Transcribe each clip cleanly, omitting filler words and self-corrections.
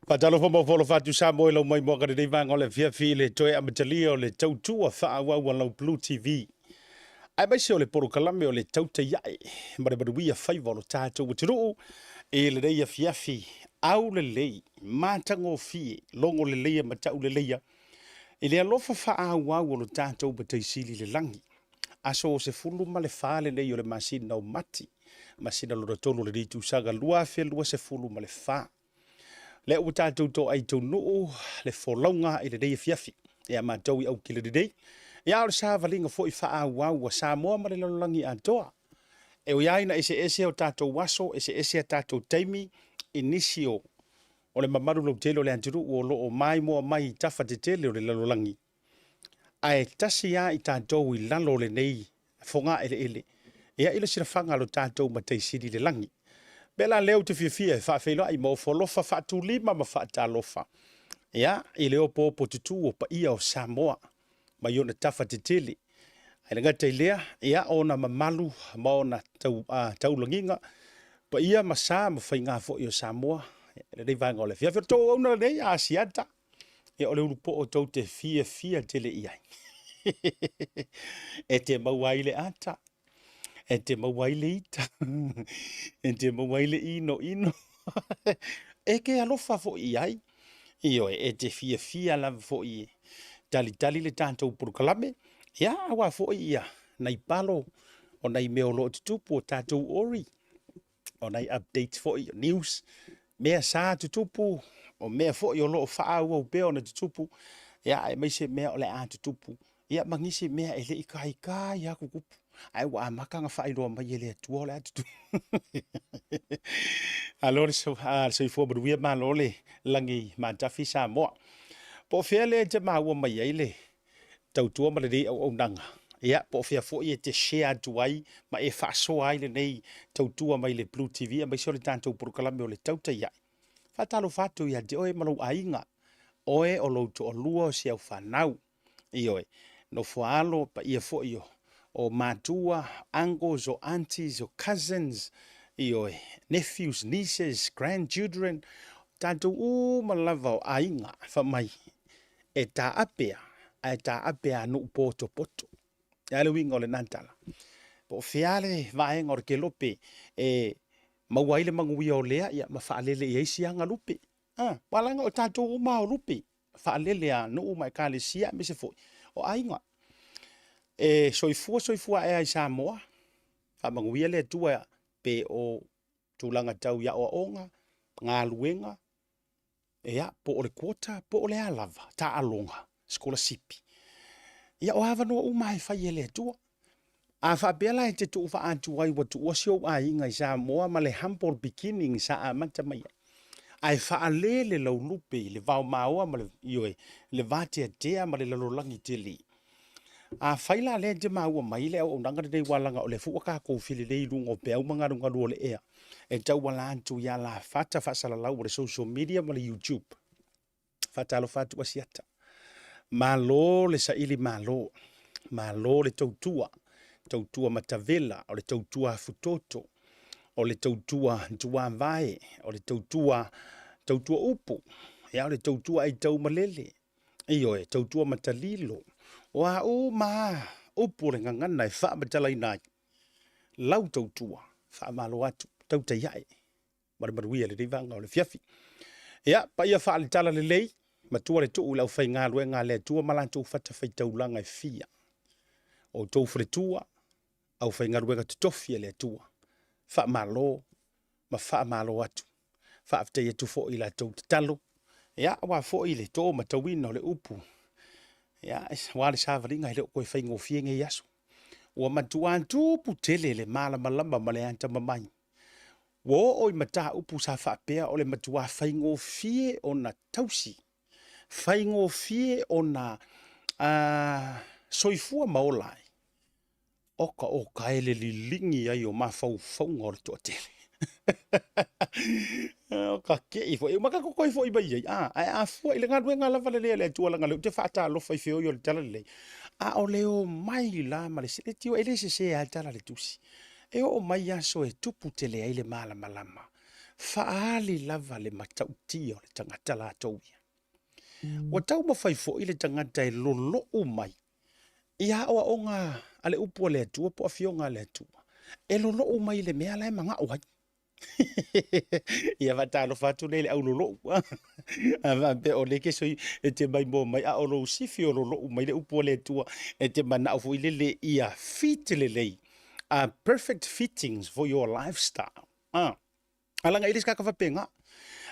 Faatalofa ma ofo atu Samoa i lau maimoaga lenei vaega o le afiafi i le toe amatalia o le tautua faaauau a lau Blue TV. Aemaise o le polokalame o le Tautai Ae ma le manuia faiva o lo tatou atunuu i lenei afiafi aulelei, matagofie, logo leleia ma tauleleia i le alofa faaauau o lo tatou Matai Sili i le lagi. Aso 14 lenei o le masina o Mati, masina lona tolu o lenei tausaga 2024. Lea ua tatou toai taunuu le folauga i lenei afiafi ia matou i Aukilani nei. Ia o le savaliga foi faaauau a Samoa ma le lalolagi atoa. E ui lava ina eseese o tatou aso, eseese a tatou taimi i nisi o le mamalu lautele o le atunuu o lo o maimoa mai i tafa tetele o le lalolagi, ae tasi lava i tatou i lalo o lenei fogaeleele, ia i le silafaga a lo tatou Matai Sili i le lagi. Mea la lea ou te fiafia e faafeiloai ma ofo alofa faatulima ma faatalofa, ia, i le opoopo tutū o paia o Samoa mai ona tafa tetele. Ae le gata i lea, ia, ona mamalu ma ona taulagiga, paia ma sa ma faiga foi o Samoa, i lenei vaega o le afiafi. O le tou auauna lenei, Asiata, ia o le ulupoo tou te fiafia tele i ai. E te maua ai le ata, e te maua ai le ita, e te maua ai le inoino. E te alofa foi i ai. Ioe, e te fiafia lava foi e talitali le tatou polokalame, ia, aua foi ia nai palo o nai mea o lo o tutupu o tatou ori, o nai updates foi, o news, mea sa tutupu, o mea foi o lo o faaauau pea ona tutupu, ia, aemaise mea o le a tutupu, ia, ma nisi mea e le i taitai lava tutupu, ae ua amata ona faailoa mai e le Atua o le a tutupu. Malo le soifua manuia, malo le lagi matafi Samoa. Po o fea lea e te maua mai ai le tautua ma lenei auaunaga, ia, po o fea foi e te share atu ai ma e faasoa ai lenei tautua mai le Blue TV aemaise o le tatou polokalame o le Tautai Ae. Faatalofa atu ia te oe ma lou aiga, oe o lou toalua o si au fanau. Ioe, nofo-a-alo, paia foi o matua, uncles, o aunties, o cousins, ioe, nephews, nieces, grandchildren, tatou uma lava o aiga, fai mai, e taape a, ae taape a nuu potopoto. E a le uiga o lena tala? Po o fea le vaega o le kelope e maua ai le manuia o lea, ia, ma faalele i ai si aga lupe. A, aua leaga o tatou uma o lupe, faalele a nuu ma ekalesia aemaise foi o aiga. E soifua soifua ae ai i Samoa, faamanuia le Atua pe o tulaga tau i aoaoga, galuega, ia, po o le quota, po o le a lava, taaloga, sikolasipi. Ia, o avanoa uma e fai e le Atua. A faapea la e te tuu faaatu ai ua tuua si ou aiga i Samoa ma le humble beginning sa amata mai ai, ae faalele lau lupe i le vaomaoa ma le, ioe, le vateatea ma le lalolagi tele. Afai la lea e te maua mai le auaunaga lenei aua leaga o lea foi ua tatou fililei i luga o peau ma galugalu o le ea e tauala atu i alafata faasalalau o le social media ma le YouTube. Faatalofa atu Asiata. Malo le saili malo, malo le tautua, tautua matavela, o le tautua afutoto, o le tautua tuavae, o le tautua tautua upu, ia o le tautua aitau malele, ioe, tautua matalilo. O a uma lava upu o le gagana e faamatalaina ai lau tautua, faamalo atu, tautai ae ma le manuia i lenei vaega o le afiafi. Ia, paia faale-tala lelei, matua le tuu i le aufaigaluega a le Atua ma latou fatafaitaulaga e fia. O outou faletua, aufaigaluega totofi a le Atua, faamalo ma faamalo atu. Faafetai atu foi i latou tatalo, ia, aua foi le to matauina o le upu, ia, aua le savaliga e le o toe faigofie nei aso. Ua matua tupu tele le malamalama ma le atamamai. Ua oo i mataupu sa faapea o le matua faigofie ona tausi, faigofie ona soifua ma ola ai, oka oka e le liligi ai o mafaufauga o le toatele. O ka kei foi, ma ka kokoi foi mai ai, a, ae a fua i le galuega lava lenei a le Atua leaga o lea ou te faatalofa i feoi o le talalelei, a o le omai la ma le seleti, e le sese lava le tala a le Tusi. E oo mai aso e tupu tele ai le malamalama. Faaali lava le matautia o le tagata latou ia. Ua taumafai foi le tagata e lolou mai i aoaoga a le upu a le Atua po o afioga a le Atua, e lolou mai i le mea la e manao ai. Ia faatalofa atu lea i le au lolou. A faapea o lea ke sui e te maimoa mai a o lou sifi o lolou mai le upu a le Atua e te manao foi lele ia fit lelei, a perfect fittings for your lifestyle. Ah. Alaga i le isi tagata faapena.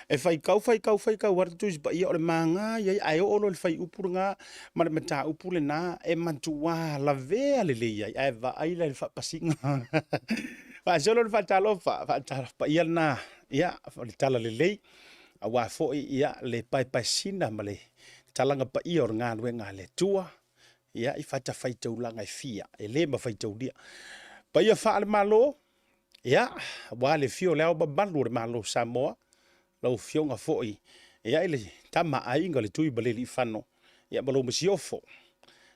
E faitau, faitau, faitau atu le Tusi Paia o le maga ia ae oo loa i le fuaiupu lena ma le mataupu lena e matuā lavea lelei ai, ae vaai la i le faapasiga. Faasolo le faatalofa, faatalofa paia lena, ia, o le tala lelei, aua foi ia le paepaesina ma le talaga paia o le galuega a le Atua, ia, i fatafaitaulaga e fia, e le mafaitaulia. Paia faale-Malo, Ia, aua le afio o le Ao Mamalu o le Malo o Samoa, lau Afioga foi ia i le Tama a Aiga le Tuimalealiifano, ia ma lou Masiofo,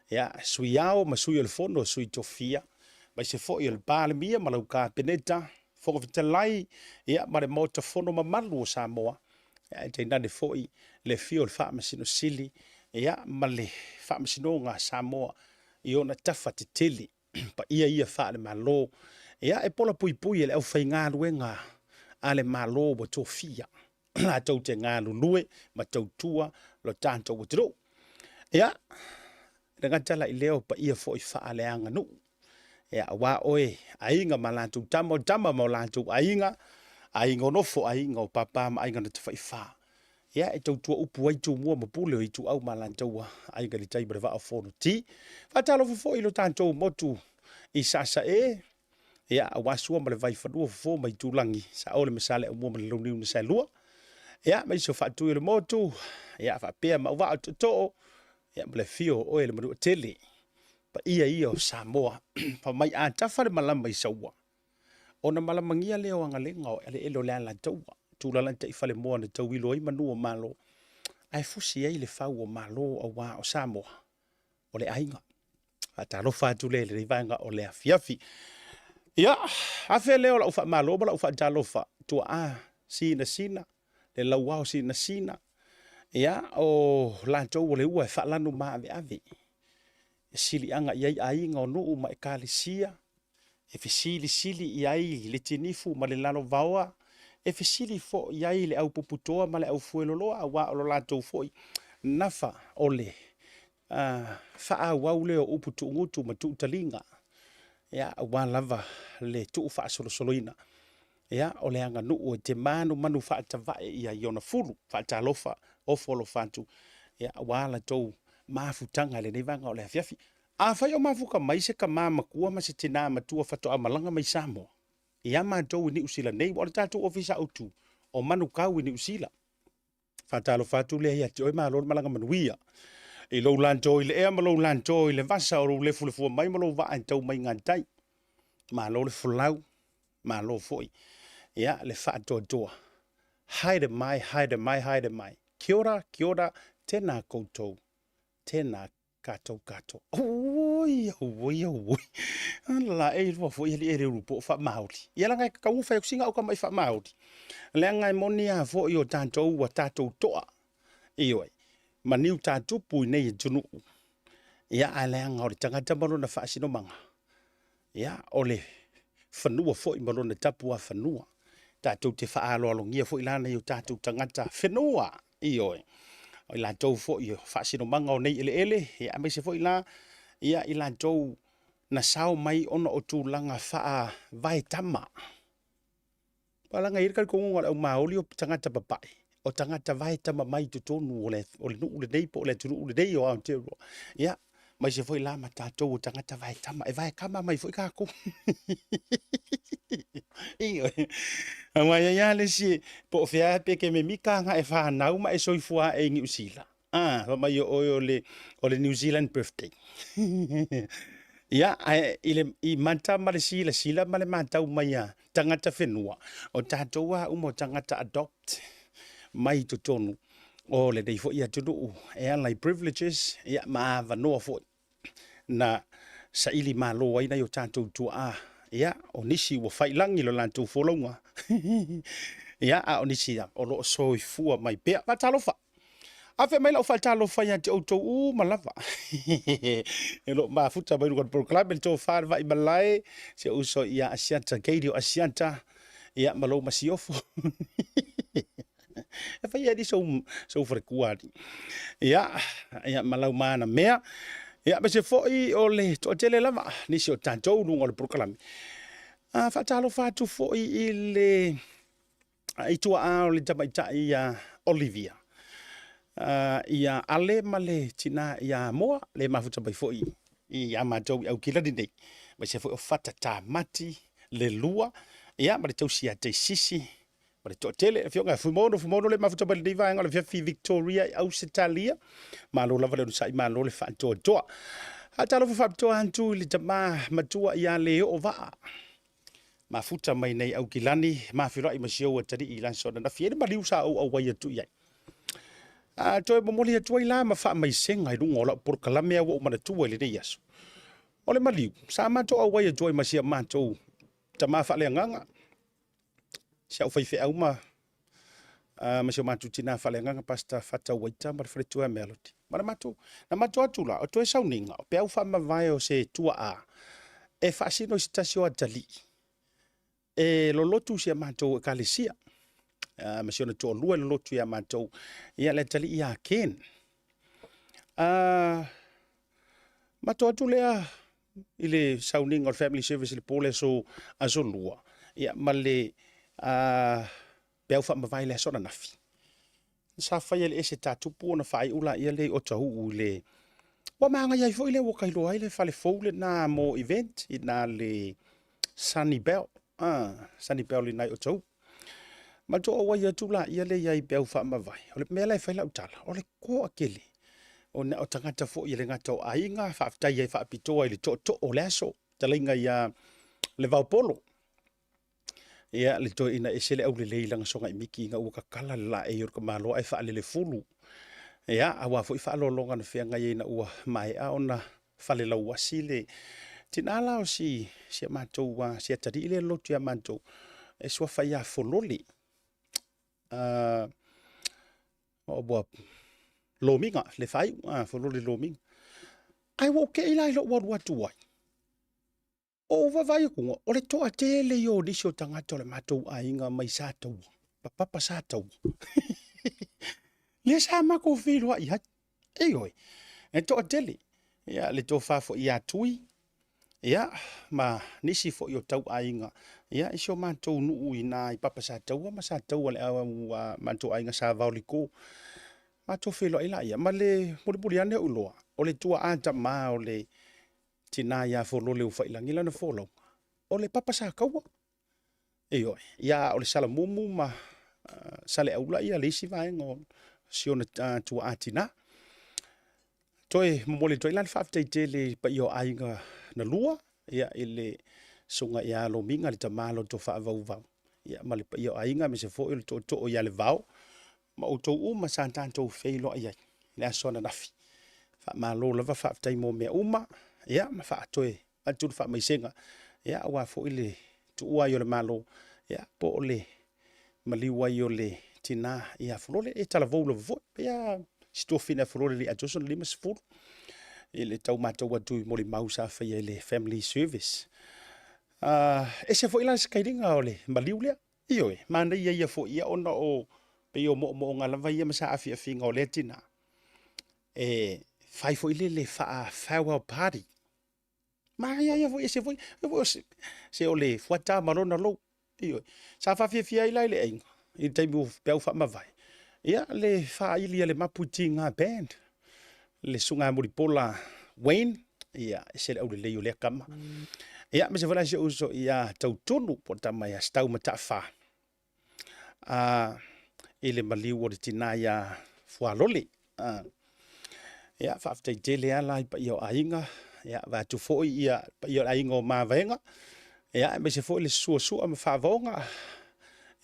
ia, Sui Ao ma Sui o le Fono a Sui Tofia, aemaise foi o le Palemia ma lau Kapeneta, Fofoga Fetalai, ia ma le Maota Fono mamalu o Samoa, ia ae tainane foi le afio o le Faamasino Sili, ia ma le Faamasinoga a Samoa i ona tafa tetele. Paia ia faale-Malo, ia e pola puipui e le aufaigaluega a le Malo ua tofia latou te galulue ma tautua lo tatou atunuu. Ia, le gata la i lea o paia foi faaleaganuu, ia aua oe aiga ma latou tama, o tama ma o latou aiga, aiga o nofo, aiga o papa ma aiga na tafaifa. Ia, e tautua upu ai Tumua ma Pule o Ituau ma Alataua, Aiga i le Tai ma le Vaa o Fonoti. Faatalofa foi i lo tatou motu i Sasae, ia, aua Sua ma le Vaifanua, Fofo ma Itulagi, Saole ma Saleaaumua ma le Launiu na Saelua. Ia, ma isi o Faatui o le Motu, ia, faapea ma Auvaa o Tootoo, ia, ma le afio o oe le Manuatele. Paia ia o Samoa, fai mai a tafa le malama i Saua, Ona malamagia lea o agalega o eleele o le Alataua, tulalantai i falemoa na tauilo ai manu o Malo, ae fusi ai le fau o Malo aua o Samoa o le aiga. Faatalofa atu lea i lenei vaega o le afiafi. Ia, afe lea o lau faamalo ma lau faatalofa, tuaa sinasina, le lauao sinasina, ia, o latou o le ua e faalanu maaveave, e siliaga i ai aiga o nuu ma ekalesia, e fesilisili i ai le tinifu ma le lalovaoa, e fesili foi i ai le aupuputoa ma le aufueloloa, aua o lo latou foi nafa o le faaauau lea o upu tuugutu ma tuutaliga, ia, aua lava le tuufaasolosoloina ia, o le aganuu e te manumanu faatavae ia i ona fulu. Faatalofa, ofo alofa atu, ia, aua la tou mafutaga i lenei vaega o le afiafi. Afai o mafuta mai se tama matua ma se tina matua faatoa malaga mai Samoa ia matou i Niu Sila nei, aua o le tatou ofisa autu o Manukau i Niu Sila. Faatalofa atu lea ia te oe, malo le malaga manuia. I lou lato i le ea ma lou lato i le vasa, o lou lefulefua mai ma lou vaa e tau mai gatai. Malo le folau, malo foi ia le faatoatoa. Haere mai, haere mai, haere mai. Kia ora, kia ora, tēnā koutou, tēnā Katou kato. Oi, oi, oi. Ala e lua foi ali e reuru po fa maoli. Ia langa e kau fa singa o ka mai fa maoli. Leanga e moni a foi o tatou ua tatou toa. Ioe. Maniu tā tupu i nei atunuu. Ia a leanga o le tagata ma lona faasinomanga. Ia, o le fanua foi ma lona tapuafanua. Tatou te faaaloalogia foi la nai o tatou tagata whenua, ioe. O i latou foi o faasinomaga o nei eleele, ia, aemaise foi la, ia, i latou na sao mai ona o tulaga faavaetama. Aua leaga e i ai le talitonuga o le aumāoli o tagata papae, o tagata vaetama mai i totonu o le, o le nuu lenei po o le atunuu lenei o Aotearoa. Ia, aemaise foi la ma tatou o tagata vaetama, e vaetama mai foi tatou. Ioe. Aua e i ai lava le isi, po o fea pe e te mimita ana e fanau ma e soifua ae i Niu Sila. Ah, fai mai o oe o le, o le New Zealand birthday. Ia, ae i le i mata ma le silasila ma le matau mai a tagata whenua, o tatou a uma o tagata adopt mai totonu o lenei foi atunuu e ala i privileges ia, ma avanoa foi na saili malo ai nai o tatou tuaa. Ia, o nisi ua failagi lo latou folauga. Ia, a o nisi o lo o soifua mai pea. Faatalofa. Afe mai lau faatalofa ia te outou uma lava. E lo mafuta mai luga o le polokalame le tofa le vai malae, si ou uso ia Asiata, Katie o Asiata, ia ma lou masiofo. E fai ali sou, sou falekua ali. Ia, ia ma lau mana mea. Ia, ma se foi o le toatele lava, nisi o tatou luga o le polokalame. A faatalofa atu foi i le i tuaa o le tamaitai ia Olivia, ia Ale ma le tina ia Moa, le mafuta mai foi ia matou i Aukilani nei, aemaise foi o Fata Tamati, le lua, ia ma le tausi ia Taisisi, ma le toatele, afioga ia Fuimono, Fuimono le mafuta mai lenei vaega o le afiafi Victoria i Ausetalia, malo lava le onosai, malo le faatoatoa. Faatalofa faapitoa atu i le tama matua ia Leo Vaa, mafuta mai nei Aukilani, ma feiloai ma si ou atalii i le aso ananafi, e le maliu sa ou auai atu i ai. A toe momoli atu ai la ma faamaisega i luga o lau polokalame a ua ou manatua i lenei aso. O le maliu, sa matou auai atu ai ma si a matou tama faaleagaga, si au faifeau ma ma si o matou tina faaleagaga Pastor Fata Waita ma le faletua ia Melody. Ma le matou, na matou atu la, o toe sauniga, o peau faamavae o se tuaa e faasino i se tasi o atalii e lolotu i si a matou ekalesia. Ma si ona toalua e lolotu ia matou, ia le atalii ia Ken. Matou atu lea i le sauniga o le family service i le po le aso, aso lua, ia, ma le peau faamavae i le aso ananafi. Sa faia e le ese tatupu ona faaiu laia lea i Otahuhu i le... Ua magaia ai foi lea ua ka iloa ai le fale fou lena mo event i na le Sunny Bell. Sunny Bell i na i Otahuhu. Matou auai atu laia lea i ai i peau faamavae. O le mea la e fai lau tala, o le toatele. Ona o tagata foi e le gata o aiga, faafetai ai faapitoa i le tootoo o le aso, talaiga ia Levaopolo. Ia, le toeaina ese le aulelei i lana sogai miki ina ua tatala le laei o le tamaloa ae faalelefulu. Ia, aua foi faaaloaloga na feagai ai ina ua maea ona falelauasi le tina la o si, si a matou, si atalii lea e lotu ia matou, e suafa ia Folole. Ua Lomiga le faaiu, Folole Lomiga. Ae ua ou te i la i lou alu atu ai, o ou vaavaai atu, o le toatele ia o nisi o tagata o le matou aiga mai Sataua, ma Papa Sataua. Lea sa matou feiloai ai. Ioe, e toatele. Ia, le tofa foi ia Tui, ia, ma nisi foi o tau aiga, ia, i si o matou nuu i ina i Papa Sataua ma Sataua le au a matou aiga sa Vaoliko. Matou feiloai laia, ma le mulimuli ane ou iloa, o le tuaa tama o le tina ia Folole Ufailagi lana folauga, o le Papa Sataua. Ioe, ia o le Salamumu ma Saleaula ia le isi vaega o si ona tuaa tina. Toe momoli atu ai la le faafetai tele i le paia o aiga na lua, ia i le susuga ia Lomiga le tama loto faavauvau, ia ma le paia o aiga aemaise foi o le tootoo ia Levao ma outou uma sa tatou feiloai ai i le aso ananafi. Faamalo lava faafetai mo mea uma, ia ma faatoe atu le faamaisega, ia aua foi le tuua ai o le Malo, ia po o le maliu ai o le tina ia Folole, e talavou lava foi, ia si tuafina Folole i le atoa sona 50 i le tau matau atu i molimau sa faia i le family service. Ese foi la le sakailiga o le maliu lea. Ioe, manaia ia foi ia ona o pei o moomooga lava ia ma saafiafiga o lea tina. E fai foi lele le faa farewell party. Manaia ia foi ese foi, se o le fuata ma lona lou. Ioe, sa faafiafia ai la i le aiga i le taimi o peau faamavae. Ia le faaili a le Mapu Tiga Band, le susuga Mulipola Wayne, ia ese le aulelei o lea tama. Ia aemaise foi la si ou uso ia Tautunu po o le tama ia Stau Mataafa i le maliu o le tina ia Fualole. Ia faafetai tele lava la i paia o aiga, ia vaeatu foi ia paia o le aiga o Mavaega, ia aemaise foi le suasua ma Faavaoga,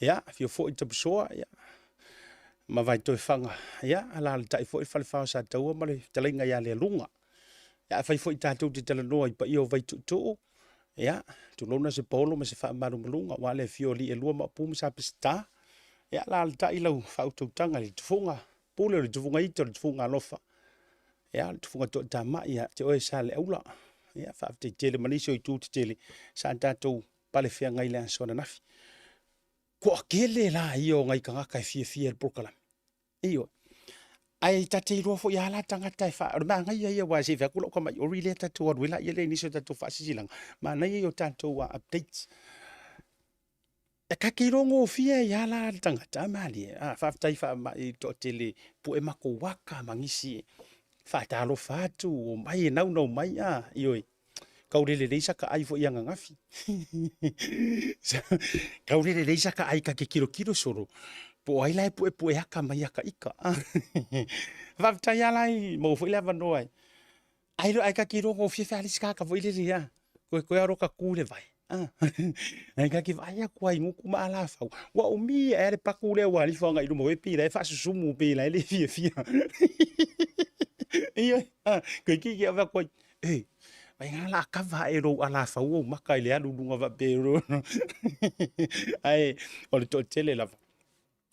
ia afio foi Tapusoa, ia ma Vaitoefaga, ia alaalatai foi le falefa o Sataua ma le fetalaiga ia Lealuga. Ia afai foi tatou te talanoa i paia o Vaituutuu, ia, tulouna se paolo ma se faamalumaluga aua le afio o alii e lua Maopu ma Sapeseta. Ia, alaalatai lau faautautaga i le tufuga pule o le tufuga ita o le tufuga alofa, ia, le tufuga toatamai ia te oe Saleaula. Ia, faafetai tele ma nisi o itu tetele sa tatou pale feagai i le aso ananafi. Toatele la ia o nai tagata e fiafia i le polokalame. Ioe. Ae ta te iloa foi lava la tagata e faa... O le manaia ia aua se i fai atu lau tamai ori lea tatou alu ai laia lea i nisi o tatou faasilasilaga, manaia ia o tatou updates. E ta te iloa gofie ai lava la le tagata, a malie, a faafetai faamai i le toatele pue matou ata ma nisi e faatalofa atu, omai e naunau mai, a, ioe. Tau le lelei sata ai foi ananafi. Tau le lelei sata ai ta te tilotilo solo, po o ai la e puepue ata mai ia ta ita. Faafetai lava la i maua foi le avanoa e ai ae ta te iloa gofie fe a le isi tagata foi lele a, toe lava lota tu i le vai. Ae ta te vaai atu lava i gutu ma alafau, ua umi ae le patu lea ua alu ifo agai i luma foi pei la e faasusumu pei la e le fiafia. Ioe, toeitiiti lava fai atu ai, e, vaai la o le a kava ae lou alafau ou maka i le alu i luga faapea. Ae o le toatele lava,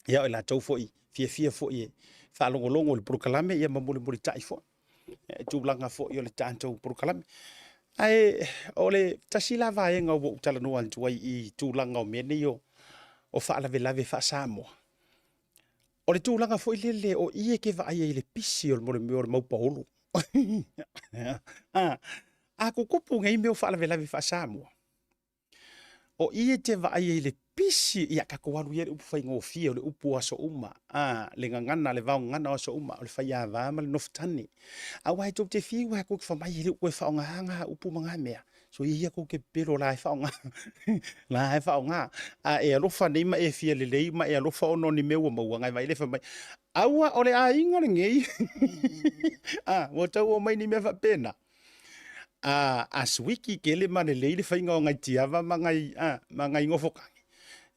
ia o i latou foi e fiafia foi e faalogologo i le polokalame ma mulimulitai foi i tulaga foi o le tatou polokalame. Ae o le tasi la vaega ua ou talanoa atu ai i tulaga o mea nei o faalavelave faa-Samoa, o le tulaga foi lele o i e te vaai ai i le pisi o le mea o le mau paolo. A tutupu nei mea o faalavelave faa-Samoa, o i e te vaai ai i le pisi, ia tatou alu ia i le upu faigofie o le upu o aso uma, a, le gagana, le vaogagana o aso uma, o le faiava ma le nofotane. Aua e tou te fiu lava tou te fai mai e le o toe faaaogaina na upu ma na mea, soia ia tou te pepelo o la e faaaoga, o la e faaaoga. A e alofa nei ma e fia lelei ma e alofa ona o ni mea ua maua, ona e vaai lea fai mai, aua o le aiga lenei, a, ua tau oo mai ni mea faapena. A suiki tele ma lelei le faiga o nai tiava ma nai, a, ma nai nofotane,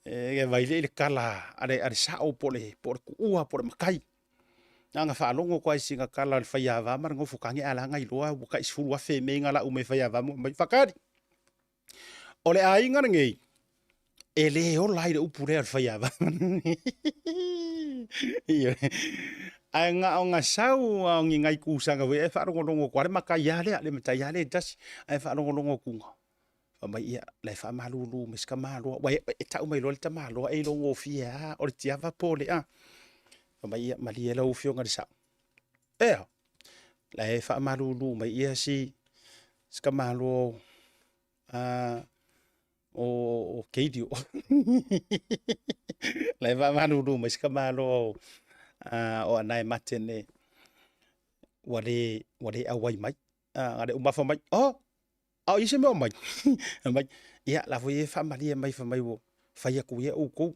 e vaai lea i le tala a le sao po o le tuua po o le matai. Na ona faalogo atu lava i sina tala a le faiava ma le nofotane ae la ona iloa ua tai $10,000 mea ia na lau mai e faiava ma aumai. Faatali! O le aiga lenei, e le ola ai le upu lea o le faiava. Ioe. Ae na ona sau lava o ni nai kusaga foi ae faalogologo atu lava le matai lava lea, le matai lava lea e tasi, ae faalogologo atu, fai mai, ia, la e faamalulu mai si tamaloa, aua e tau mai loa le tamaloa e iloa gofie lava o le tiava po o le a. Fai mai, ia, malie lau Afioga i le Sao. Ea, la e faamalulu mai ia si tamaloa o Keilio. La e faamalulu mai si tamaloa o Anae Matene ua le auai mai. A le umafa mai, oh, a o i ai se mea o mai? Fai mai, ia, la foi e faamalie mai fai mai ua fai atu ia outou,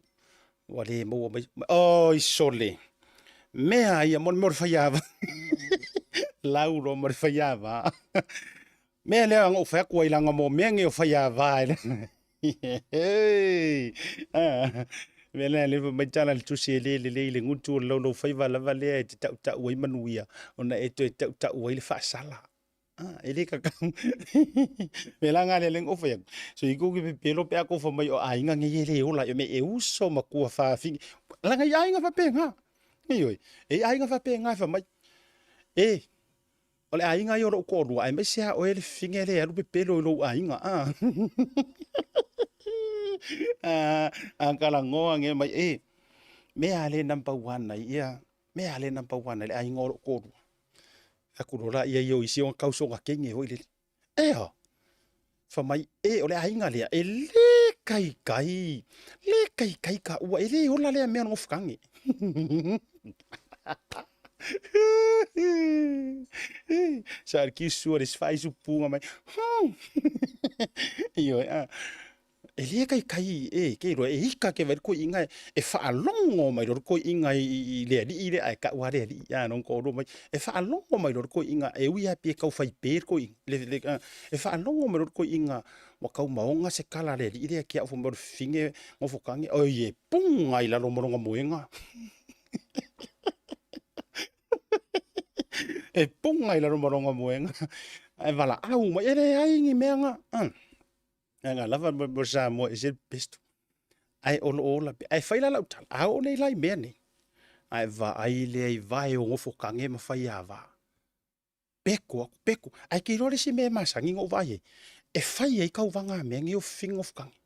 ua le maua mai. Oi sole, mea ia mo le mea o le faiava. Lau loa ma le faiava. Mea lea na ou fai atu ai leaga mo mea nei o faiava e mea lea le fai mai tala le tusi e le lelei i le gutu o le laulaufaiva lava lea e te tautau ai manuia ona e toe tautau ai le faasala. E le tatau. Mea la na lea na ou fai atu, so i kou ke pepelo pe a kou fai mai o aiga nei e le ola i me e uso matua fafine. Leaga i aiga faapena. Ioe, e i aiga faapena e fai mai, e O le aiga ia o lou toalua, aemaise lava oe le fafine lea e alu pepelo i lou aiga. A talanoa nei mai, e, mea lea number one ai ia, mea lea number one ai le aiga o lou toalua. Atu loa laia ia o isi ona tau soona teine foi lele. Ea, fai mai, e, o le aiga lea, e le taitai, le taitai taua, e le ola lea mea o le nofotane. Sa le kisu le sifai su punga mai. Ioe, a. E le taitai e ke iloa e ika ke vai le koiina e faalogo mai loa le koiina i le alii lea ae tau lava le alii a lona toalua mai e faalogo mai loa le koiina e ui lava pei e tau fai pe le koiina e faalogo mai loa le koiina ua tau maoga se tala a le alii lea ke au fai mai o le fafine nofotane oi e puga i lalo ma lona moega e puga i lalo ma lona moega ae valaau mai e leai ni mea na. Leaga lava mo Samoa e ese le pesto. Ae o lo o ola pea. Ae fai la lau tala, a oo nei la i mea nei, ae vaai lea i vae o Gofotage ma Faiava. Peko aku, peko. Ae ke iloa le isi mea e masani na ou vaai ai, e fai ai tauvaga a mea nei o fifini Gofotage.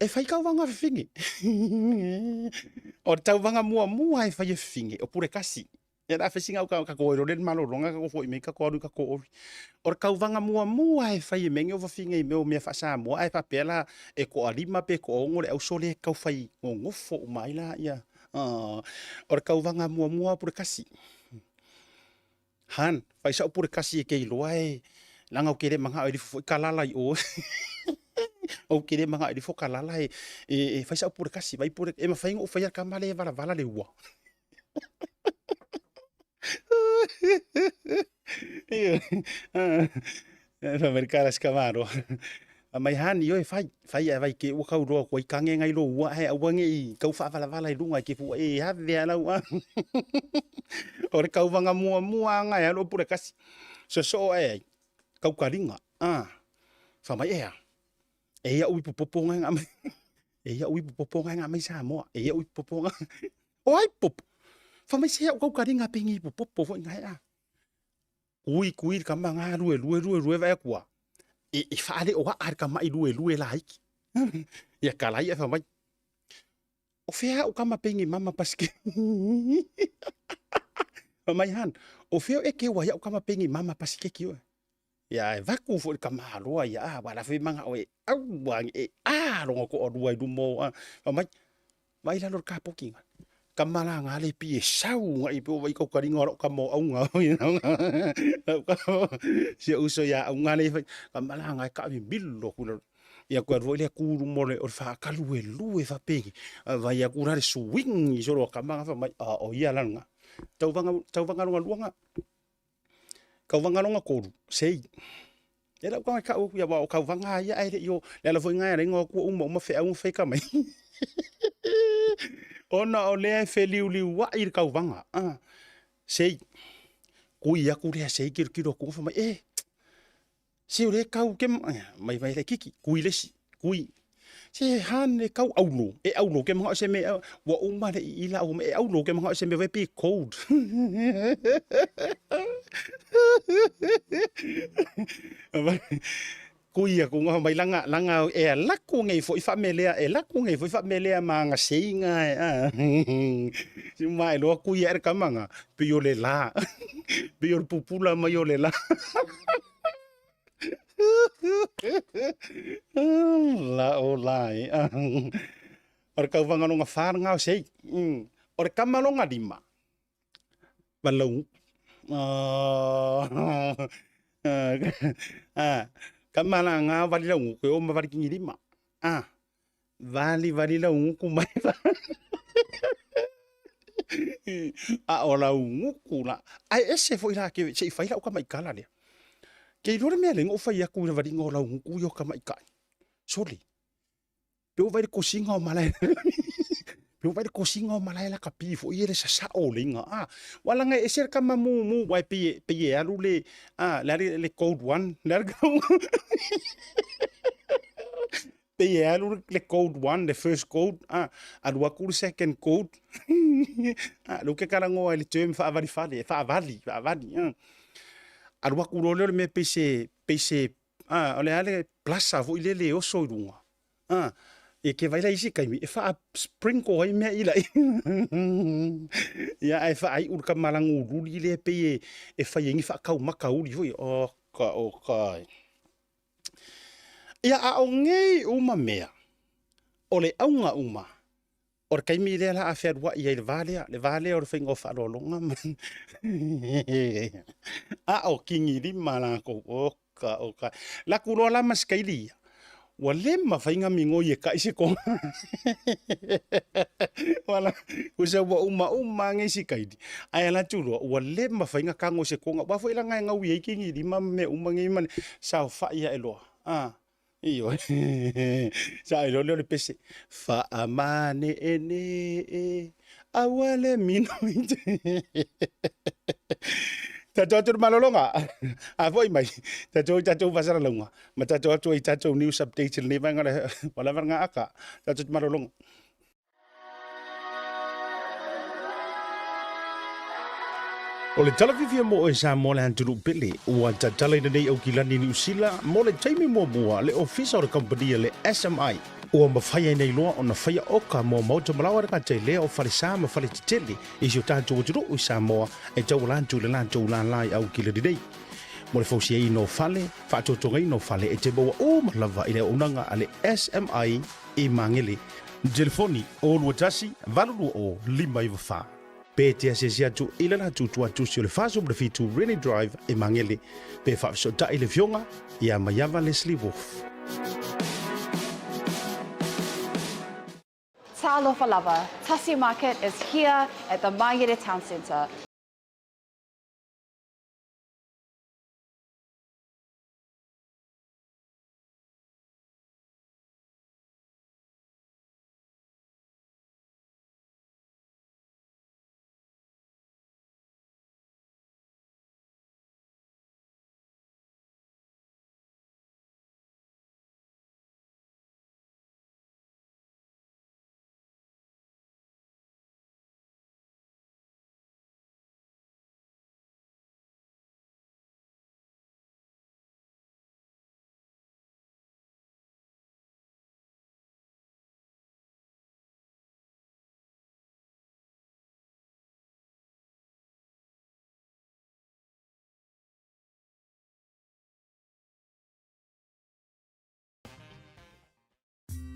E fai tauvaga a fifine. O le tauvaga muamua e fai e fifine, o Pulekasi. Ia la fai sina uka ka ko le malologa ka ko foi mai ka ko alu ka ko ori. O le tauvaga muamua e fai e mea nei o fafine i mea o mea faa-Samoa ae faapea la e toalima pe toaono le auso lea e tau fai nonofo uma ai laia. O le tauvaga muamua o Pulekasi. Han, fai sa'u Pulekasi e te iloa e leaga ou te le mana'o e lifo foi kalala i o. Ou te le mana'o e lifo kalala e, e, e fai sa'u Pulekasi, vai pule, e mafai ona ou faia le tama lea e valavala le ua. Fai mai le kala si kamalo. Fai mai hani ioe fai, fai ae vai ke ua kau loa atu ai kage ngai lou ua ae aua ne i tau faavalavala i luga e ke fua e ave a lau a. O le tauvaga muamua lava e alu o Pulekasi. Sosoo ae ai, kaukaliga, a, fai mai ea, e ia ui popopo ngai nga mai. E ia ui popopo ngai nga mai Samoa. E ia ui popopo nga. O ai popo. Fai mai se au kaukaliga pe ngi popopo foi ngai a. Kui kui le kama nga lue lue lue lue vai akua. E, e faale o aa le kama i lue lue la iki. Ia kalai e fai mai. O fea au kama pe ngi mama paske. Fai mai han. O fea e ke wa ia au kama pe ngi mama paske ki oe. Ia e vaku foi le kama aloa ia a wa la foi manga oe aua e a longa ko alua i luma o a. Fai mai vai lalo le kapoki nga. Kama la nga le pi e sau nga i pe o vai kau karinga o lau kama o aunga lau kama si uso ia aunga le fai kama la nga e ka milo ku lalo. Ia koe alu foi lea ku luma o le o le faakalu e lue faapeni. Vai aku la le swing i solo a kama nga fai mai a o ia la nga. Tauvaga tauvaga longa lua nga. Kauvaga longa tolu, sei. E lau kanga kau ia wa o kauvaga ia ae le i o le ala foi nga e ala o uma uma feau ma fai ka mai. Ona o lea e feliuliuai le kauvaga. Ah, sei. Kui aku lea sei kilokilo aku fai mai e Se o le kau ke mai vai le kiki kui le si kui se han e kau aulo e aulo ke manga se me ua uma le i la uma e aulo ke manga se me vai pe cold. Kui aku nga mai langa langa e laku ngai foi fa melea e laku ngai foi fa melea ma nga seinga e a si mai lo kui e kamanga pe yo le la pe yo pupula mai yo le la. La o la e. O le kauvaga longa fa lena o sei. O le kama longa lima. Valau. Kama la nga vali lau nguku e o ma vali kingi lima. Ah. Vali vali lau nguku mai. A o lau nguku la. Ai ese foi la ke se i fai lau kama i kala lea. Ke iloa le mea lea na ou fai atu i le valiga o lau nguku ia o kama i kai. Sole. Pe o vai le kosiga o malae. Pe o vai le kosiga o malae lakapi foi ia le sasao o le iga. Ah, ua laga e ese le kama mumu aua e pei e pei e alu le ah le a le le code one le a le pei e alu le code one le first code ah alu atu le second code ah lea ou te talanoa i le term faavalifale e faavali faavali ah alu atu loa lea o le mea pei se pei se ah o le a le plaza foi lele e oso i luga ah e ke vai la isi taimi e faa sprinkle ai mea i lai ia ae faaiu le tama lagululi lea pei e e fai ai ni faataumata uli foi oka oka Ia, a o nei uma mea, o le auga uma, o le taimi lea la a fealuai ai le va lea, le va lea o le faiga o faaaloaloga ma a o kigilima lakou, oka, oka. Laku loa la ma se kaili ia, ua le mafai ona migoi e kai se koga. Wala, usa ua uma uma ngai si kaili. Ae ala atu loa, ua le mafai ona tago i se koga. Aua foi laga e gaui ai kigilima ma mea uma nei ma le saofai ae loa. Ah, ioe. Sa ai loa lea o le pese. Faamaneene e, aua le minoite. Tatou atu i le malologa. A foi mai, tatou i tatou faasalalauga, ma tatou atu ai i tatou news updates i lenei vaega o le ua lava lena aka. Tatou atu malologa. O le tala fiafia mo oe Samoa le atunuu pele, ua tatala i lenei Aukilani Niu Sila mo le taimi muamua le ofisa o le kamupani a le SMI. Ua mafai ai nei loa ona faia oka mo maota malaoa le gata i lea o falesa ma faletetele i si o tatou atunuu i Samoa e tauala atu i le latou lālā i Aukilani nei. Mo le fausiaina o fale, faatotogaina o fale e te maua uma lava i le auaunaga a le SMI i Magele. Telefoni, 021 820 594. Pe te asiasi atu i le latou tuatusi o le 47 Rennie Drive i Magele, pe faafesootai le Afioga ia Maiava Leslie Wolfe. Talofa lava, Tasi Market is here at the Mangere Town Centre.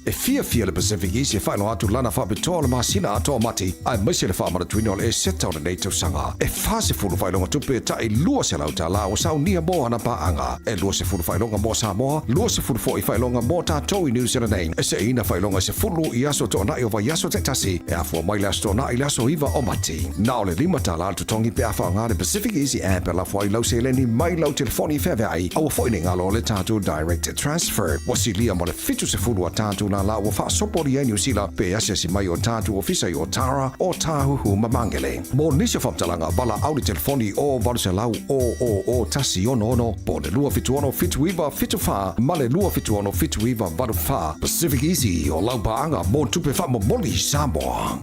E fiafia le Pacific East e faailoa atu lana faapitoa o le masina atoa o Mati, aemaise le faamanatuina o le Eseta o lenei tausaga. E 40 faailoga tupe e tai $200 ua saunia mo ana paaga. E 20 faailoga mo Samoa, 20 foi faailoga mo tatou i New Zealand nei. E seeina faailoga e 10 i aso toonai o vaiaso taitasi, e afua mai le Aso Toonai i le aso 9 o Mati. Na o le $5 le totogi pe a faaaoga le Pacific Easy App e lafo ai lau seleni mai lau telefoni feaveai, aua foi ne i galo le tatou Direct Transfer. Ua silia ma le 70 a tatou lālā ua faasopolia i Niu Sila pe asiasi mai o tatou ofisa i Otara, Ōtāhuhu ma Māngere. Mo nisi o faamatalaga, valaau le telefoni o 800 000 166 po o le 276 79 74 ma le 276 79 84. Pacific Easy o lau paaga mo tupe faamomoli Samoa.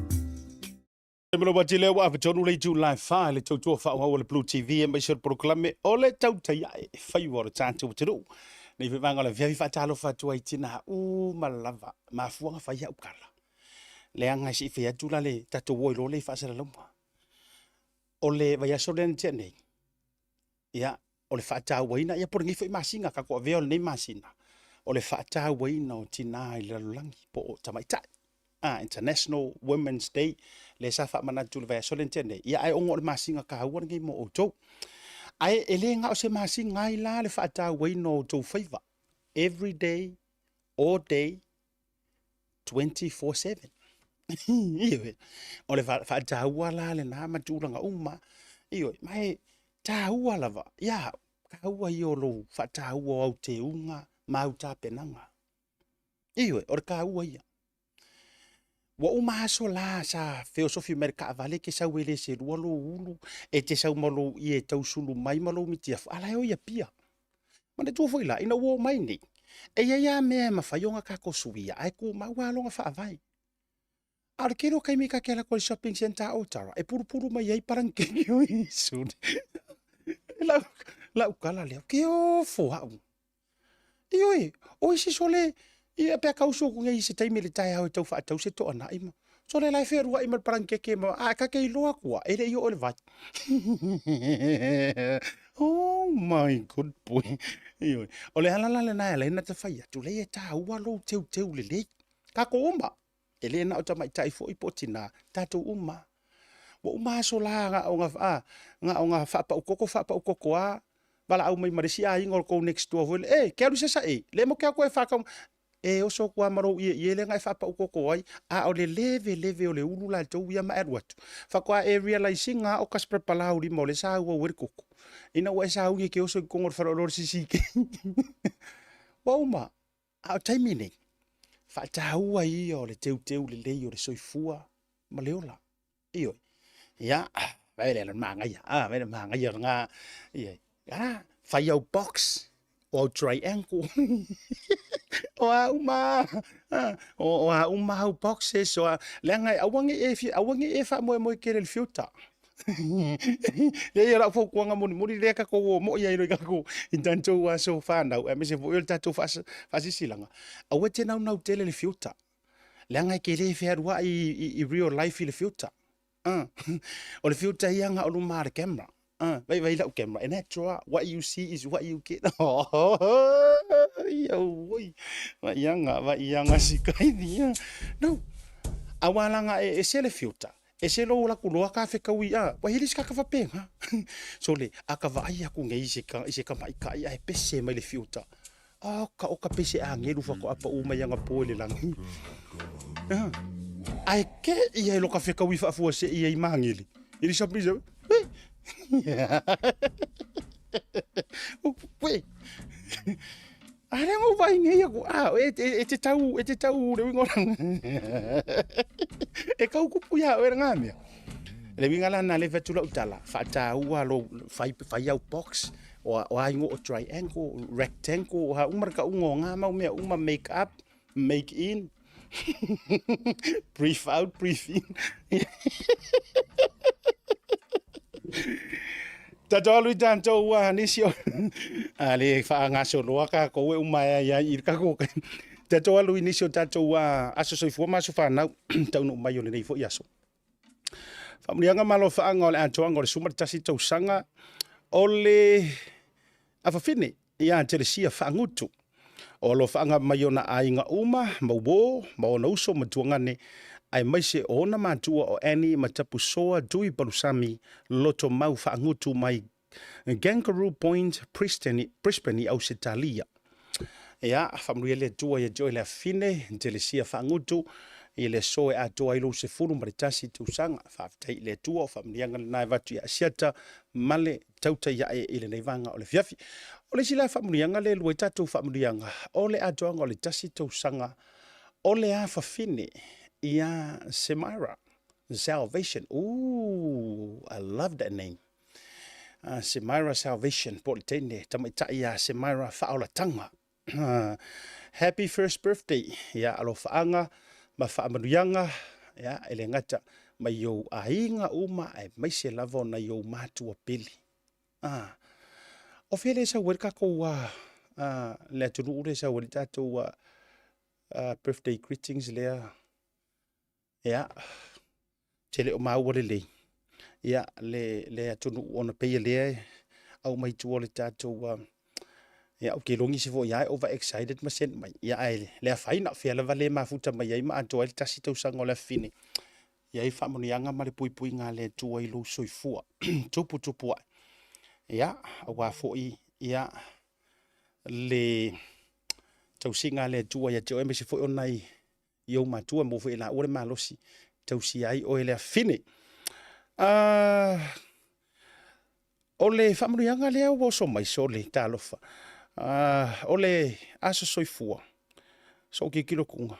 Te lea ua ave tonu le itu la e wha le tautua whaauau o le Blue TV e maise o le polokalame o le tautai ae e whaiwa o le tātou atunuu. Nei whewanga o le viavi whaatalofa atu ai tina uma lava mafuanga whai au kala. Leaga se i fai atu la le tatou o i loa le i faasalalauga. O le vaiaso lea na tea nei, ia, o le faatauaina, ia po o lenei foi masina, tatou avea o lenei masina, o le faatauaina o tina i le lalolagi, po o tamaitai. Ah, International Women's Day, lea sa faamanatu i le vaiaso lea na tea nei, ia ae ona o le masina taua lenei mo outou. Ae e le na o se masina ai la le faatauaina o outou faiva. Every day, all day, 24/7. Ioe. O le faataua la lena ma tulaga uma. Ioe. Ma e taua lava. Ia, taua ia o lou faataua o au teuga ma au tapenaga. Ioe, o le taua ia. Ua uma aso la sa feosofi mai le taavale e te sau e le selua lou ulu, e te sau ma lou ie e tausulu mai ma lou mitiafu, a la e o i Apia. Manatua foi la, ina ua oo mai nei, e i ai lava mea e mafai ona tatou suia, ae tumau lava lona faavae. A o le tele o taimi ta te alu atu ai i le shopping centre a Otara, e pulupulu mai ai palanikeiki o Iesu. Lau, lau tala lea, ke ofo au. Ioe, o isi sole, ia pe a tausu atu nei i se taimi i le taeao e tau faatau se toanai ma, sole la e fealuai ma le palanikeike ma, a ta te iloa atu lava, e le i oo i le vai. Oh my good boy. Ioe. O le ala la lena e ala ai ona ta fai atu, leai e taua lou teuteu lelei. Tatou uma, e le na o tamaitai foi po o tinā, tatou uma. Ua uma aso la na o na, na o na faapau koko faapau koko a, valaau mai ma le isi aiga o le tou next door foi lea, e, ke alu i Sasae, le mo ke atu e whakau, e oso atu lava ma lou ieie lea na e faapau koko ai, a o le leveleve o le ulu latou ia ma e alu atu, faatoa e realise ina o kasipalapala lima o lea sa auau ai le koko, ina ua e sauni e te oso i totonu o le faleoloa o le CCK. Ua uma. A o taimi nei, faataua ia o le teuteu lelei o le soifua ma le ola. Ioe. Ia, Vai le manaia, a vai le manaia o lena, ia, a, fai au box, o au triangle, o a uma, o a uma au boxes, o a, leaga e aua ne i e, aua ne i e faamoemoe tele i le filter. Leai, o lau fautuaga mulimuli lea tatou o moi ai loa i tatou i tatou aso fanau, aemaise foi o le tatou faasilasilaga, aua e te naunau tele i le filter, leaga e te le fealuai i real life i le filter. O le filter ia na o luma o le camera. Vaivai lau camera, e natural, what you see is what you get. Oi, vaiaga, vaiaga sikaini. No, aua laga e ese le filter, ese lou alu atu loa ka fetaui, a, ua hele se kaka faapena. Sole, a ka vaai atu nei i se tamaitai ae pese mai le filter, Oka, oka pese agelu faatoa pau mai anapo i le lagi. Ae ke ia e loka fekaui faafuasei ai ma agele. I le sapi sa, Ué. A lea na ou vaai nei aku, a, e, e, e te tau, e te tau le uiga o E kau kupu iā oe lena mea. Le uiga la lena lea e fai atu lau tala, faataua lou, fai, fai au box, o a, o a igoa o triangle, rectangle, o a uma le tauga o na mau mea uma, make up, make in, brief out, brief in. Tatou alu i tatou ua nisi o a le faagasoloa tatou e uma ai ai i le tatou tatou alu i nisi o tatou aso soifua ma aso fanau taunuu mai o lenei foi aso. Faamanuiaga ma alofaaga o le atoaga o le 11 tausaga o le afafine ia Telesia Faagutu. O alofaaga mai ona aiga uma ma uō ma ona uso ma tuagane aemaise o ona matua o Annie ma Tapusoa Tui Palusami Lotomau Faagutu mai Kangaroo Point, Brisbane i Ausetalia. Ia, faamanuia le Atua ia te oe le afine, Telesia Faagutu, i le aso e atoa ai lou 11 tausaga. Faafetai i le Atua, o faamanuiaga lena e avatu ia Asiata ma le tautai ae i lenei vaega o le afiafi. O le isi la faamanuiaga lea e lua ai tatou faamanuiaga, o le atoaga o le tasi tausaga o le afafine ia Semaira Salvation. Ooh, I love that name. Semaira Salvation, po o le teine tamaitai ia Semaira Faaolatanga. Happy first birthday, ia alofaaga ma faamanuiaga, ia e le gata mai ou aiga uma aemaise lava o nai ou matua pele. Ah, o fea lea e sau ai le tatou le atunuu lea e sau ai le tatou birthday greetings lea. Ia, te le o maua lelei, ia, le, le atunuu ona pei lea e aumai tua o le tatou, ia, ou te iloa nisi foi lava e over excited ma send mai, ia, ae le afaina, o fea lava le mafuta mai ai ma atoa ai le tasi tausaga o le afafine, i ai faamanuiaga ma le puipuiga a le Atua i lou soifua, tuputupu ae. Ia, aua foi, ia, le tausiga a le Atua ia te oe, aemaise foi o nai i ou matua, maua foi e laua le malosi tausia ai oe le afine. O le faamanuiaga lea ua oso mai sole talofa. O le aso soifua, sou tilotilo kuga,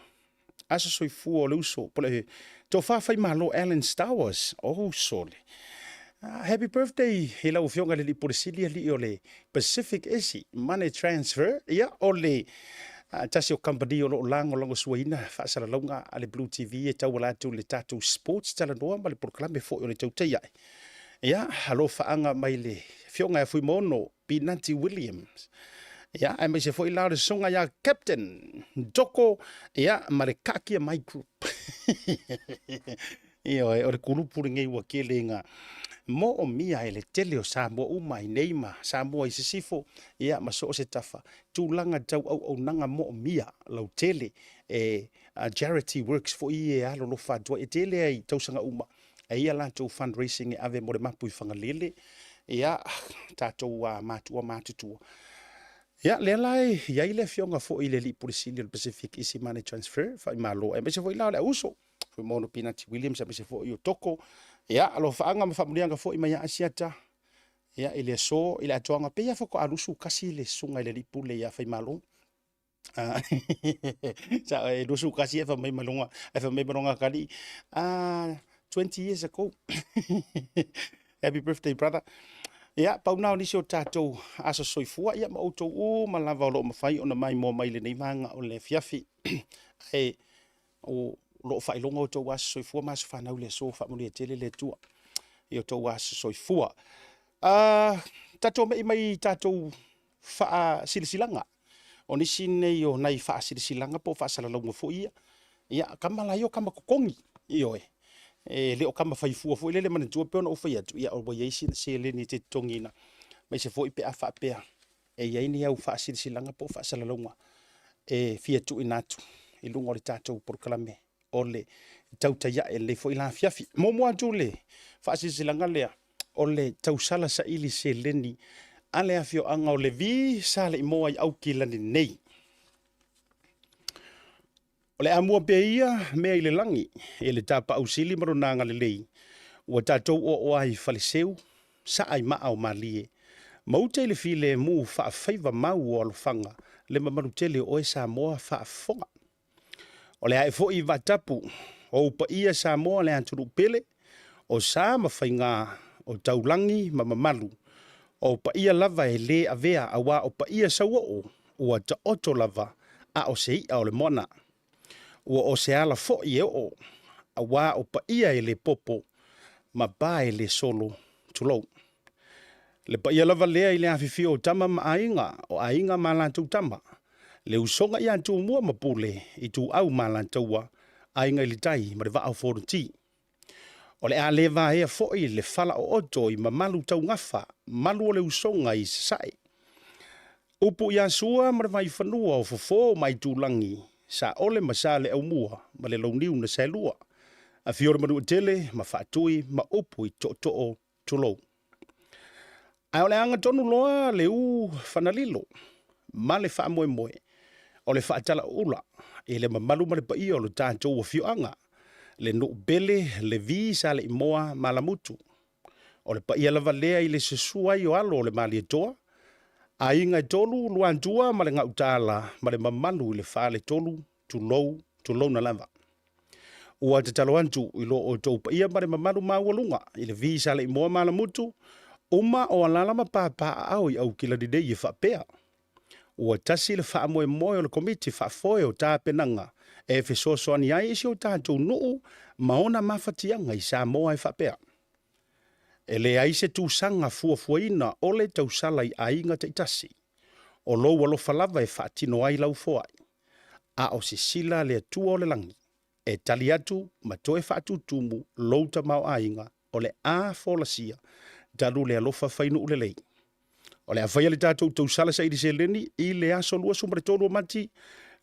aso soifua o le uso, po le tofa Faimalo Alan Stowers, oh sole. Happy birthday i lau Afioga i le Alii Pule Sili, alii o le Pacific Esi Money Transfer, ia o le tasi o kamupani o lo o lagolagosuaina faasalalauga a le Blue TV e tauala atu i le tatou sports talanoa ma le polokalame foi o le Tautai Ae. Ia, alofaaga mai le Afioga ia Fuimaono Pinati Williams. Ia, aemaise foi la o le susuga ia Captain Doko, ia, ma le Kaakia Mai Group. Ioe, o le kulupu lenei ua tele ina moomia e le tele o Samoa uma i nei ma Samoa i sisifo, ia, ma so o se tafa, tulaga tau auaunaga moomia lautele e Charity Works foi ia e alolofa atu ai, e tele ai tausaga uma e i ai a latou fundraising e ave mo le mapu i Fagalele, ia, tatou matua matutua. Ia, lea la e i ai le afioga foi i le Alii Pule Sili o le Pacific Easy Money Transfer, Faimalo, aemaise foi la o le auuso, Fuimaono Pinati Williams, aemaise foi o Toko. Ia, alofaaga ma faamanuiaga foi mai Asiata, ia, i le aso, i le atoaga, pei lava faatoa lusu kasi le susuga i le Alii Pule ia Faimalo. Sa e 21 e fai mai ma lona, e fai mai ma lona atalii, 20 years ago. Happy birthday brother. Ia, pau na o nisi o tatou aso soifua, ia ma outou uma lava o lo o mafai ona maimoa mai i lenei vaega o le afiafi. Ae o lo o faailoga outou aso soifua ma aso fanau i le aso, faamanuia tele le Atua i outou aso soifua. Tatou me'i mai i tatou faasilasilaga. O nisi nei o nai faasilasilaga po o faasalalauga foi ia. Ia, kama la ia o kama totogi, ioe. E le o kama faifua foi lele manatua pei ona ou fai atu, ia ua i ai sina seleni e te totogiina, aemaise foi pe a faapea e i ai ni au faasilasilaga po o faasalalauga e fia tuuina atu i luga o le tatou polokalame o le tautai ae i lenei foi la afiafi. Muamua atu le faasilasilaga lea o le tausala saili seleni a le afioaga o Levi Saleimoa i Aukilani nei. O le a mua pea ia mea i le lagi e le tapaau sili ma lona agalelei, ua tatou oaoa ai i Faleseu, saa i maa o Malie, ma uta i le filemu faafaiva mau o alofaga le mamalu tele o oe Samoa faafofoga. O le ae foi i vaatapu o ou paia Samoa le atunuu pele, o sa ma faiga, o taulagi ma mamalu, o paia lava e le avea aua o paia sauoo ua taoto lava a o se i'a o le moana. Ua o se ala foi e oo aua o paia e le popo ma pa e le solo, tulou. Le paia lava lea i le afifio o Tama ma Aiga, o Aiga ma latou Tama, le usoga ia Tumua ma Pule, Ituau ma Alataua, Aiga i le Tai ma le Vaa o Fonoti. O le a le vaea foi le fala ooto i mamalu taugafa, malu o le usoga i Sasae. Upu ia Sua ma le Vaifanua o Fofo ma Aitulagi, Saole ma Saleaaumua ma le Launiu na Saelua, Afio le Manuatele ma Faatui ma upu i Tootoo, tulou. Ae o le aga tonu loa le u fanalilo ma le faamoemoe o le faatalauula i le mamalu ma le paia o lo tatou afioaga, le nuu pele Levi Saleimoa ma Alamutu. O le paia lava lea i le susu ai o alo o le Malietoa, aiga e tolu, Luatua ma le Gautaala ma le mamalu i le Faletolu, tulou, tulouna lava. Ua tatalo atu i lo outou paia ma le mamalu maualuga i le Vi Saleimoa ma Alamutu, uma o alala ma papaaao i Aukilani nei e faapea, Ua tasi le faamoemoe o le Komiti Faafoe o Tapenaga e fesoasoani ai i si o tatou nuu ma ona mafatiaga i Samoa e faapea, E leai se tusaga fuafuaina o le tausala i aiga taitasi, o lou alofa lava e faatino ai lau foai, a o sisila le Atua o le lagi e tali atu ma toe faatutumu lou tamaoaiga o le a folasia talu le alofa fai nuu lelei. O le a faia le tatou tausala saili seleni i le aso 23 o Mati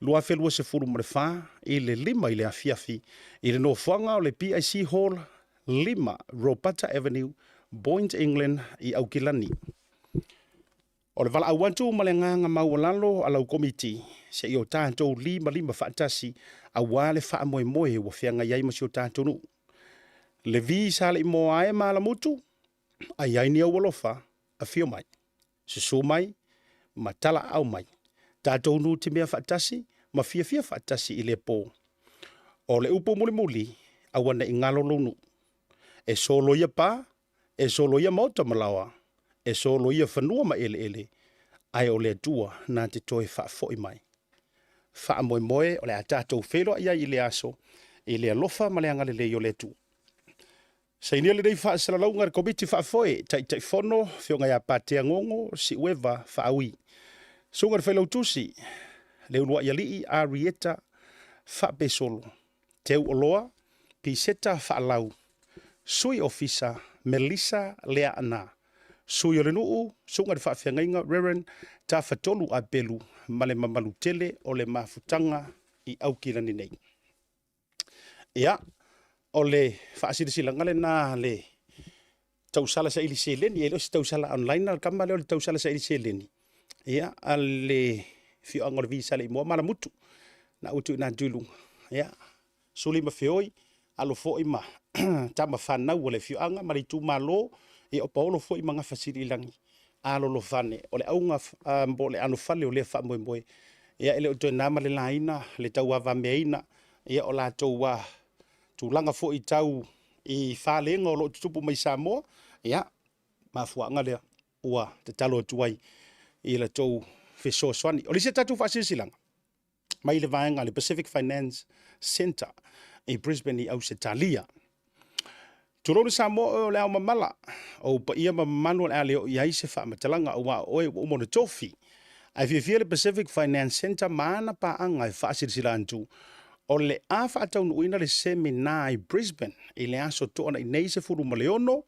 2024 i le 5 i le afiafi i le nofoaga o le PIC Hall 5 Ropata Avenue, Boyne, England i Aukilani. O le valaau atu ma le agaga maualalo a lau Komiti, se i o tatou limalima faatasi aua le faamoemoe ua feagai ai ma si o tatou nuu. Levi Saleimoa e ma Alamutu, a i ai ni ou alofa, afio mai, susu mai, ma talaaao mai. Tatou nutimea faatasi ma fiafia faatasi i lea po. O le upu mulimuli, aua ne i galo lou nuu. E soloia pa, e soloia maota ma laoa, e soloia fanua ma eleele, ae o le Atua na te toe faafoi mai. Faamoemoe o le a tatou feiloai ai i le aso, i le alofa ma le agalelei o le Atua. Sainia lenei faasalalauga e le Komiti Faafoe, Taitaifono, Afioga ia Patea Gogo Siueva Faaui, Susuga i le Failautusi, le Uluai Alii Arieta Faapesolo, Teuoloa Piseta Faalau, Sui Ofisa Melissa Leaana, Sui o le Nuu, Susuga i le Faafeagaiga Rev. Tafatolu Apelu ma le mamalu tele o le mafutaga i Aukilani nei. Ia, o le faasilasilaga lena a le tausala saili seleni, e le o se tausala online le kama lea o le tausala saili seleni, ia, a le afioaga o le Vi Saleimoa ma Alamutu, na ua tuuina atu i luga, ia, suli ma feoi, alo foi ma tama fanau a le afioaga ma le itumalo, ia o paolo foi ma gafa sili i lagi, alolofane, o le auga po o le anofale o lea faamoemoe, ia e le o toe na ma le laina le tauavameaina, ia o latou tulaga foi tau i falega o lo o tutupu mai Samoa, ia Mafuaaga lea ua tatalo atu ai i la tou fesoasoani. O le isi a tatou faasilasilaga mai le vaega a le Pacific Finance Centre i Brisbane i Ausetalia. Tulou le Samoa oe o le ao mamala, o ou paia ma mamalu o le a le oo i ai se faamatalaga aua o oe ua uma ona tofi. Ae fiafia le Pacific Finance Centre ma ana paaga e faasilasila atu o le a faataunuuina le semina i Brisbane i le aso Toonai nei 16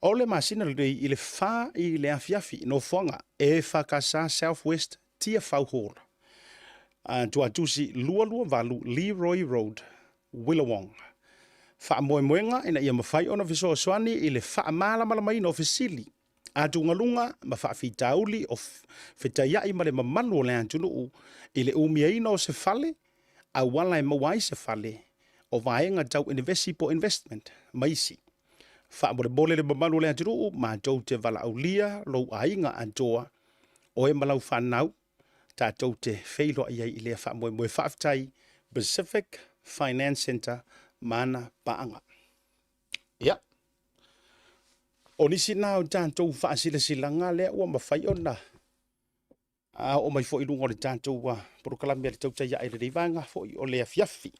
o le masina lenei i le 4 i le afiafi, nofoaga EFKS South West Tiafau Hall, Tuatusi 228 Leroy Road, Willawong. Faamoemoega ina ia mafai ona fesoasoani i le faamalamalamaina o fesili, atugaluga ma faafitauli o fetaiai ma le mamalu o le atunuu i le umiaina o se fale, auala e maua ai se fale, o vaega tau inivesi po o investment, ma isi. Faamolemole le mamalu o le atunuu, matou te valaaulia lou aiga atoa, oe ma lau fanau, tatou te feiloai ai i lea faamoemoe. Faafetai Pacific Finance Centre ma ana paaga. Ia, o nisi na o tatou faasilasilaga lea ua mafai ona oo mai foi i luga o le tatou polokalame a le Tautai Ae i lenei vaega foi o le afiafi.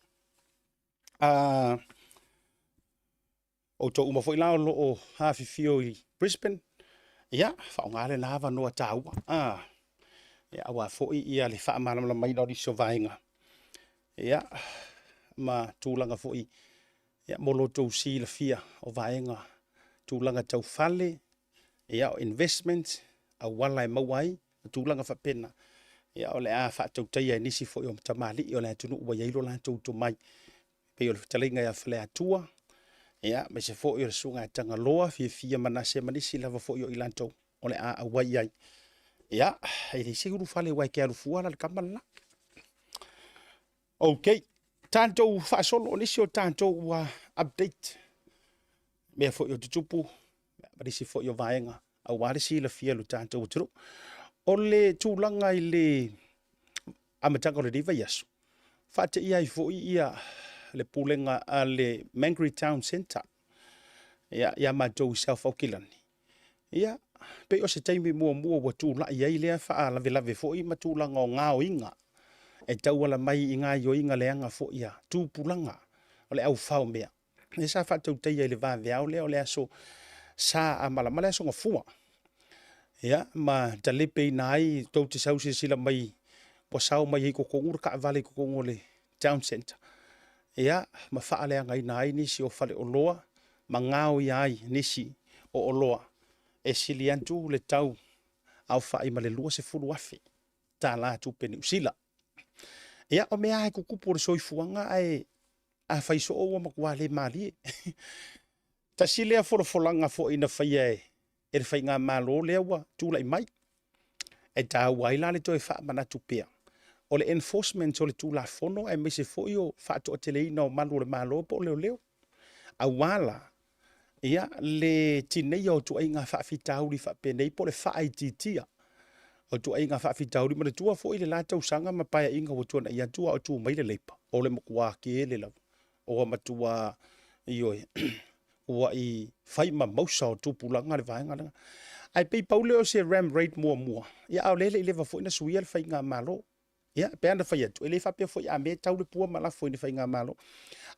Outou uma foi la o lo o afifio i Brisbane, ia, faaaoga lena avanoa taua, ia, aua foi ia le faamalamalamaina o nisi o vaega, ia, ma tulaga foi ia, mo lo outou silafia o vaega tulaga tau fale, ia, o investment, auala e maua ai, ma tulaga faapena, ia, o le a faatautaia e nisi foi o tamalii o le atunuu ua i ai lo latou tomai, pei o le fetalaiga ia Faleatua, ia, aemaise foi o le susuga ia Tagaloa, Fiafia Manase ma nisi lava foi o i latou o le a auai i ai. Ia, e leai se ulufale aua e te alu fua la le tama le la. Ok, tatou faasolo o nisi o tatou update, mea foi o tutupu, ma nisi foi o vaega aua le silafia e lo tatou atunuu. O le tulaga i le amataga o lenei vaiaso, faateia ai foi ia le pulega a le Mangere Town Centre ia, ia matou i South Aukilani. Ia, pei o se taimi muamua ua tulai ai lea faalavelave foi ma tulaga o gaoiga e tauala mai i gaoioiga leaga foi a tupulaga o le au fao mea. Lea sa faatautaia i le vaveao lea o le aso Sa a Malama le aso Gafua. Ia, ma talepeina ai tou te sau silasila mai ua sao mai ai i totonu le taavale i totonu o le town centre. Ia, ma faaleagaina ai nisi o faleoloa ma gaoia ai nisi o oloa e sili atu le tau aofai ma le $20,000 tupe Niu Sila. Ia, o mea lava e tutupu o le soifuaga ae afai soo ua matua le malie. Tasi lea folafolaga foi na faia e le faigamalo lea ua tulai mai. E taua ai la le toe faamanatu pea o le enforcement o le Tulafono aemaise foi o faatoateleina o malu o le Malo po o leoleo. Aua la, ia, le tineia o ituaiga faafitauli faapenei po o le faaitiitia o ituaiga faafitauli. Manatua foi le la tausaga ma paeaiga ua tuanai atu a o tu mai le Labour, o le matua tele lava ua matua, ioe, ua i fai ma mausa o tupulaga le vaega lena. Ae pei pau lea o se ram raid muamua, ia a o lea e le i leva foi na suia le faigamalo. Ia, pe ana fai atu, e le faapea foi a mea e tau le pua ma lafo i le faigamalo.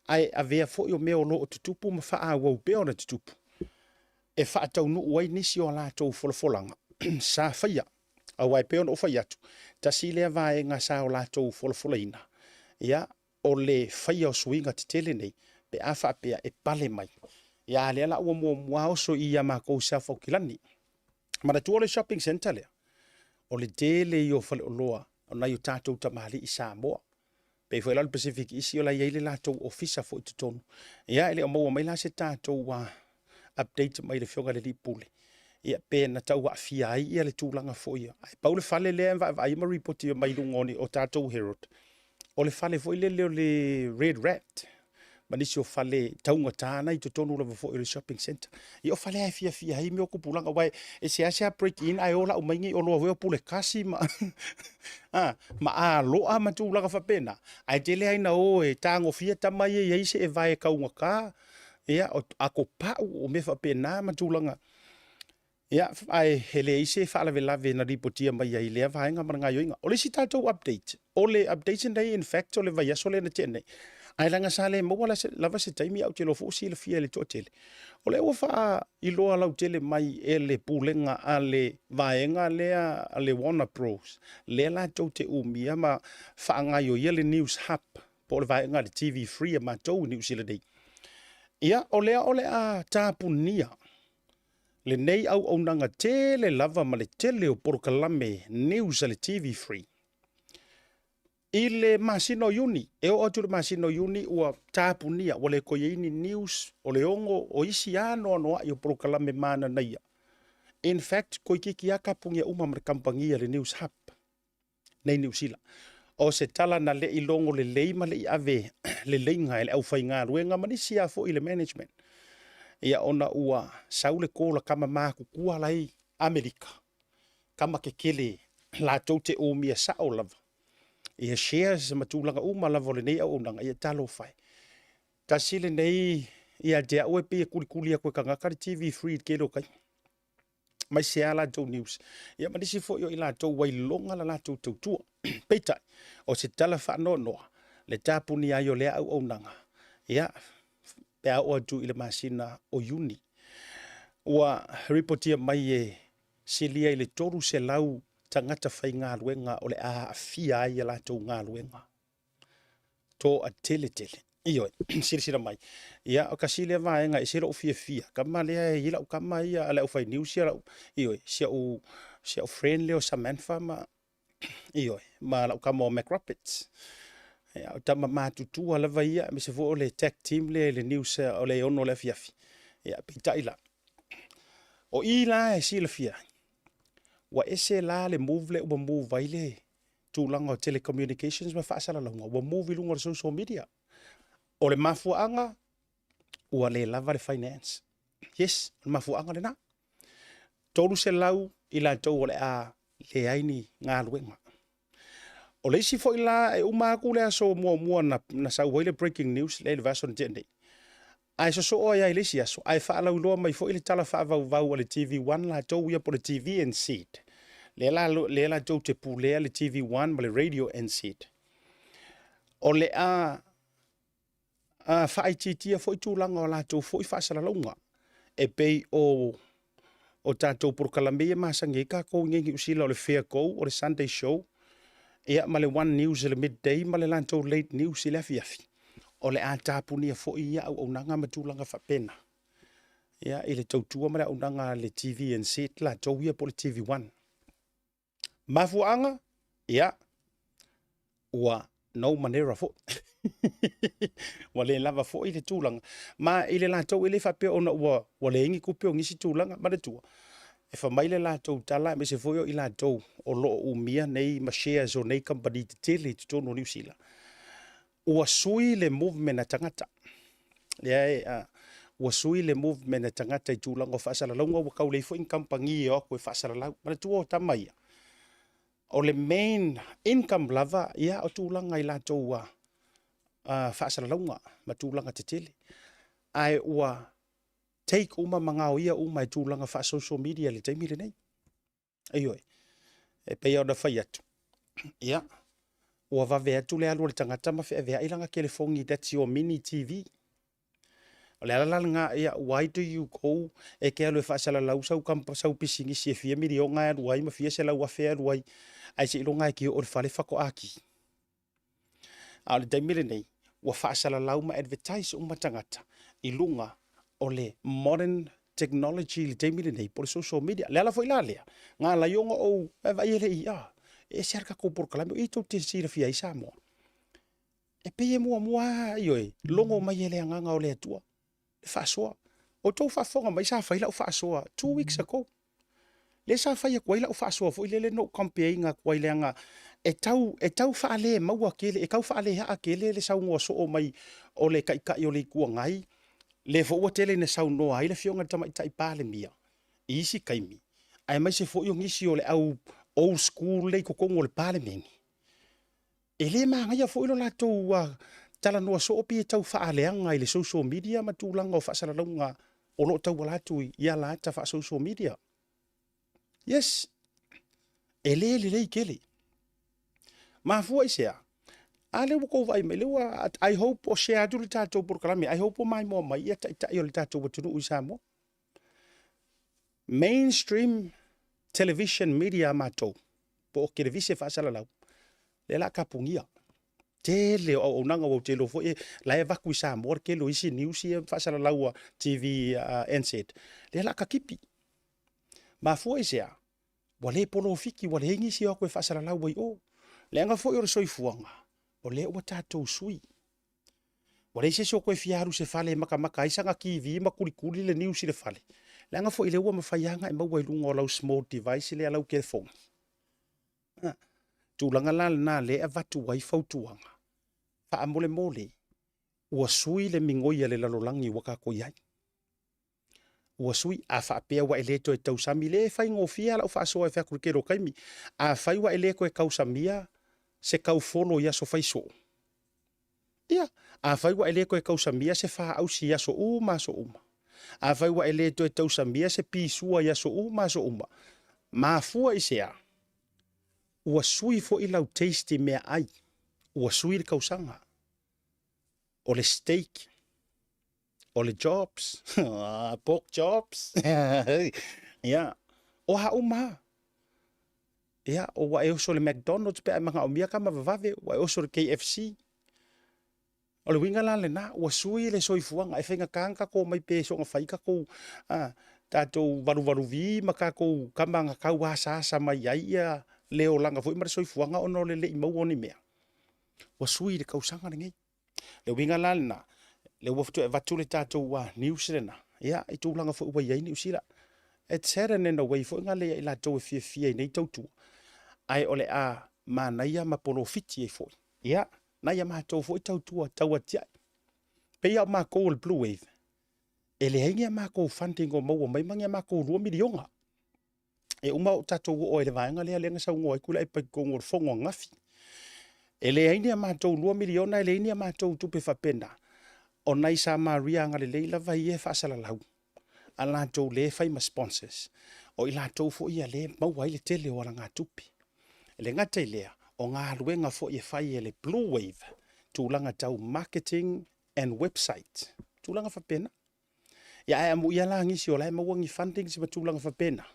Ae avea foi o mea o lo o tutupu ma faaauau pea ona tutupu, e faataunuu ai nisi o a latou folafolaga sa faia. Aua e pei ona ou fai atu, tasi lea vaega sa o latou folafolaina, ia, o le faia o suiga tetele nei pe a faapea e pale mai. Ia, a lea la ua muamua oso i ia matou i South Aukilani. Manatua o le shopping centre lea, o le tele ia o faleoloa o nai o tatou tamalii Samoa. Pei foi la o le Pacific Isi o la e i ai le latou ofisa foi i totonu. Ia, e le o maua mai la se tatou update mai le Afioga i le Alii Pule, ia pe na tau aafia ai ia le tulaga foi ia. Ae pau le fale lea e vaavaai ma ripoti mai luga o tatou Herald, o le fale foi lele o le Red Rat ma nisi o fale taugata na i totonu lava foi o le shopping centre. Ia o fale lava e fiafia ai mea o tupulaga, aua e seasea break in ae o lau mai nei oloa foi o pule kasi ma, a, ma aloa ma tulaga faapena. Ae tele lava ina o e tagofia tama ia e i ai se evae taugata, ia, o ato pau, o mea faapena ma tulaga. Ia, ae e leai se faalavelave na lipotia mai ai i lea vaega ma le gaoioiga. O le isi tatou update, o le update lenei in fact o le vaiaso lea na tea nei, ae leaga sa le maua lava se taimi ae ou te iloa foi ua silafia e le toatele, o lea ua faailoa lautele mai e le Pulega a le vaega lea a le Warner Bros, lea latou te umia ma faagaoioia le News Hub po o le vaega a le TV Free a matou i Niu Sila nei. Ia, o lea o le a tapunia lenei auaunaga tele lava ma le tele o polokalame news a le TV Free. I le masina o Iuni, e oo atu i le masina o Iuni ua tapunia, ua le toe i ai ni news o le ono o isi anoanoai o polokalame mananaia. In fact, toeitiiti lava tapunia uma ma le kamupani a le News Hub nei Niu Sila. O se tala na le i logo lelei ma le i ave leleiga e le aufaigaluega ma nisi lava foi i le management. Ia ona ua sau le call a tama matutua la i Amerika, tama tetele latou te umia sao lava ia shares ma tulaga uma lava o lenei auaunaga, ia talofa e. Tasi lenei ia te au e pei e kulikuli atu e tagata le TV free i le tele o taimi. Aemaise lava latou news, ia ma nisi foi o i latou ua iloga la latou tautua. Peitai, o se tala faanoanoa le tapunia ai o lea auaunaga, ia, pe a oo atu i le masina o Iuni. Ua ripotia mai e silia i le 300 tagata faigaluega o le a aafia ai a latou galuega. Toatele tele. Ioe, silasila mai. Ia, o tasi lea vaega e ese lou fiafia. Tama lea e i ai lau tama ia a le aufai news ia lau, ioe, si au, si au friend lea o Samantha ma, ioe, ma lau tama o Mac Roberts. Ia, o tama matutua lava ia, aemaise foi o le tag team lea i le news o le 6 o le afiafi. Ia, peitai la, o i la e silafia ai, ua ese la le move lea ua move ai le tulaga o telecommunications ma faasalalauga, ua move i luga o le social media. O le mafuaaga, ua le lava le finance. Yes, o le mafuaaga lena. 300 i latou o le a leai ni galuega. O le isi foi la, e uma atu le aso muamua na, na sau ai le breaking news lea i le vaiaso na tea nei. Ae sosoo ai lava i le isi aso, ae faalauiloa mai foi le tala faavauvau a le TV One latou ia po o le TVNZ. Lea la, lea latou te pulea le TV One ma le Radio NZ. O le a a faaitiitia foi tulaga o latou foi faasalalauga e pei o o tatou polokalame ia masani ai tatou i inei i Niu Sila o le Fair Go, o le Sunday Show, ia ma le One News i le midday ma le latou Late News i le afiafi. O le a tapunia foi ia auaunaga ma tulaga faapena. Ia, i le tautua ma le auaunaga a le TVNZ latou ia po o le TV One. Mafuaaga, ia, ua no manera foi. ua le lava foi le tulaga. Ma i le latou e le faapea ona ua, ua leai ni tupe o nisi tulaga. Manatua, e fai mai le latou tala aemaise foi o i latou o lo o umia nei ma shares o nei kamupani tetele i totonu o Niu Sila. Ua sui le movement a tagata. Lea e, uh, ua sui le movement a tagata i tulaga o faasalalauga, ua tau leai foi ni kamupani e o atu e faasalalau. Manatua o tama ia, o le main income lava, ia, o tulaga i latou uh, uh, faasalalauga ma tulaga tetele. Ae ua take uma ma gaoia uma e tulaga faa-social media i le taimi lenei. Ioe, e pei ona fai atu, ia, ua vave atu le alu o le tagata ma feaveai lana telefoni, that's your mini TV. O le ala la lena, ia, why do you go e te alu e faasalalau sau, sau pisinisi e fia miliona e alu ai ma fia 100,000 e alu ai, ae seiloga e te oo i le fale faatoa ki. A o le taimi lenei, ua faasalalau ma advertise uma tagata i luga o le modern technology i le taimi lenei po o le social media. Le ala foi la lea, na ala ai ona ou vaai e le i, ah, e ese lava le tatou polokalame, o i tou te silafia ai Samoa. E pei e muamua lava, ioe, logo mai e le Agaga o le Atua le faasoa. O tou faafofoga mai sa fai lau faasoa 2 weeks ago. Lea sa fai atu ai lau faasoa foi lele na ou compare ina atu ai leaga e tau, e tau faale maua tele, e tau faaleaa tele le saunoa soo mai o le Taitai o le Itu Agai, lea foi ua tele ina saunoa ai le Afioga i le Tamaitai Palemia i isi taimi, aemaise foi o nisi o le au old school lea i totonu o le Palemene. E le manaia foi lo latou talanoa soo pei e tau faaleaga i le social media ma tulaga o faasalalauga o lo o tauala atu i ala ata faa-social media. Yes, e le lelei tele. Mafua i se a? A lea ua tou vaai mai, lea ua, I hope o share atu le tatou polokalame, I hope o maimoa mai ia taitai o le tatou atunuu i Samoa. Mainstream television media a matou, po o kelevise faasalalau, lea la kapugia. Tele o auaunaga ua ou te iloa foi la e avatu i Samoa le tele o isi news ia faasalalau a TV NZ, lea la katipi. Mafua i se a? Ua le polofiti, ua leai nisi o atu e faasalalau ai o. Leaga foi o le soifuaga, o lea ua tatou sui. Ua leai se isi o toe fia alu i se fale e matamata ai sana TV ma tulikuli le news i le fale. Leaga foi lea ua mafai lava ona e maua i luga o lau small device lea lau telefoni. Ha. Tulaga la lena lea e avatu ai fautuaga. Faamolemole, ua sui le migoi a le lalolagi ua tatou i ai. Ua sui, a faapea ua e le toe tausami, le faigofie lau faasoa e fai atu i le tele o taimi. Afai ua e le toe tausamia se taufolo i aso fai soo, ia, afai ua e le toe tausamia se faausi i aso uma aso uma, afai ua e le toe tausamia se pisua i aso uma aso uma, mafua i se a? Ua sui foi lau taste i meaai, ua sui le tausaga. O le steak, o le jobs, pork jobs, ia, o a uma lava. Ia, ua e oso i le McDonald's pe a e manaomia tama vavave, ua e oso i le KFC. O le uiga la lena, ua sui le soifuaga, e faigata ona tatou omai pe soona fai tatou, tatou valuvaluvi ma tatou tama na tau asaasa mai ai ia le olaga foi ma le soifuaga ona o le le i maua o ni mea. Ua sui le tausaga lenei. Le uiga la lena, lea ua toe avatu le tatou news lena, ia, i tulaga foi ua i ai Niu Sila. It's sad and in a way foi na le ia i latou e fiafia i nei tautua, ae o le a manaia ma polofiti ai foi. Ia, nai a matou foi tautua tauatiae. Pei lava o matou o le Blue Wave, e leai ni a matou funding o maua mai ma ni a matou $2 miliona. E uma o tatou oo ai i le vaega lea lea na saunoa ai Tuilaepa i totonu o le fono ananafi. E leai ni a matou $2 miliona, e leai ni a matou tupe faapena. O nai Samaria agalelei lava ia e faasalalau, a latou le fai ma sponsors, o i latou foi ia lea e maua ai le tele o alagatupe. E le gata i lea, o galuega foi e fai e le Blue Wave, tulaga tau marketing and website, tulaga faapena. Ia ae amuia la nisi o la e maua ni fundings ma tulaga faapena.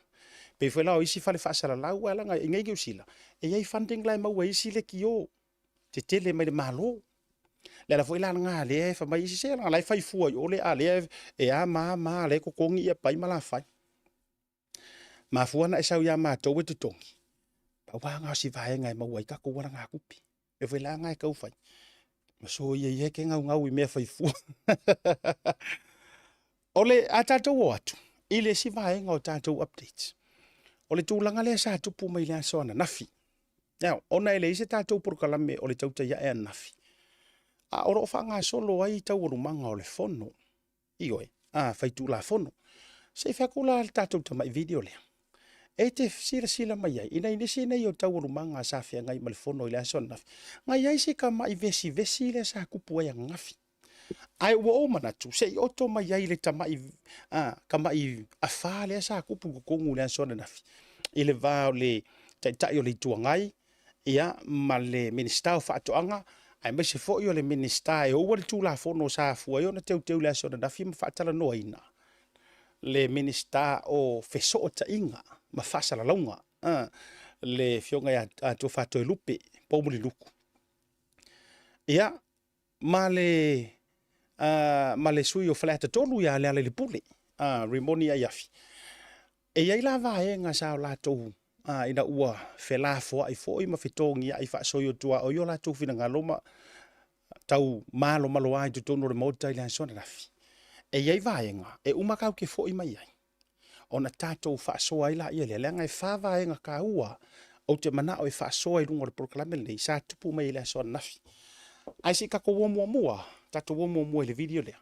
Pei foi la o isi fale faasalalau ae leaga i nei Niu Sila, e i ai funding la e maua e isi lekiō tetele mai le Malo. Le ala foi la lena lea e fai mai isi, se leaga la e fai fua i o le a lea e a ma a ma a la e totogi ia pai ma lafai. Mafua ona e sau ia matou e totogi, pau lava lena o si vaega e maua ai tatou alagatupe. E foi la lena e tau fai. Ma soia ia e ke gaugau i mea fai fua. O le a tatou o atu i le isi vaega o tatou updates. O le tulaga lea sa tupu mai le aso ananafi. Now, ona e leai se tatou polokalame o le tautai ae ananafi, a o lo o faagasolo ai taualumaga o le fono, ioe, a faitulafono. Se i fai atu la le tatou tamai video lea e te silasila mai ai i nai nisi nei o taualumaga sa feagai ma le fono i le aso ananafi. Na i ai si tamai vesivesi lea sa tupu ai ananafi. Ae ua ou manatu se i oto mai ai le tamai, a, tamai afa lea sa tupu i totonu i le aso ananafi i le va o le Taitai o le Itu Agai ia, ma le Minisita o Faatoaga, aemaise foi o le Minisita e oua le Tulafono sa afua ai ona teuteu i le aso ananafi ma faatalanoaina le Minisita o Fesootaiga ma Faasalalauga, a, le Afioga ia Tofa Toelupe Poumulinuku. Ia, ma le ma le sui o Faleata 3 ia Lealailepule, Rimoni Aiafi. E i ai la vaega sa o latou ina ua felafoai foi ma fetogiai faasoiotuaoi o latou finagalo ma tau malomaloa i totonu o le Maota i le aso ananafi. E i ai vaega e uma tatou te foi mai ai ona tatou faasoa ai laia lea, leaga e fa vaega taua ou te manao e faasoa i luga o le polokalame lenei sa tupu mai i le aso ananafi. Ae se i tatou o muamua, tatou o muamua i le video lea,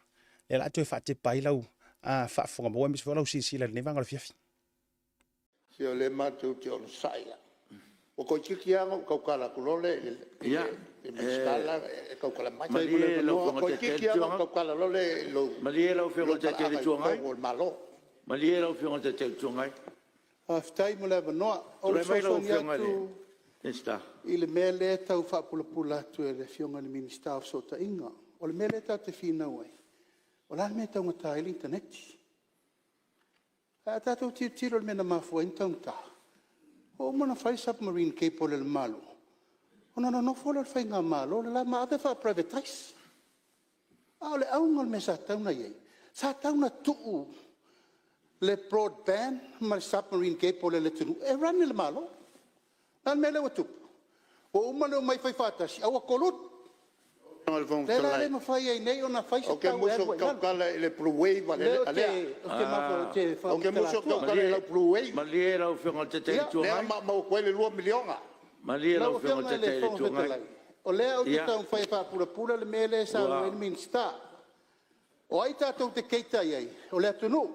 lea o le a toe faatepa ai lau faafofoga maua aemaise foi o lau silasila i lenei vaega o le afiafi. Se o lea matou te onosai lava. Ua toeitiiti lava ona ou tautala atu loa lea i le Minisita le la e tautala mai. Ua toeitiiti lava ona ou tautala loa lea i lou talaaga i totonu o le Malo. Malie lau Afioga i le Taitai o le Itu Agai. Faafetai mo le avanoa. O le Tulai mai lau fesoasoani Afioga i le atu Minisita. i le mea lea e tau faapulapula atu e le Afioga i le Minisita o Fesootaiga. O le mea lea tatou te finau ai, o le a le mea e taugata ai le initaneti? Ae a tatou tilotilo i le mea na mafua ai ona taugata, ua uma ona fai le submarine cable a le Malo, ona nonofo lea o le faigamalo le la ma ave faa-privatize. A o le auga o le mea sa tatau ona i ai, sa tatau ona tuu le broadband ma le submarine cable a le atunuu e run e le Malo. O le a le mea lea ua tupu? Ua uma ona omai fai faatasi, ae ua koluni. O lea la e le mafai ai nei ona fai se Ou te tau e musu alu ou ai te i lalo. tautala i le blue wave O a lea Lea. ou te Ou te faamatala musu ou te atua. tautala i lau blue wave. Malie lau Afioga i le Taitai o le Itu Lea na Agai. maumau atu ai le $2 miliona. Malie lau Lau Afioga i le Afioga i Taitai le o le Fofoga Itu Agai. Fetalai, o lea ou te taumafai e faapulapula le mea lea e saunoa ai le Minisita. O ai tatou te cater i ai? O le atunuu.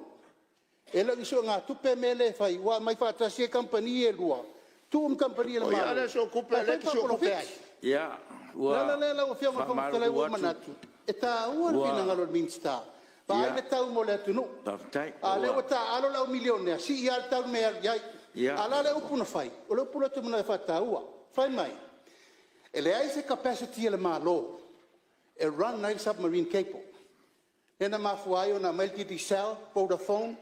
E le o ni suegatupe le mea lea e fai, ua aumai faatasi ai kamupani ia e lua, tuu le kamupani a le O ai Malo a lea sue tupe a ae lea fai e te sue tupe ai? faapolofiti. Ia, O le ua ala lea lau Afioga i le Fofoga Fetalai faamalulu ua ou atu, manatu, e taua le ua finagalo o le Minisita, vaai le tau mo le atunuu. Faafetai. A o lea Ua ua taaalo le au milionea, sii lava le tau i le mea e alu i ai. A o le a le upu na fai? O le upu lea ou te manao e faataua. Fai mai, e leai se capacity a le Malo e run ai le submarine cable, lea na mafua ai ona aumai le Digicel, Vodafone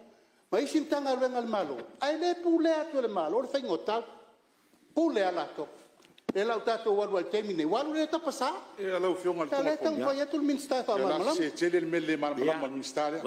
ma isi Matagaluega a le Malo, ae le pulea atu e le Malo le faiga o tau, e pule lava latou. O lea la ua tatou alu ai i le taimi lenei, ua alu lea tapasa. Ia lau Afioga i le A o lea e Fofoga taumafai atu le Minisita e Fetalai, o le a faamalamalama. sese tele le mea le malamalama o le Minisita lea.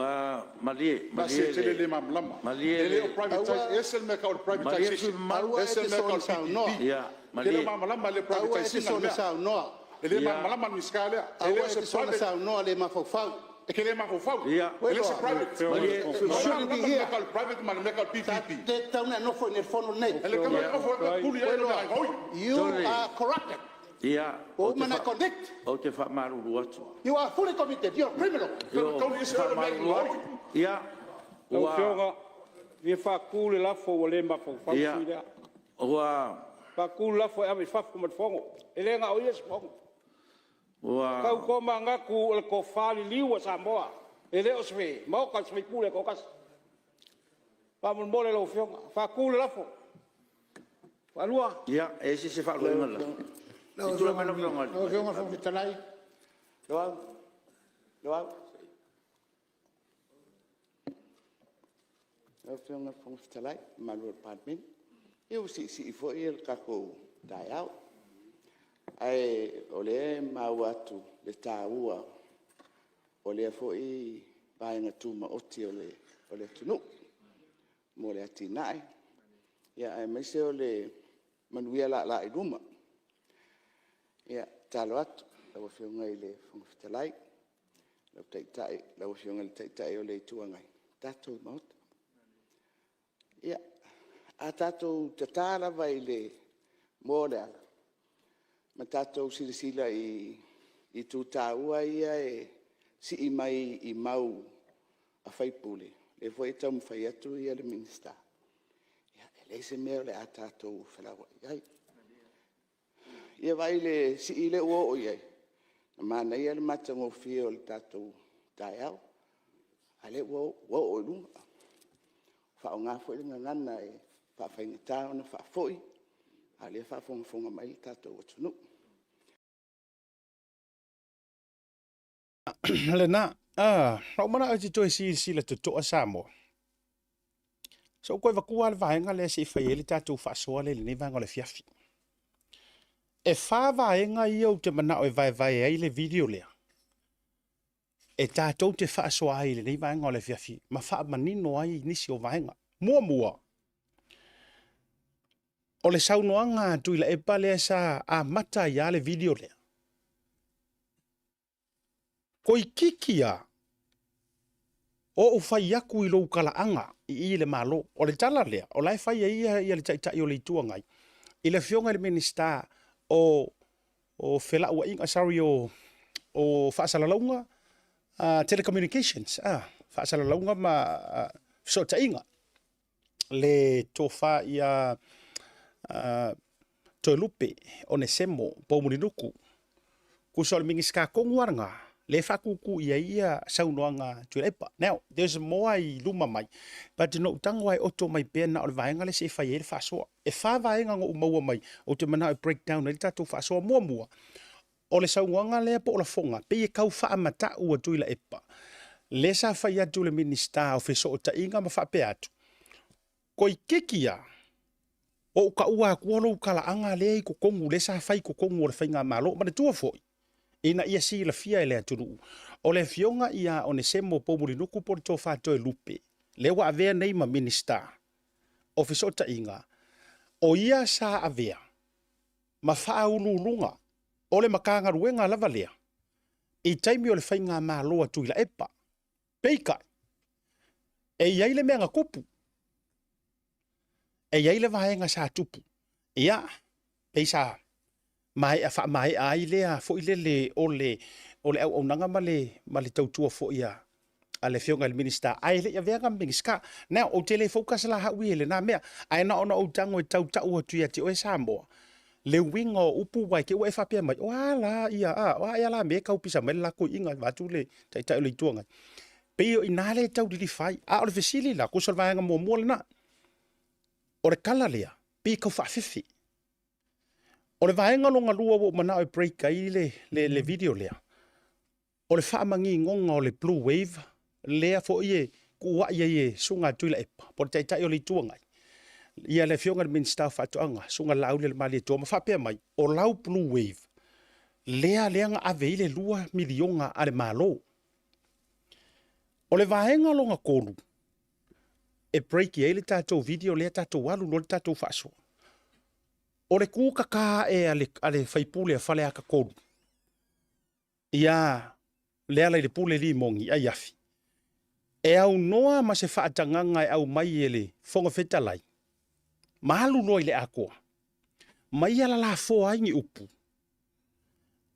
Malie, O le a sese malie tele le le le malamalama. Malie E le le o privatize, e ese le mea e tau o le Malie le sui privatization, usufono mamalu. Aua e ese te le mea e tau o soona le saunoa. PPP. Ia, E te le o malie. malamalama i le Aua e privatization te ina le soona mea. saunoa. E le malamalama le Minisita lea. E le Aua o e se te soona private, saunoa le mafaufau. e te le mafaufau. Ia. E le o se private. Malie. O le Shouldn't be malamalama le mea here. e tau o le private ma le mea e tau o le PPP. Le tatau ona e nofo i inei i le fono lenei. E le tatau ona e nofo e puli ai le gaoi. You Sorry. are corrupted. Ia, Ua ou te uma ona e fa- convict. ou te faamalulu atu. You are fully committed. You are criminal. Io, Tau ese le mea faamalulu gaoi. atu. Ia, Lau ua Afioga, e fia faatu le lafo ua le mafaufau le Ia, sui usufono lea. ua Faatu le lafo e ave i fafo ma le Fono. E le na o ia se Fono. Ua Tau tomanatu o le tofa liliu a Samoa, e le o se Maota o se sui usufono e toatasi. Faamolemole lau Afioga, faatu le lafo. Faalua. Ia, e i ai se isi e faaluaina le lafo? Se i tulai mai lau Afioga i le Lau Afioga i le Fofoga Fetalai, Loau, Loau. Lau Afioga i le Fofoga Fetalai ma le mamalu o le Palemene, ia ua siisii foi le tatou taeao, ae o lea e maua atu le taua o lea foi Vaega Tumaoti o le atunuu mo le atinae, aemaise o le manuia laalaa i luma. E tatalo atu i lau Afioga i le Fofoga Fetalai, lau Afioga i le Taitai o le Itu Agai, le tatou Maota, ia, a tatou tata lava i le moa o le ala ma tatou silasila i itu taua ia e sii mai i mau a sui usufono, lea foi e taumafai atu le Minisita, ia, e leai se mea o le a tatou felauai ai. Ia vaai i le sii lea ua oo i ai? Na manaia le matagofie o le tatou taeao, a o lea ua oo i luga. Ua faaaoga foi le gagana e faafaigata ona faafoi a o lea e faafogafoga mai le tatou atunuu. Lena. Na ou manao e te toe silasila totoa Samoa. Se ou toe avatua lava le vaega lea se i fai ai le tatou faasoa lea i lenei vaega o le afiafi. E fa vaega ia ou te manao e vaevae ai le video lea e tatou te faasoa ai i lenei vaega o le afiafi ma faamanino ai nisi o vaega. Muamua, o le saunoaga a Tuilaepa lea sa amata ai lava le video lea. Toeitiiti lava ou fai atu i lou talaaga i i i le Malo. O le tala lea, o la e fai e ia le Taitai o le Itu Agai i le Afioga i le Minisita o o Felauaiga, sorry, o o Faasalalauga, Telecommunications, Faasalalauga ma Fesootaiga, le tofa ia Toelupe Onesemo Poumulinuku. Tusa o le Minisita tonu lava lena Lea e faakūkū i ai ia saunoaga a Tuilaepa. Now, there's more i luma mai, but na ou tago lava e oto mai pea na o le vaega lea se i fai ai le faasoa. E fa vaega na ou maua mai, ou te manao e break down ai le tatou faasoa. Muamua, o le saunoaga lea po o lafoga, pei e tau faamata'u a Tuilaepa, lea sa fai atu le Minisita o Fesootaiga ma faapea atu, Toeitiiti lava, ou taua atua lou talaaga lea i totonu, lea sa fai i totonu o le Faigamalo. Manatua foi, ina ia silafia e le atunuu, o le Afioga ia Onesemo Poumulinuku po o le Tofa Toelupe, lea ua avea nei ma Minisita o Fesootaiga, o ia sa avea ma faauluuluga o le Matagaluega lava lea i taimi o le Faigamalo a Tuilaepa. Peitai, e i ai le mea na tupu. E i ai le vaega sa tupu. Ia, pei sa maea faamaea ai lea foi lele o le, o le auaunaga ma le, ma le tautua foi a, a le Afioga i le Minisita, ae le i avea na Minisita. Now, ou te le focus la hau i lena mea, ae na ona ou tago e tau tau atu ia te oe Samoa, le uiga o upu ua te i ua e faapea mai, o a la ia, a, o a ea la mea e tau pisa mai le latou iiga, vaeatu le Taitai o le Itu Agai. Pei o i ina lea e tau lilifa ai. A o le fesili la, tusa o le vaega muamua lena, o le tala lea, pei e tau faafefe. O le vaega lona lua ua ou manao e break ai le, le, le video lea, o le faamaginoga o le Blue Wave, lea foi e tuuai ai e Susuga Tuilaepa, po o le Taitai o le Itu Agai, ia le Afioga i le Minisita o Faatoaga, Susuga Laaulialemalietoa, ma faapea mai, o lau Blue Wave, lea lea na ave ai le $2 miliona a le Malo. O le vaega lona tolu, e break ai le tatou video lea tatou alu loa le tatou faasoa. O le kū kaka ae a le, a le faipule a Faleata 3, ia Lealailepule Limoni Aiafi, e aunoa ma se faatagaga e aumai e le Fofoga Fetalai, ma alu loa i le atoa, ma ia lalafoa ai ni upu,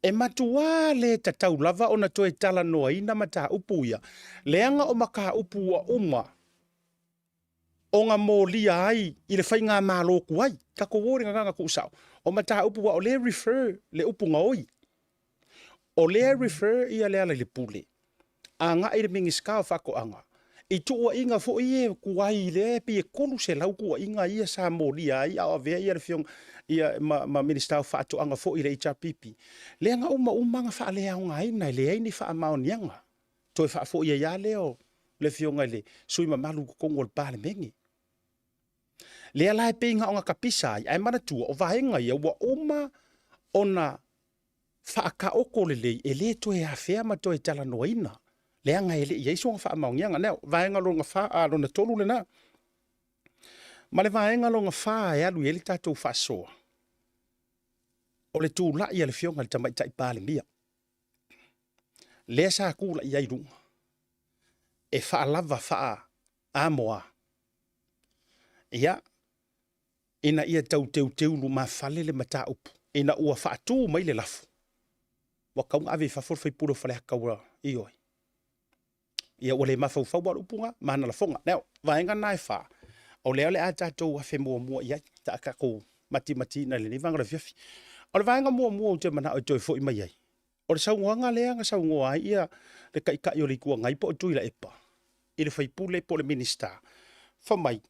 e matuā le tatau lava ona toe talanoaina mataupu ia, leaga o mataupu ua uma ona molia ai i le faigamalo tuai. Tatou o i le gagana tuusao, o mataupu aua o lea e refer le upu gaoi. O lea e refer ia Lealailepule agai i le Minisita o Faatoaga i tuuaiga foi ia e tuai lea e pei e 300 tuuaiga ia sa molia ai a o avea ia le Afioga ia ma, ma Minisita o Faatoaga foi i le HRPP, lea na uma uma na faaleaogaina e leai ni faamaoniaga. Toe faafoi ai lava lea o le Afioga i le sui usufono mamalu i totonu o le Palemene. Lea la e pei na ona tapisa ai, ae manatua o vaega ia ua uma ona faataoto lelei e le toe afea ma toe talanoaina, leaga e le i i ai sona faamaoniaga. Now, vaega lona fa, a, lona tolu lena. Ma le vaega lona fa e alu i ai le tatou faasoa, o le tulai a le Afioga i le Tamaitai Palemia, lea sa tulai ai i luga e faalava faa-Amoa. Ia, ina ia tau teuteu lumafale le mataupu ina ua faatu mai le lafo, ua tatau ona ave i fafo le sui usufono o Faleata ua ioe. Ia ua le mafaufau lava o le upu lena ma ana lafoga. Now, vaega na e fa, o lea o le a tatou afe muamua i ai, ta tatou matimatiina i lenei vaega o le afiafi. O le vaega muamua ou te manao e toe foi mai ai, o le saunoaga lea na saunoa ai ia le Taitai o le Itu Agai po o Tuilaepa i le sui usufono po o le Minisita, fai mai,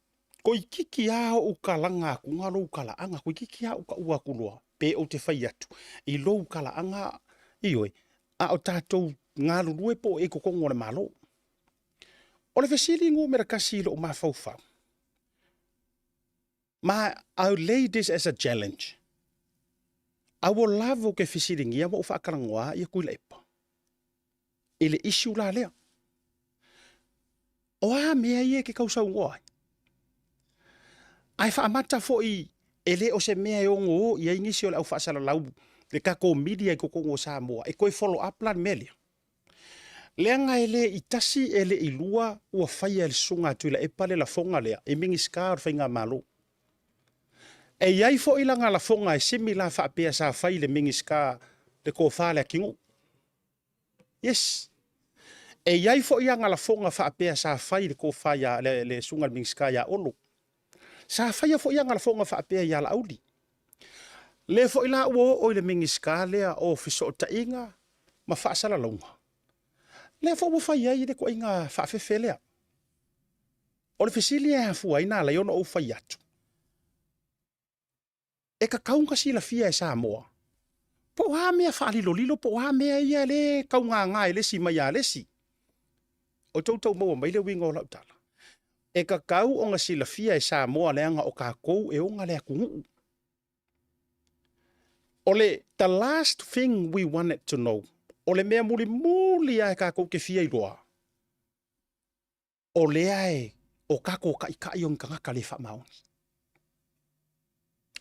Toeitiiti lava ou talaaga atu lou talaaga, toeitiiti lava ou taua atu loa pe ou te fai atu i lou talaaga, ioe, a o tatou galulue po o i totonu o le Malo. O le fesili numera tasi i lou mafaufau, ma I lay this as a challenge, I will love ou te fesiligia ma ou faatalanoa ia Tuilaepa i le issue la lea. O a mea ia e te tausaunoa ai? Ae faamata foi e le o se mea e ono o i ai nisi o le au faasalalau le tatou media i totonu o Samoa e toe follow up la le mea lea. Leaga e le i tasi e le i lua ua faia e le Susuga a Tuilaepa le lafoga lea i Minisita o le Faigamalo. E i ai foi lana lafoga e similar faapea sa fai i le Minisita le Tofa Leatinuu. Yes. E i ai foi ana lafoga faapea sa fai i le tofa ia le, le susuga i le Minisita ia Olo. Sa faia foi ana lafoga faapea ia Laauli. Lea foi la ua oo i le Minisita lea o Fesootaiga ma Faasalalauga. Lea foi ua fai ai le ituaiga faafefe lea. O le fesili e afua ai na ala ai ona ou fai atu, e tatau ona silafia e Samoa po o a mea faalilolilo po o a mea ia lea e taugaga e le isi mai a le isi. O tou tau maua mai le uiga o lau tala? E tatau ona silafia e Samoa leaga o tatou e ona le atunuu. O le the last thing we wanted to know, o le mea mulimuli lava tatou te fia iloa, o lea e o tatou taitai o ni tagata le faamaoni.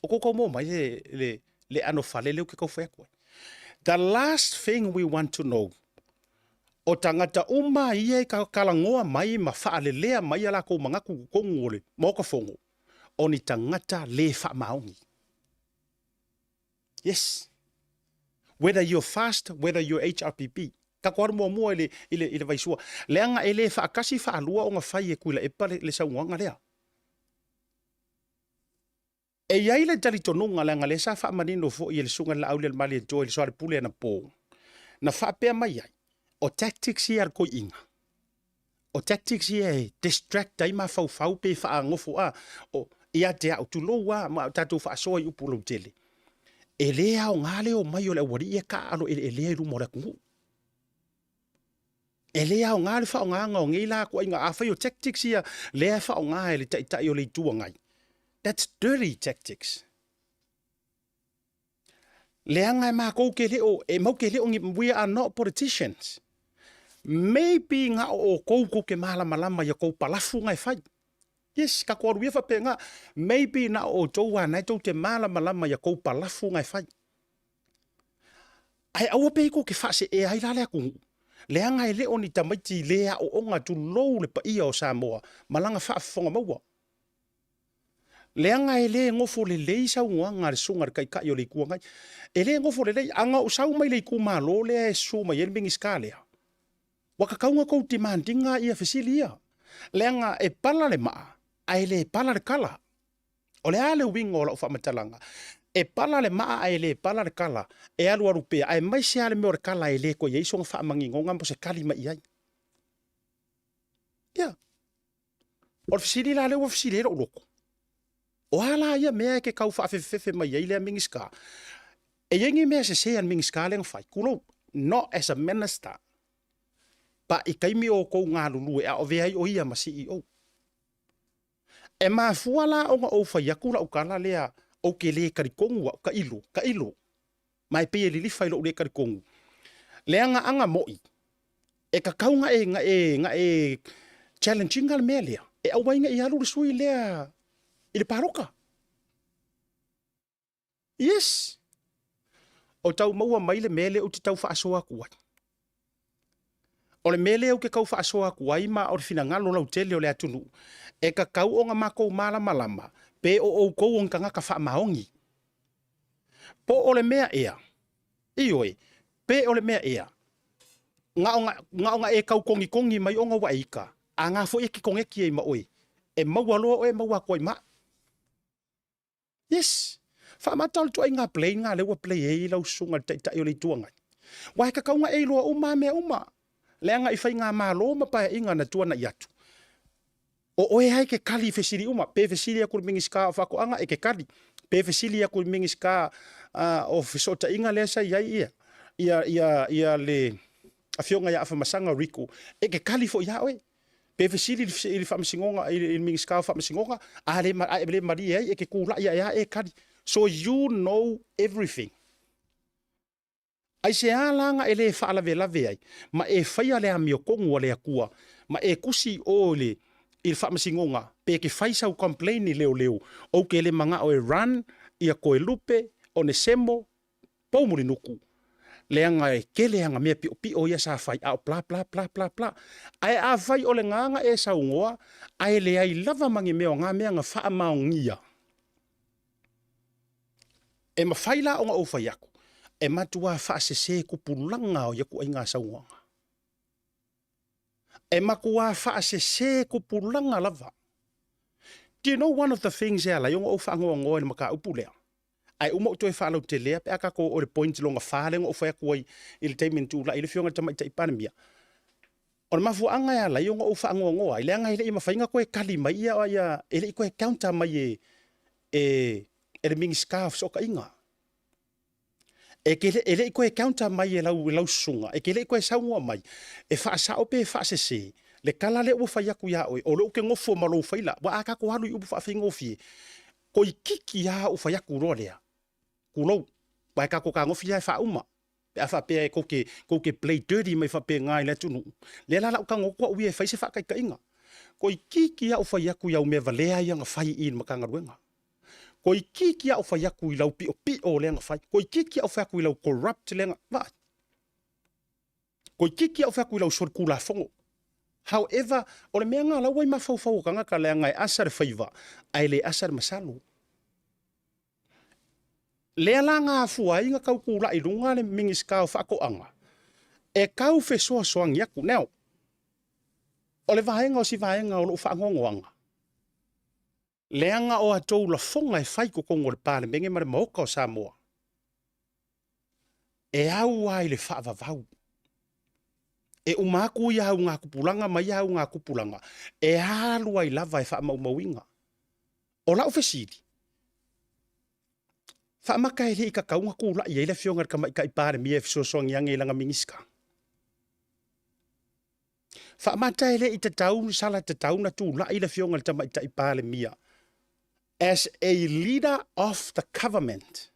O tou tau maua mai le, le, le ano fale lea ou te tau fai atu ai. The last thing we want to know, o tagata uma ia e talanoa mai ma faalelea mai a latou manatu i totonu o le Maota Fono, o ni tagata le faamaoni. Yes. Whether you're fast, whether you're HRPP. Tatou alu muamua i le, i le, i le vaisua. Leaga e le faatasi faalua ona fai e Tuilaepa le, le saunoaga lea. E i ai le talitonuga, leaga lea sa faamanino foi e le Susuga i le Laaulialemalietoa i le Soalepule anapo, na faapea mai ai, o tactics ia a le toeaina, o tactics ia e distract ai mafaufau pe faanofo a, o, ia te au, tulou a, ma tatou faasoa i upu lautele, e le aoga le omai o le aualii e taaalo eleelea i luma o le atunuu. E le aoga le faaaogaina o nei la ituaiga, afai o tactics ia lea e faaaoga e le Taitai o le Itu Agai, that's dirty tactics. Leaga e matou te le o, e mau te le o ni, we are not politicians. Maybe na o outou tou te malamalama i a tou palafu na e fai. Yes, tatou alu ia faapena. Maybe na o outou lava na e tou te malamalama i a tou palafu na e fai. Ae aua pe tou te faaseea ai la le atunuu, leaga e le o ni tamaiti le aooga tulou le paia o Samoa ma lana faafofoga maua. Leaga e le nofo lelei saunoaga a le susuga i le Taitai o le Itu Agai. E le nofo lelei. A na ou sau mai le itumalo lea e susu mai ai le Minisita lea, ua tatau ona tou demand ina ia fesili ia. Leaga e pala le maa, ae le pala le kala. O le a le uiga o lau faamatalaga? E pala le maa ae le pala le kala, e alualu pea, aemaise lava le mea o le kala e le toe i ai sona faamaninoga mo se kali mai i ai. Ia. O le fesili la lea ua fesili ai lou loto, o a la ia mea e te tau faafefefefe mai ai lea Minisita? E i ai ni mea sese a le Minisita lea na fai? Tulou, not as a minister, but i taimi o outou galulue a o avea ai o ia ma CEO. E mafua la ona ou fai atu lau tala lea ou te le talitonu au, tailo, tailo, ma e pei e lilifa i lou le talitonu. Leaga aga moi, e tatau na e, na e, na e challenge ina le mea lea, e aua ai ne i alu le sui lea i le palota. Yes! O tau maua mai le mea lea ou te tau faasoa atu ai. O le mea lea ou te tau faasoa atu ai ma o le finagalo lautele o le atunuu, e tatau ona matou malamalama pe o outou o ni tagata faamaoni. Po o le mea ea, ioe, pe o le mea ea, na ona, na ona e tau togitogi mai ona ua e ita, a na foi e te koneti ai ma oe, e maua loa oe maua atu ai ma au. Yes! Faamata o le ituaiga play lena lea ua play ai lau susuga i le Taitai o le Itu Agai. Aua e tatau ona e iloa uma lava mea uma. Leaga i faigamalo ma paeaiga na tuanai atu, o oe lava e te kali i fesili uma. Pe fesili atu i le Minisita o Faatoaga, e te kali. Pe fesili atu i le Minisita o Fesootaiga lea sa i ai ia, ia, ia, ia le Afioga ia Afamasaga Rico, e te kali foi ia oe. Pe fesili i le Faamasinoga, i le Minisita o Faamasinoga, a le, a e le malie ai, e te tulai ae lava e kali. So you know everything. Aisea la na e le faalavelave ai, ma e faia le amiotonu a le Atua, ma e tusi i o i le, i le Faamasinoga, pe te fai sau complain i leoleo, ou te le manao e run ia Toelupe, Onesemo, Poumulinuku, leaga e tele ana mea piopio ia sa fai, a o bla bla bla bla bla. Ae afai o le ga na e saunoa, ae leai lava ma ni mea o na mea na faamaonia, e mafai la ona ou fai atu, e matua faasese tupulaga o ia ituaiga saunoaga. E matua faasese tupulaga lava. Do you know one of the things e ala ai ona ou faanoanoa i le mataupu lea? Ae uma ou toe faalautelea pe a tatou oo i le point lona fa lea na ou fai atu ai i le taimi na tulai ai le Afioga i le Tamaitai Palemia. O le mafuaaga e ala ai ona ou faanoanoa ai, leaga e le i mafai ona toe tali mai ia, ia e le i toe counter mai e, e, e le Minisita o Fesootaiga. E, te, e le i toe counter mai e lau, e lau susuga, e te le i toe saunoa mai, e faasao pe faasese le tala lea ua fai atu ia oe, o lea ou te nofo ma lou faila, aua a tatou alu i upu faafaigofie, toeitiiti lava ou fai atu loa lea, tulou, aua e tatou fetagofi lava e faauma pe a faapea e tou te, tou te play dirty mai faapena i le atunuu. Lea la o le a ou tago atu au ia e fai se faataitaiga. Toeitiiti lava ou fai atu i au mea valea ia na fai i i le Matagaluega. Toeitiiti lava ou fai atu i lau piopio lea na fai. Toeitiiti lava ou fai atu i lau corrupt lea na... Vaai. Toeitiiti lava ou fai atu i lau solitulafono. However, o le mea lena o la ua i mafaufau o tagata leaga e asa le faiva ae le asa le masalo. Lea la na afua ai na tau tulai i luga le Minisita o Faatoaga e tau fesoasoani atu. Now, o le vaega o si vaega o lou faanoanoaga, leaga o a outou lafoga e fai i totonu o le Palemene ma le Maota o Samoa, e au lava i le faavavau. E uma atu ia augatupulaga ma ia augatupulaga, e alu ai lava e faamaumauina. O lau fesili, faamata e le i tatau ona tulai ai le Afioga i le Tamaitai Palemia e fesoasoani ane i lana Minisita? Faamata e le i tatau, sala tatau ona tulai le Afioga i le Tamaitai Palemia as a leader of the government,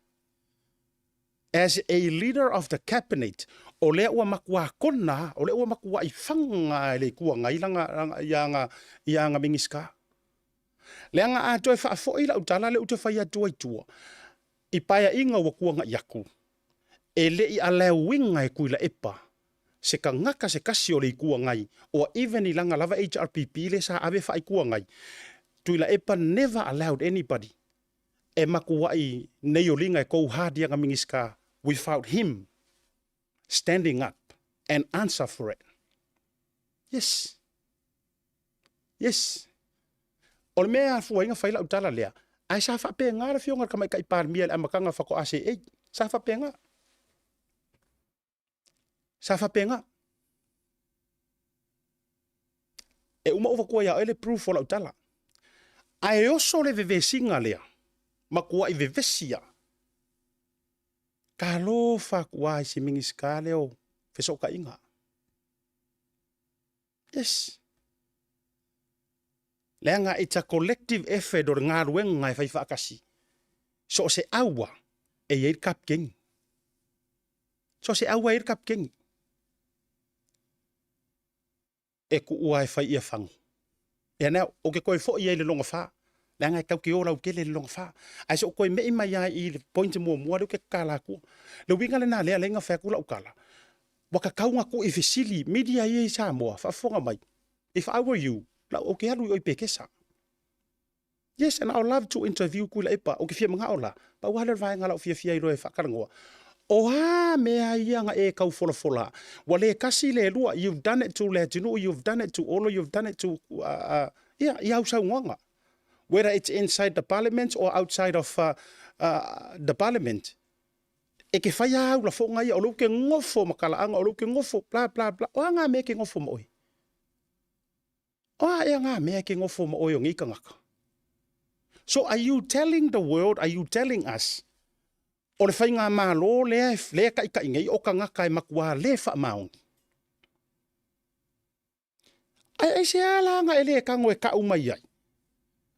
as a leader of the cabinet, o lea ua matua kona, o lea ua matuai faga e le Itu Agai lana, lana, ia ana, ia ana Minisita. Leaga a toe faafoi lau tala lea ou te fai atu ai tua, i paeaiga ua tuanai atu, e le i allow-ina e Tuilaepa se tagata se tasi o le Itu Agai or even i lana lava HRPP lea sa ave faa-Itu Agai, Tuilaepa never allowed anybody e matuai nei oliga e go hard i ana Minisita without him standing up and answer for it. Yes. Yes. O le mea e afua ai na fai lau tala lea, ae sa faapena le afioga i le Tamaitai Palemia i le amataga faatoa seei. Sa faapena. Sa faapena. E uma ou avatua ia oe le proof o lau tala. Ae oso le vevesiga lea, matuai vevesi a. Talofa atu lava i si Minisita lea o Fesootaiga. Yes. Leaga it's a collective effort o le galuega e fai faatasi. So o se aua e i ai le kapikeni. So o se aua e i ai le kapikeni. E kuua e fai ia fagu. Ia now, o ke toe foi ai le lona fa. Leaga e tau ke o lautele le lona fa. Ae se o toe mei mai ai i le point muamua lea ou te tatala atua. Le uiga lena lea lea na fai atu lau tala. Ua tatau ona tuu i fesili media ia i Samoa, faafofoga mai. If I were you, lau ou te alu i o i Pekesa. Yes, and I would love to interview Tuilaepa. Ou te fia manao la, pau lava lea o le vaega la ou fiafia ai loa e faatalanoa. O a mea ia na e tau folafola? Ua le tasi le lua, you've done it to Leatinuu, you've done it to Olo, you've done it to, ia, i au saunoaga. Whether it's inside the parliament or outside of the parliament. E ke fai a au lafoga ia, o lea ou te nofo ma talaaga, o lea ou te nofo, bla, bla, bla. O a ngā mea e ke nofo ma oe? O a ea ngā mea e ke nofo ma oe o nei tagata? So are you telling the world, are you telling us, o le faigamalo lea lea e taitai nei o tagata e matua le faamaoni? Ae aisea la na e le tago e tau mai ai?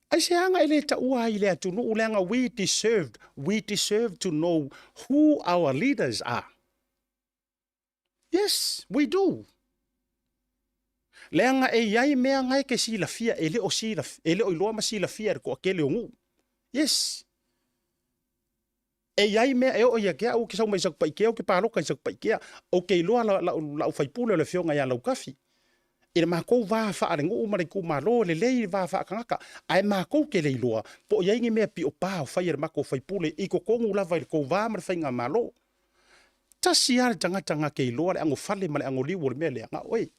Aisea na e le taua ai i le atunuu leaga we deserved, we deserve to know who our leaders are. Yes, we do. Leaga e i ai mea na e ke silafia e le o silafia, e le o iloa ma silafia e le toatele o nuu. Yes. E i ai mea e oo ia te au, ou te sau mai Satupaitea, ou te palota i Satupaitea, ou te iloa lau, lau faipule o le afioga ia Lautafi. I le matou va faalenuu ma le itumalo, e lelei le va faatagata, ae matou te le iloa po o i ai ni mea piopa o fai e le matou faipule i totonu lava i le tou va ma le faigamalo. Tasi lava le tagata na te iloa le anofale ma le anoliu o le mea lea, na o oe.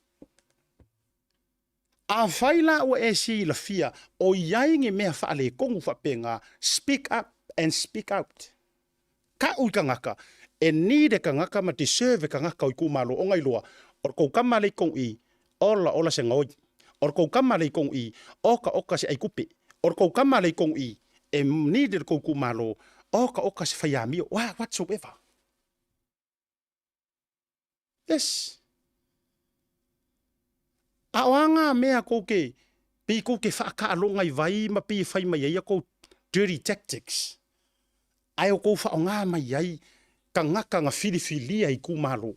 Afai la ua e silafia o i ai ni mea faaletonu faapena, speak up and speak out. Kau i tagata, e need e tagata ma deserve e tagata o itumalo ona iloa, o le tou tama lea i tou i, Ola ola se gaoi. O le kou kama le i kong i, oka oka se aikupe. O le kou kama le i kong i, e need le kou kumalo, oka oka se faiamio, whatsoever. Yes. A o anga mea kou ke, pi kou ke whaakaaloga i vai ma pi e whai mai ai a kou dirty tactics. Ae o kou whaonga mai ai kangaka nga filifilia i kumalo.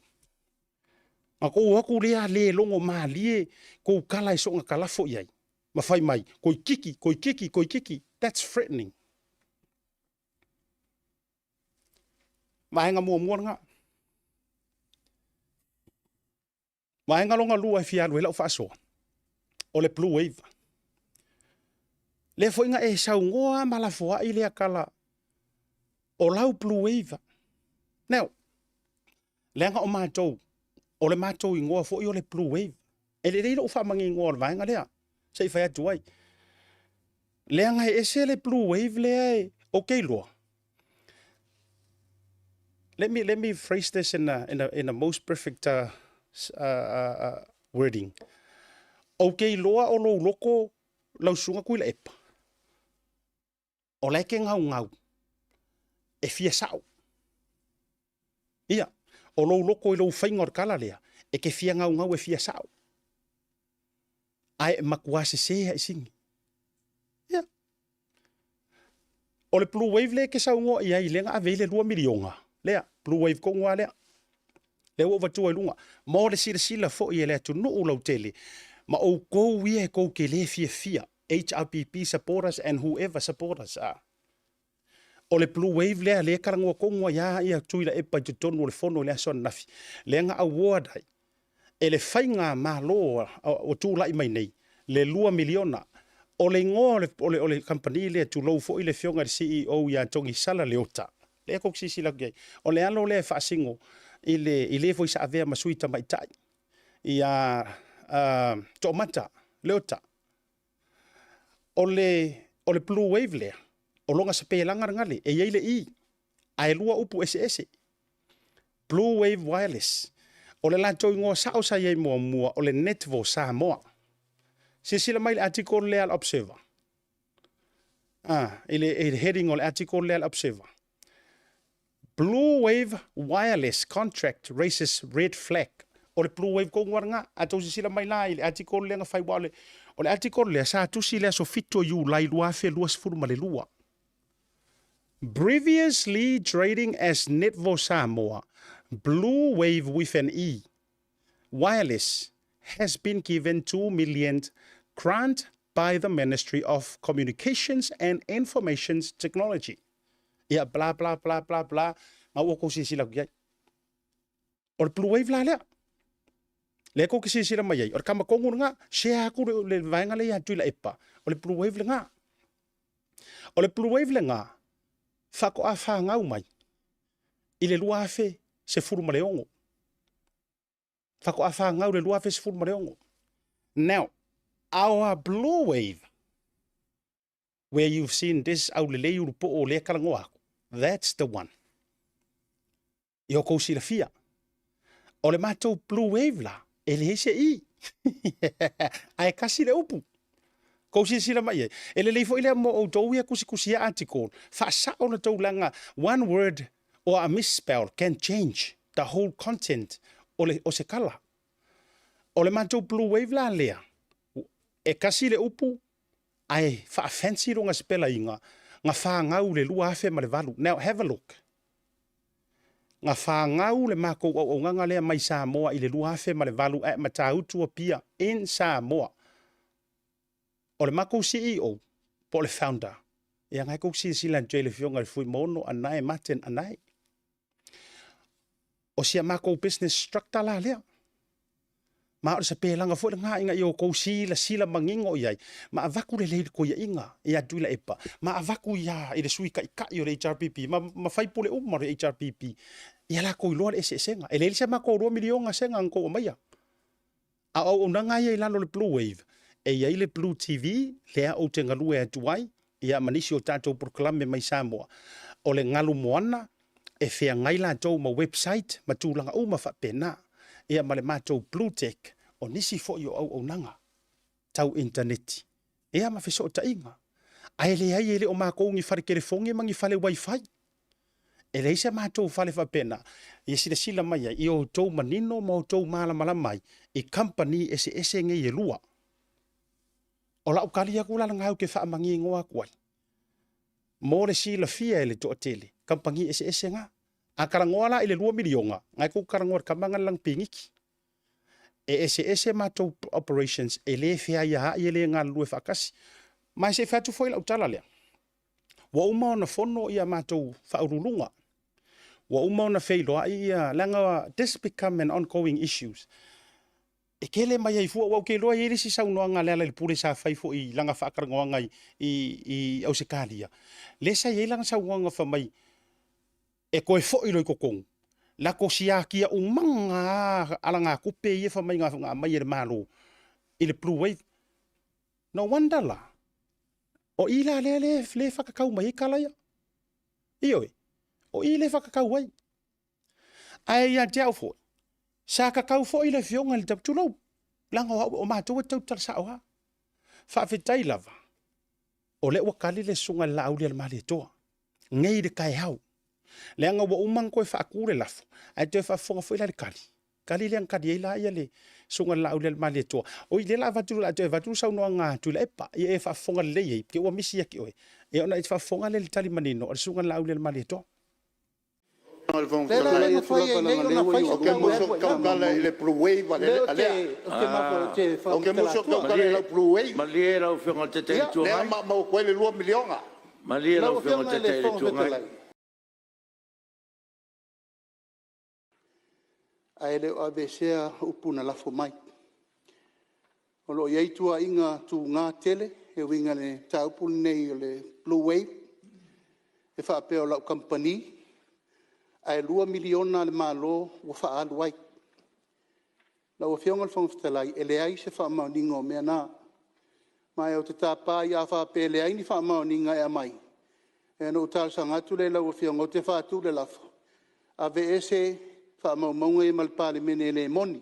Ma kou aku lea le logo malie kou kala e soonga kalafo i ai. Ma fai mai, koi kiki, koi kiki, koi kiki. That's threatening. Vaega muamua lena. Vaega longa lua e fia alu ai lau faasoa, o le blue wave. Lea foi na e saunoa ma lafoai lea kala o lau blue wave. Now, leaga o matou, o le matou igoa foi o le blue wave. E lelei lou faamanigoa o le vaega lea, se i fai atu ai. Leaga e ese le blue wave lea e, okay loa. Let me phrase this in a most perfect wording. Okay loa o lou loko lau susuga Tuilaepa, o la e ke gaugau e fia sao. Ia, o lou loko i lou faiga o le kala lea, e ke fia gaugau e fia sao. Ae e matua sese ai sini. Ia. O le blue wave lea e ke saunoa i ai lea na ave ai le 2 miliona. Lea, blue wave tonu lava lea. Lea ua ou avatua i luga. Mo le silasila foi e le atunuu lautele, ma outou ia e tou te le fiafia, HRPP supporters and whoever supporters are. O le blue wave lea, lea e talanoa tonu ai lava ia Tuilaepa i totonu o le fono i le aso ananafi, lea na award ai e le faigamalo ua tulai mai nei le $2 miliona. O le igoa o le kamupani lea, tulou foi le afioga i le CEO ia Togisala Leota, lea tou te silasila atu i ai, o le alo lea e faasino i le foi sa avea ma sui tamaitai ia Toomata Leota. O le blue wave lea, o lona sapelaga lena e i ai le E, ae lua upu eseese. Blue Wave Wireless. O le latou igoa sao sa i ai muamua o le Netvo Samoa. Silasila mai i le article lea a le Observer. Ah, i le heading o le article lea a le Observer. Blue Wave Wireless contract raises red flag. O le Blue Wave tonu lava lena. A tou silasila mai la i le article lea na fai, aua o le article lea sa tusi i le aso 7 o Iulai 2022. Previously trading as Netvo Samoa, Blue Wave with an E Wireless has been given 2 million grant by the Ministry of Communications and Information Technology. Ia, bla, bla, bla, bla, bla, ma ua kou silasila atu i ai. O le Blue Wave la lea. Lea kou ke silasila mai ai. O le kama tonu lena, share atu le vaega lea ia Tuilaepa. O le Blue Wave lena. O le Blue Wave lena, faatoa fanau mai i le 2016. Faatoa fanau le 2016. Now, our Blue Wave, where you've seen this aulelei ulupo'o o lea talanoa atu, that's the one. I o kou silafia. O le matou Blue Wave la, e leai se E. Ae kasi le upu. Kou silasila mai ai. E lelei foi lea mo outou ia kusikusia article. Faasao le tulaga, one word or a misspell can change the whole content o, le, o se kala. O le matou Blue Wave la lea, e kasi le upu, ae faa-fancy lona sipelaiga, na fanau i le 2008. Now, have a look. Na fanau le matou auaunaga lea mai Samoa i le 2008 at Matautu Apia in Samoa. O le matou CEO po o le founder, ia na e tou silasila atu ai i le afioga i le Fuimaono Anae Martin Anae. O si a matou business structure la lea. Ma o le sapelaga foi lena ina ia outou silasila manino i ai, ma avatu lelei le toiaiga ia Tuilaepa, ma avatu ia i le sui taitai o le HRPP, ma faipule uma o le HRPP, ia latou iloa le eseesega. E leai se matou 2 miliona sega na tou aumaia. A o auaunaga ia i lalo o le Blue Wave, e i ai le Blue TV, lea ou te galue atu ai, ia ma nisi o tatou polokalame mai Samoa. O le galu moana, e feagai latou ma website ma tulaga uma faapena. Ia ma le matou Blue Tech, O nisi foi o auaunaga tau initaneti, ia ma fesootaiga. Ae leai e le o makou ni fale telefoni ma ni fale wifi. E leai se matou fale faapena ia silasila mai ai i outou manino ma outou malamalama ai i kamupani eseese nei e lua. O lau tali atu la lena ou te faamaninoa atu ai mo le silafia e le toatele kamupani eseese na. A talanoa la i le $2 miliona, na e tou talanoa i le tama na i le lagipiniki. E eseese matou operations e le feaiaai e le galulue faatasi. Ma e se i fai atu foi lau tala lea. Ua uma ona fono ia matou faauluuluga. Ua uma ona feiloai ia, leaga this become an ongoing issues. E tele mai ai fua, aua ou te iloa e i ai le isi saunoaga a Lealailepule sa fai foi i lana faatalanoaga i, i, i Ausetalia, lea sa i ai lana saunoaga fai mai, e toe foi loa i totonu, lako siakia umaga lava alagatupe ia fai mai na aumai e le Malo i le Blue Wave. No wonder la, o i la lea lea e whakakau mai ai tala ia. Ioe, o i lea e whakakau ai. Ae ia te au foi, sa kakau foi le afioga i le tulou, leaga o au, o matou e tau tala sao lava. Faafetai lava, o lea ua tali le susuga i le Laaulialemalietoa, nei i le taeao. Leaga ua uma ona toe faatu le lafo, ae toe faafofoga foi la i le tali. Tali lea na tali ai la ia le susuga i le Laaulialemalietoa. Oi, lea o le a avatu, o le a toe avatu le saunoaga a Tuilaepa, ia e faafofoga lelei ai, te i ua misi ia te oe. Ia ona e faafofoga lea i le tali manino a le susuga i le Laaulialemalietoa. Lea la e mafai ai nei ona fai se tau e alu ai lava. Lea ou te faamatala atu. Malie lau Afioga i le Taitai o le Itu Agai. Malie lau Lau Afioga i Afioga le i le Taitai o le Fofoga Itu Agai. Fetalai, ae le o aveesea upu na lafo mai. O lo o i ai tuuaiga tuga tele e uiga i le mataupu lenei o le blue wave e faapea o lau kamupani ae $2 miliona a le Malo ua faaalu ai. Lau Afioga i le Fofoga Fetalai, e leai se faamaoniga o mea na. Ma ou te tapa ai, a faapea e leai ni faamaoniga e aumai, ia ona ou talosaga atu lea i lau Afioga, ou te faatu le lafo, Aveese faamaumauga ia ma le Palemene e le moni.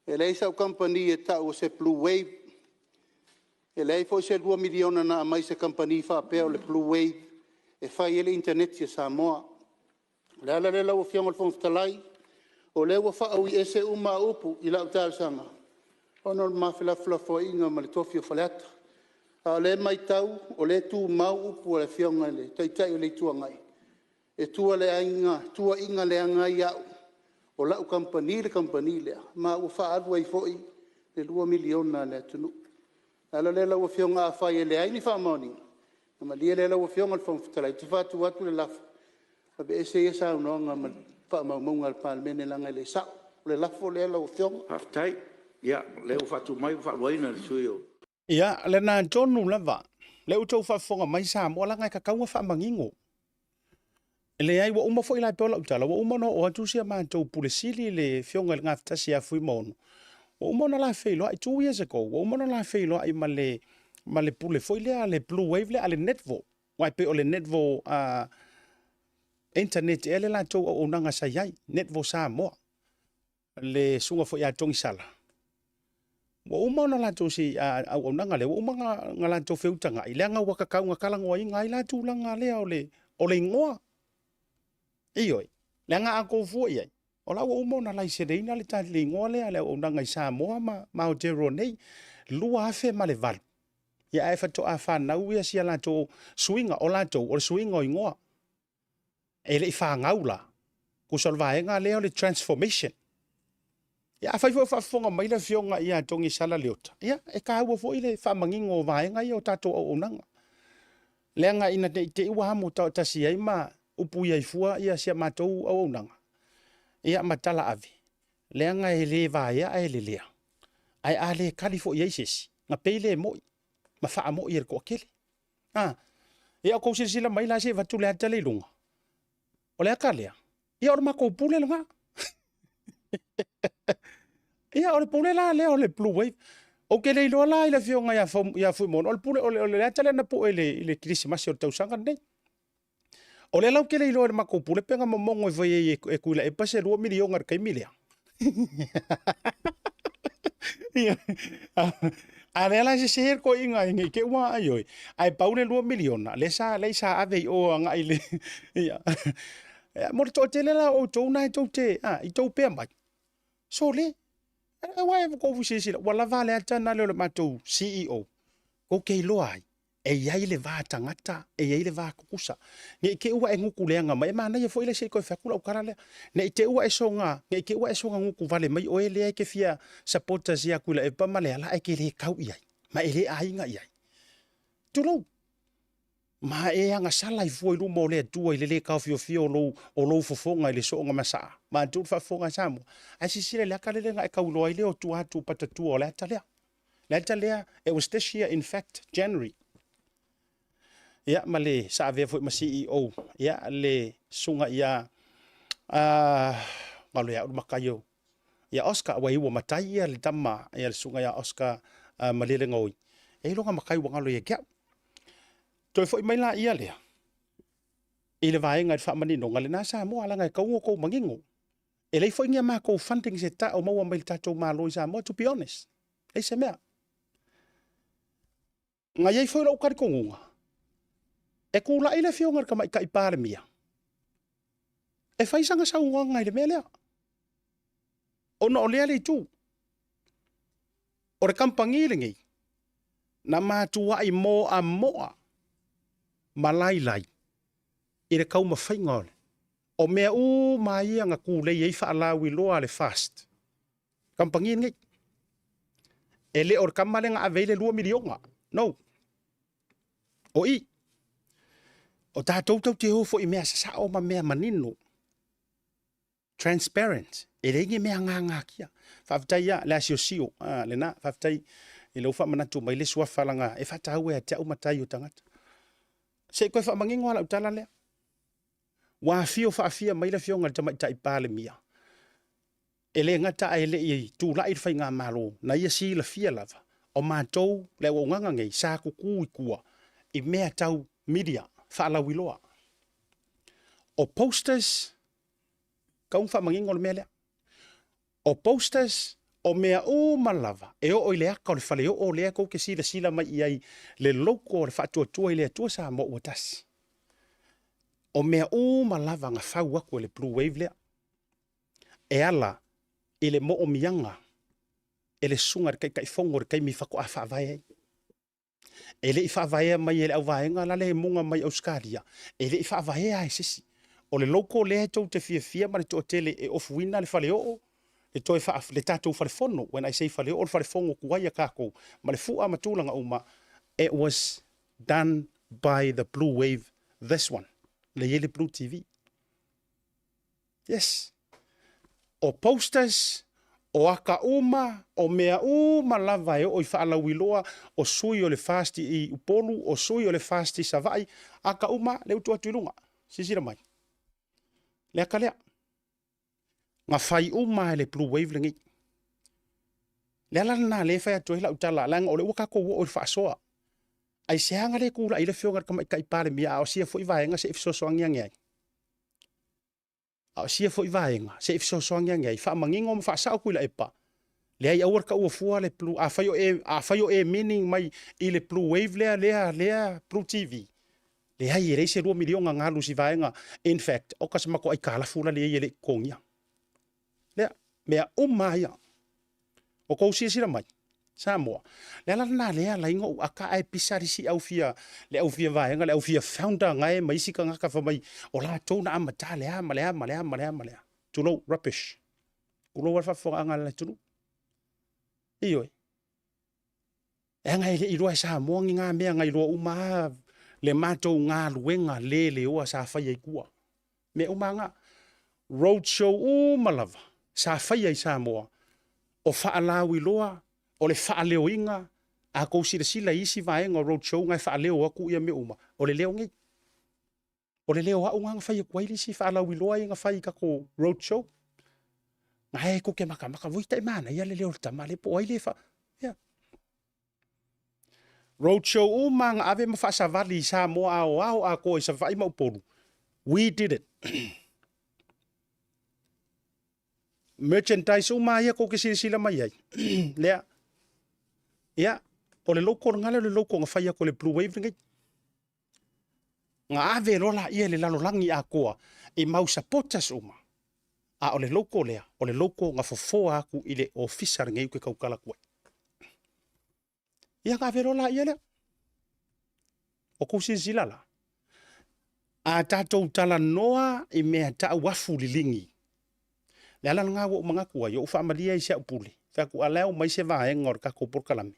E leai sau kamupani e tau o se Blue Wave, e leai foi se $2 miliona na aumai i se kamupani faapea o le Blue Wave e fai ai le initaneti a Samoa. O le ala lea lau Afioga i le Fofoga Fetalai, o lea ua faauiese uma au upu i lau talosaga ona o le ma felafolafoaiga ma le tofi o Faleata. A o lea e matau o lea e tumau upu a le Afioga i le Taitai o le Itu Agai, e tuuaia leaga ai au, o lau kamupani le kamupani lea, ma ua faaalu ai foi le $2 miliona a le atunuu. O le ala lea lau Afioga afai e leai ni faamaoniga, ona malie lea lau Afioga i le Fofoga Fetalai, ou te faatu atu le lafo, Aveese ia saunoaga ma faamaumauga a le Palemene leaga e le sao. O le lafo lea lau Afioga. Faafetai. Ia, o lea ua faatu mai ua faaluaina e le sui usufono o Ia, lena tonu lava. Lea ua outou faafofoga mai Samoa, leaga e tatau ona faamanino. E leai, ua uma foi la e pei o lau tala, ua uma ona oo atu si a matou Pule Sili le Afioga i le Gafatasi ia Fuimaono, ua uma ona la feiloai, 2 years ago, ua uma ona la feiloai ma le, ma le pule foi lea, le Blue Wave lea a le Netvo, aua e pei o le Netvo internet ea le latou auaunaga sa i ai, Netvo Samoa, le susuga foi ia Togisala, ua uma ona latou si auaunaga lea, ua uma ona latou feutagai, leaga ua tatau ona talanoaina ai la tulaga lea o le, o le igoa. Ioe, leaga a outou fua i ai, o la ua uma ona laiseneina le le igoa lea, le auaunaga i Samoa ma, ma Aotearoa nei, 2008. Ia ae faatoa fanau ia si a latou suiga, o latou, o le suiga o igoa. E le i fanau la, tusa o le vaega lea o le transformation. Ia afai foi o faafofoga mai le Afioga ia Togisala Leota, ia e taua foi le faamanino o vaega ia o tatou auaunaga. Leaga ina ne i te i ua amo tasi ai ma upuia ai fua ia si a matou auaunaga, ia ma tala ave, leaga e le vaea ae lelea. Ae a le tali foi i ai se isi, na pei le moi ma faamoi e le toatele. A, ia outou silasila mai la se i avatu le ata lea i luga. O le ata lea, ia o le matou pule lena. Ia o le pule la lea o le Blue Wave. Ou te le iloa la i le afioga ia, ia Fuimono, o le pule, o le, o le ata lea na pue i le, i le Kerisimasi o le tausaga lenei. O lea la ou te le iloa i le matou pule pe na momono e fai ai e, e Tuilaepa se 2 miliona i le taimi lea. Ia. A lea la e sese le toeaina ne i te i ua ioe, ae pau le $2 miliona lea sa lea sa ave i o agai i le ia. Mo le toatele la o outou na e tou te a i tou pea mai, sole, aua e tou silasila ua lava le ata lena o le matou CEO, tou te iloa ai e i ai le va tagata, e i ai le va tutusa. Ne i te i ua e gutu leaga mai, e manaia foi le se i toe fai atu lau tala lea. Ne i te i ua e soona, ne i te i ua e soona gutu vale mai oe lea e te fia supporters ia Tuilaepa ma Leala ae te le tau i ai, ma e le aiga i ai. Tulou. Ma e agasala ai fua i luma o le Atua i le le taofiofia o lou, o lou fofoga i le soona masaa. Matou le faafofoga a Samoa. Ae silasila i le ata lele na e tauiloa ai lea o tua atu o patatua o le ata lea. Le ata lea, it was this year in fact, January. Ia, ma le sa avea foi ma CEO, ia, le susuga ia, galo ia au le matai o, ia Oscar, ua iu ua matai ia le tama, ia le susuga ia Oscar uh, Malielegaoi. E i lona matai ua galo ia te au. Toe foi mai la ia lea, i le vaega i le faamaninoga lena Samoa, leaga e tatau ona outou manino. E leai foi ni a matou fundings e tau maua mai le tatou Malo i Samoa, to be honest. Leai se mea. Na i ai foi lou talitonuga, e tulai le Afioga i le Tamaitai Palemia e fai sana saunoaga i le mea lea, ona o lea le itu. O le kamupani lenei, na matuai moamoa ma lailai i le taumafaiga o le o mea uma ia na tulei ai faalauiloa a le FAST, kamupani lenei. E le o le tama lea na ave ai le $2 miliona. No. O i. O tatou tou te o foi i mea sasao ma mea manino. Transparent. E leai ni mea ngagakia. Faafetai ia le asiosio. Ah, lena, faafetai i lou faamanatu mai le suafa laga e faataua ia te au matai o tagata. Se i toe faamanino lava lau tala lea. Ua afio faafia mai le Afioga i le Tamaitai Palemia, e le gata ae le i tulai le faigamalo, na ia silafia lava, o matou le auaunaga nei sa tutu i tua i mea tau media, faalauiloa. O posters, tau na faamanino le mea lea. O posters, o mea uma lava e oo i le ata o le faleoo lea tou te silasila mai i ai le logo o le Faatuatua i le Atua Samoa ua Tasi. O mea uma lava na fau atu e le Blue Wave lea e ala i le moomiaga e le susuga i le Taitaifono i le taimi faatoa faavae ai. E le i faavaea mai e le auvaega la le muga mai Ausetalia, e le i faavaea e se isi. O le logo lea tou te fiafia ma le toatele e ofuina le faleoo, le toe faa, le tatou falefono, when I say faleoo, o le falefono tuai a tatou, ma le fua ma tulaga uma, it was done by the Blue Wave, this one, lea e i ai le Blue TV. Yes. O posters, o aka uma, o mea uma lava e oo i faalauiloa, o sui o le FAST i Upolu, o sui o le FAST i Savaii, aka uma, lea ua tuu atu i luga. Silasila mai. Le aka lea. Na fai uma e le Blue Wave lenei. Le ala lena lea e fai atu ai lau tala, leaga o lea ua tatou oo i le faasoa. Aisea na le tulai ai le Afioga i le Tamaitai Palemia, a o sia foi vaega se i fesoasoani ane ai? A o sia foi vaega se i fesoasoani ane ai, faamanino ma faasao Tuilaepa, leai aua le taua fua le blue, afai o e, afai o e meaning mai i le blue wave lea, lea, lea blue TV, leai e leai se $2 miliona na alu i si vaega, in fact, oka se matou aitalafu la le i ai e le i totogia. Lea, mea uma lava ia. O tou silasila mai, Samoa, le ala lena lea ala ai ona ou aka ae pisa le isi au fia, le au fia vaega, le au fia founder gae ma isi tagata fai mai o latou na amata le a ma le a ma le a ma le a ma le a. Tulou, rubbish. Tulou lava le faafofogaaga a le atunuu. Ioe. Leaga e le i iloa e Samoa ni na mea na iloa uma lava le matou galuega leleoa sa faia i tua. Mea uma lava na. Road show uma lava sa faia i Samoa, o faalauiloa, o le faaleoina, a tou silasila i isi vaega o road show na e faaleo atu ia mea uma, o le leo nei. O le leo o au na na fai atu ai le isi faalauiloa ia na fai i tatou road show. Na e tou te matamata, voi tai manaia le leo o le tama lea, po o ai lea e fa... Ia. Road show uma na ave ma faasavali i Samoa aoao atoa i Savaii ma Upolu. We did it. Merchandise uma ia tou te silasila mai ai. Lea, Ia, o le logo lena lea o le logo na fai atu e le Blue Wave lenei. Na ave loa laia i le lalolagi atoa i mau supporters uma, a o le logo lea, o le logo na fofoa atu i le ofisa lenei ou te tautala atu ai. Ia na ave loa laia lea. O tou silasila la, a tatou talanoa i mea tau afu liligi, le ala lena ua ou manatu ai, ou faamalie ai i si au pule, fai atu, a o la e omai se vaega o le tatou polokalame,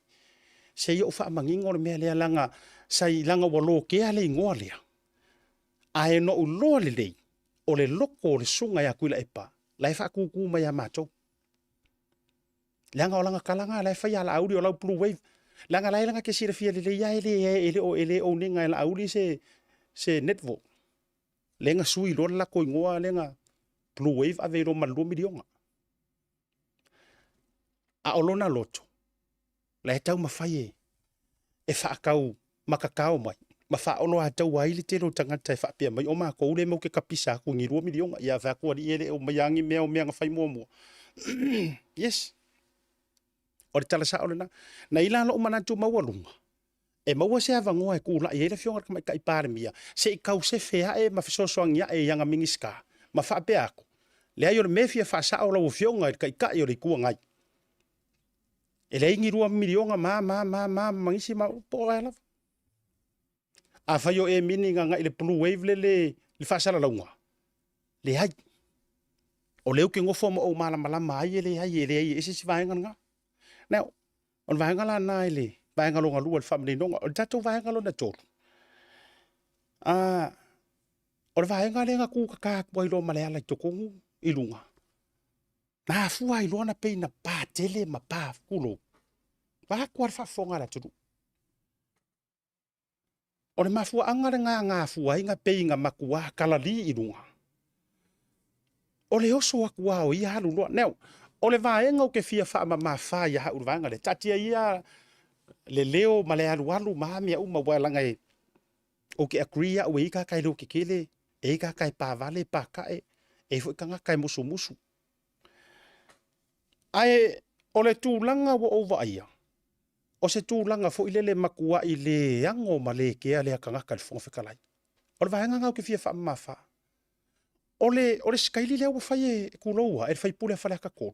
se i ou faamanino le mea lea, leaga sa i, leaga ua lokea le igoa lea, ae na ou iloa lelei, o le loto o le susuga ia Tuilaepa, la e faatutu mai ia matou. Leaga o lana tala lena la e fai ia Laauli o lau blue wave. Leaga la e na te silafia lelei lava e le, e le o, e le own ina e Laauli se, se network. Lea na sui loa le latou igoa lea na blue wave ave ai loa ma le 2 miliona. A o lona loto, la e taumafai e, e faatau matatao mai ma faaoloataua ai le tele o tagata e faapea mai, o matou lea matou te tapisa atu i ni 2 miliona. Ia fai atu alii e le o aumaia lava ni mea o mea na fai muamua. Yes. O le tala sao lena. Na i la lou manatu maualuga, e maua se avanoa e tulai ai le Afioga i le Tamaitai Palemia se i tau sefe ae ma fesoasoani ae i ana Minisita ma faapea atu, leai o le mea e fia faasao lau Afioga i le Taitai o le Itu Agai, E leai ni 2 miliona ma ma ma ma ma nisi ma po o ai lava. Afai o e mini agai i le blue wave le le le faasalalauga, leai. O lea ou te nofo ma ou malamalama ai e leai e leai e ese se vaega lena. Now, o le vaega la lena i le vaega lona lua i le faamaninoga. O le tatou vaega lona tolu, o le vaega lea na tutata atu ai loa ma Leala i totonu i luga, Na afua ai loa ona pei na pa tele ma pa tulou, vaeatu lava le faafofoga a le atunuu. O le mafuaaga lena na afua ai na pei na matua kalali i luga, o le oso atu lava o ia alu loa. Now, o le vaega ou te fia faamamafa ia au i le vaega lea, taatia ia le leo ma le alualu ma a mea uma, aua leaga e, ou te agree au e i ai tagata e leotetele, e i ai tagata e pavale, patae, e i ai foi tagata e musumusu. Ae o le tulaga ua ou vaaia, o se tulaga foi lele e matuai le ano ma le kea lea tagata i le Fofoga Fetalai. O le vaega lena ou te fia faamamafa. O le, o le sikaili lea ua fai e, tulou lava, e le sui usufono a Faleata 3.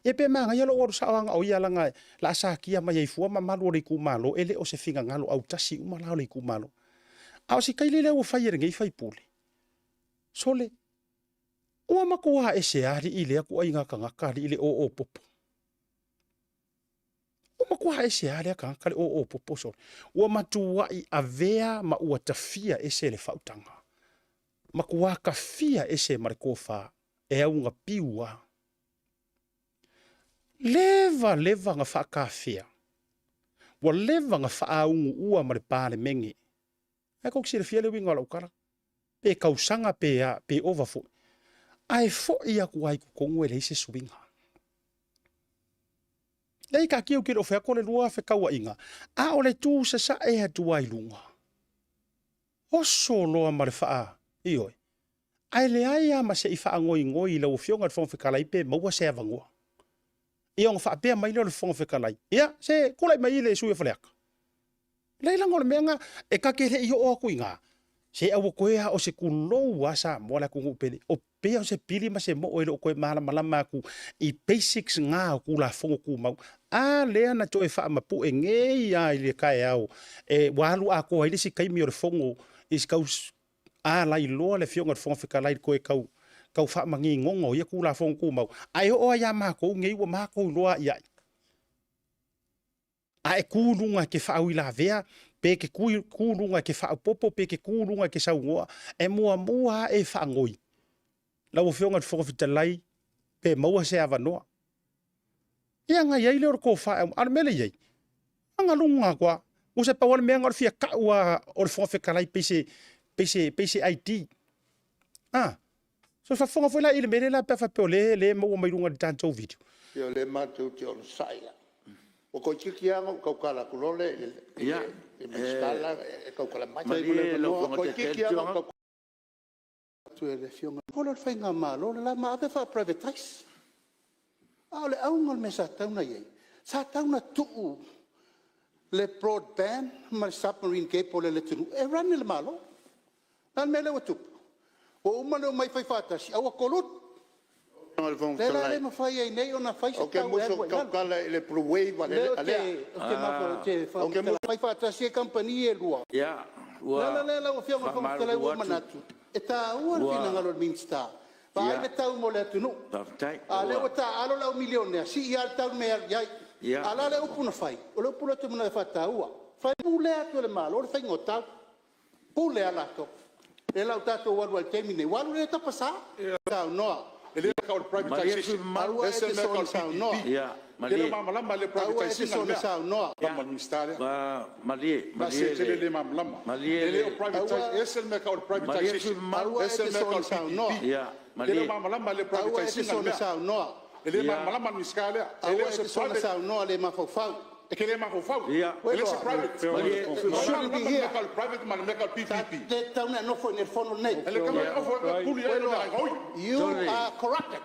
Ia pe manaia lou alu sao lava na o ia leaga o le a satia mai ai fua mamalu o le itumalo, e le o se finagalo autasi uma la o le itumalo. A o sikaili lea ua fai e lenei sui usufono, sole, Ua matua ese alii lea ituaiga tagata alii le oo popo. Ua matua ese lava lea tagata le oo popo sole. Ua matuai avea ma ua tafia ese le faautaga. Matua tafia ese ma le tofa e augapiu lava. Leva leva na faatafea. Ua leva na faauguua ma le Palemene. Ae tou te silafia le uiga o lau tala, pe tausaga pe a, pe ova foi, ae foi atu lava i totonu e leai se suiga. Leai, taatia ou te le o fai atu o le lua fetauaiga, a o le tu sasae atu lava i luga, oso loa ma le faa, ioe, ae leai lava ma se i faangoingoi i lau Afioga i le Fofoga Fetalai pe maua se avanoa. Ia ona faapea mai lea o le Fofoga Fetalai, ia, se tulai mai le sui usufono o Faleata. Leai leaga o le mea lena, e ta te le i oo atu i ina, se aua toe lava o se tulou lava Samoa le atunuu pele, o pei o se pili ma se moo e le o toe malamalama atu i basics na o Tulafono Tumau. A lea na toe faamapue nei lava i le taeao e ua alu atoa ai le isi taimi o le Fono i si tau alai loa le Afioga i le Fofoga Fetalai i le toe tau tau faamaninoga o ia Tulafono Tumau, ae oo lava ia matou nei ua matou iloa ai ai. A e tu i luga e te faauilavea, pe e te tu i luga e te faaopoopo, pe e te tu i luga e te saunoa, e muamua lava e faanoi lau Afioga i le Fofoga Fetalai pe maua se avanoa. Ia ona i ai lea o le tofa e aumai. A o le mea lea e i ai, agaluga atu lava. Tusa e pau lava le mea na o le fia tau lava o le Fofoga Fetalai pei se, pei se, pei se ID. A, so faafofoga foi la i le mea lea la pe a faapea o lea e maua mai luga i le tatou video. Ia o lea matou te onosai lava. Ua toeitiiti lava ona ou tautala atu loa i le Minisita le la e tautala mai. Toeitiiti lava ona ou atu e le Afioga, o le faigamalo le la ma ave faa-privatize. A o le auga o le mea sa tatau ona i ai, sa tatau ona tuu Le broadband ma le submarine cable a le atunuu e run e le Malo. O le a le mea lea ua tupu? Ua uma ona omai fai faatasi ae ua collude. Lea la e le mafai ai nei ona fai se tau e alu ai i lalo. Ou te musu ou te tautala i le blue wave a Lea ou te fai faatasi ai kamupani ia e lua. O le ala lea lau Afioga i le Fofoga Fetalai ua ou manatu, e taua le finagalo o le Minisita, vaai le tau mo le atunuu. A o lea ua taaalo le au milionea, sii lava le tau i le mea e alu i ai. A o le a le upu na fai? O le upu lea ou te manao e faataua, pule atu e le Malo le faiga o tau, pule lava latou. O lea la ua tatou alu ai i le taimi lenei, ua alu lea tapasa, saunoa. E le tau o le privatization. Aua e te soona saunoa. E le o malamalama i le Aua e te privatization soona saunoa. Malie, malie. E le malamalama. E le o privatize, e ese le mea e tau o le privatization, Aua e ese te le mea e tau o soona le saunoa. PPP. E le o malamalama i le Aua e privatization te o le soona mea. saunoa. E le malamalama le Minisita lea. E le Aua o e se te soona private, saunoa le mafaufau. e te le mafaufau. E le o se private. You shouldn't be here. O le private ma le mea e tau o le Sa PPP. le tatau ona e nofo i inei i le fono lenei. E le tatau ona e nofo e tuli ai lou aiga. You are corrupted.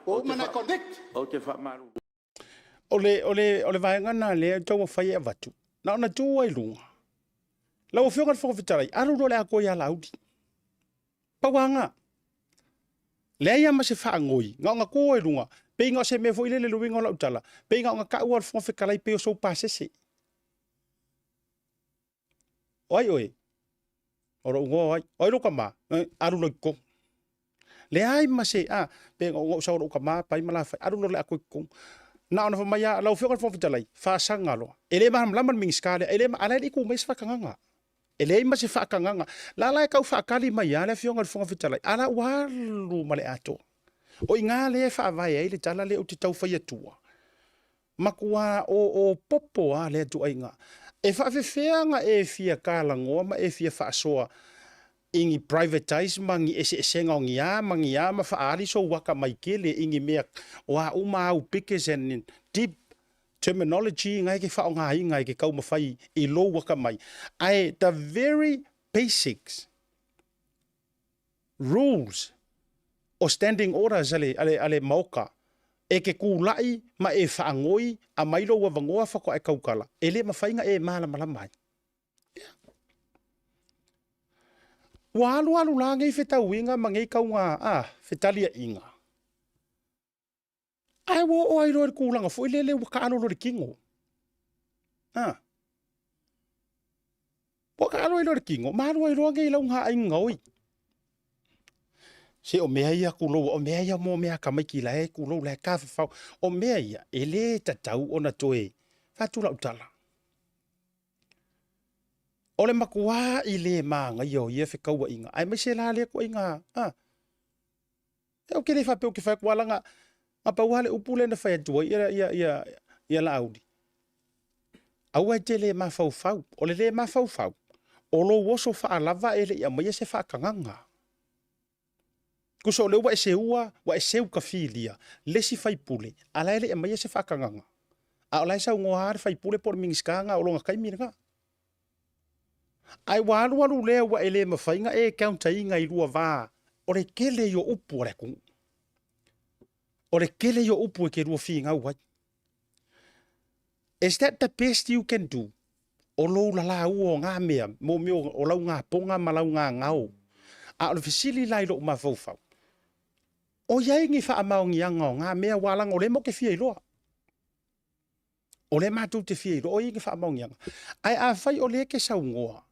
Ua uma ona e convict. Ou te faamalulu. O le, o le, o le vaega lena lea e taumafai e avatu, na ona tuu ai i luga. Lau Afioga i le Fofoga Fetalai, alu loa le atoa ia Laauli. Pau lava lena. Leai lava ma se faanoi, na ona tuu ai i luga, pei na o se mea foi lele i le uiga o lau tala, pei na ona tau lava o le Fofoga Fetalai pei o sou pasese. O ai oe? O lou igoa o ai? O ai lou tama? Alu loa i totonu. Leai ma se, a, pe na ou sau lou tama, pai ma lafai, alu loa le atoa i totonu. Na ona fai mai lava, lau Afioga i le Fofoga Fetalai, faasaga loa. E le malamalama le Minisita lea, e le, a la e le i tu mai se faatagaga. E leai ma se faatagaga. La la e tau faatali mai lava le Afioga i le Fofoga Fetalai, a la ua alu ma le atoa. O i ina lea e faavae ai le tala lea ou te tau fai atua. Matua oo popo lava lea ituaiga. E faafefea ona e fia talanoa ma e fia faasoa i ni privatize ma ni eseesega o ni a ma ni a ma faaali sou atamai tele i ni mea o a uma au biggest and deep terminology na e te faaaogaina e te taumafai i lou atamai ae the very basics rules o standing orders a le, a le, a le Maoka, e te kūlaʻi ma e faanoi a mai lou avanoa faatoa e tautala, e le mafai na e malamalama ai. Ia. Ua alualu la nei fetauiga ma nei kauga a, fetaliaiga. Ae ua oo ai loa i le tulaga foi lele ua taalo loa i le tino. A. Ua taalo ai loa i le tino, ma alu ai loa nei lauga aiga gaoi. Se o mea ia kulou, o mea ia mo mea tamaiti la e kulou la e tafafao. O mea ia, e le tatau ona toe fatu lau tala. O le matua i le māgaia o ia fekauaiga, aemaise la lea tuaiga, a, Ou te le faapea ou te fai atu, leaga na pau lava le upu lea na fai atu ai ia, ia, ia, ia Laauli. Aua e te le mafaufau. O le le mafaufau, o lou oso faalava e le i aumaia se faatagaga. Tusa o lea ua e seua, ua e seu tafilia le isi faipule, a la e le i aumaia se faatagaga. A o la e saunoa lava le faipule po o le Minisita na o lona taimi lena. Ae ua alualu lea ua e le mafai na e counter ina i lua va o le tele ia o upu a le atunuu. O le tele ia o upu e te lua finau ai. Is that the best you can do? O lou lalaua o ngā mea, mo mea o lau ngā ponga ma lau ngā ngao. A o le fesili la i lou mafaufau, o i ai ni faamaoniaga o ngā mea ua laga o lea matou te fia iloa. O lea matou te fia iloa, o i ai ni faamaoniaga. Ae afai o lea e te saunoa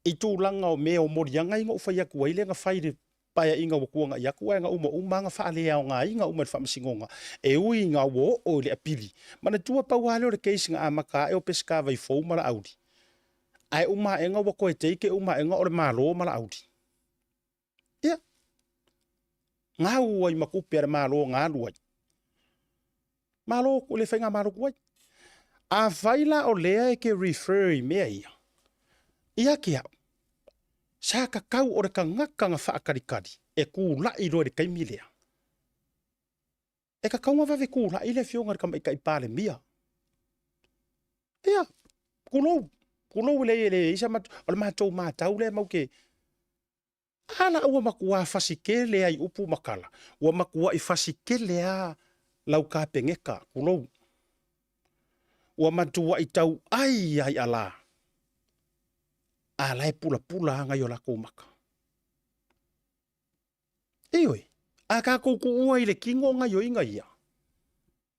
i tulaga o mea o moliaga ia na ou fai atu ai lea na fai i le paeaiga ua tuanai atu ae na uma uma lava na faaleaogaina uma e le Faamasinoga e ui ina ua oo i le apili. Manatua pau lava lea o le case na amata ae o Peseta Vaifou ma Laauli. Ae uma aega ua toe take uma aega o le Malo ma Laauli. Ia, gau ai ma tupe a le Malo na alu ai. Malo le faigamalo tuai. Afai la o lea e ke refer i mea ia, ia ke au, sa tatau o le tagata na faatalikali e kula'i loa i le taimi lea. E tatau ona vave kula'i le afioga i le Tamaitai Palemia. Ia, tulou, tulou e leai e leai se matou, o le matou matau lea matou te, A la ua matua fasi tele ai upu ma tala, ua matuai fasi tele a lau Kapeneta, tulou. Ua matuai tauai ai ala, a la e pulapula aga i o lakou maka. Ioe, a tatou tuua i le kino gaioiga ia,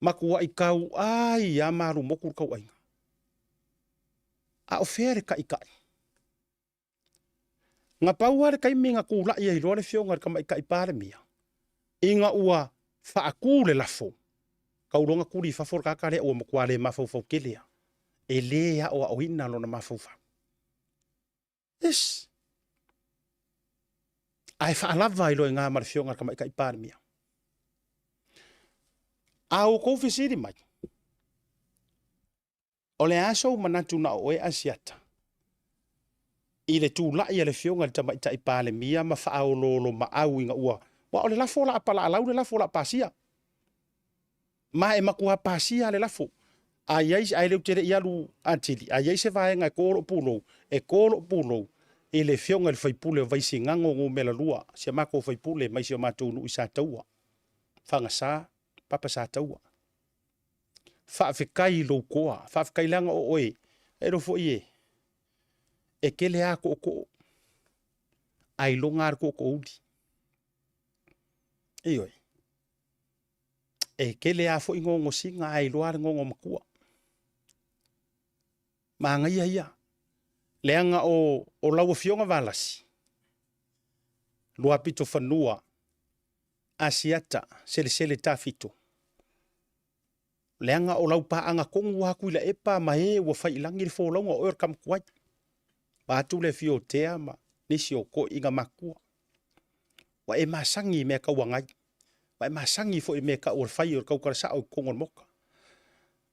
matuai tauai a malumotu le tauaiga. A o fea le taitai? Na pau lava le taimi na tulai ai loa le Afioga i le Tamaitai Palemia, ina ua faatu le lafo, tau loa na tuli i fafo le tagata lea ua matua le mafaufau tele lava, e le aoaoina lona mafaufau. Yes. Ae faalava ai loa i ina ma le Afioga i le Tamaitai Palemia. A outou fesili mai, O le a sou manatu na o oe Asiata i le tulai a le Afioga i le Tamaitai Palemia ma faaoloolomaau ina ua, aua o le lafo o le a palaalau le lafo o le a pasia. Ma e matua pasia le lafo. A i ai, ae le ou te le i alu atili, a i ai se vaega e to lou pulou, e to lou pulou i le Afioga i le sui usufono o Vaisigano Nu.2, si a matou sui usufono mai si o matou nuu i Sataua, Fagasa, Papa Sataua. Faafetai i lou toa, faafetai leaga o oe, e iloa foi e, e tele a tootoo, ae iloga a le tootoouli. Ioe, e tele a foi gogosiga ae iloa le gogo matua. Manaia ia, leaga o, o lau Afioga Valasi, Luapitofanua, Asiata, Selesele Tafito, leaga o lau paaga tonu lava Tuilaepa ma e ua fai i lagi le folauga o oe o le tama tuai, vaeatu le afio o Tea ma nisi o toeaiina matutua. Ua e masani i mea tauagai, ua e masani foi i mea e tau o le fai o le tautala sao i totonu o le Maota.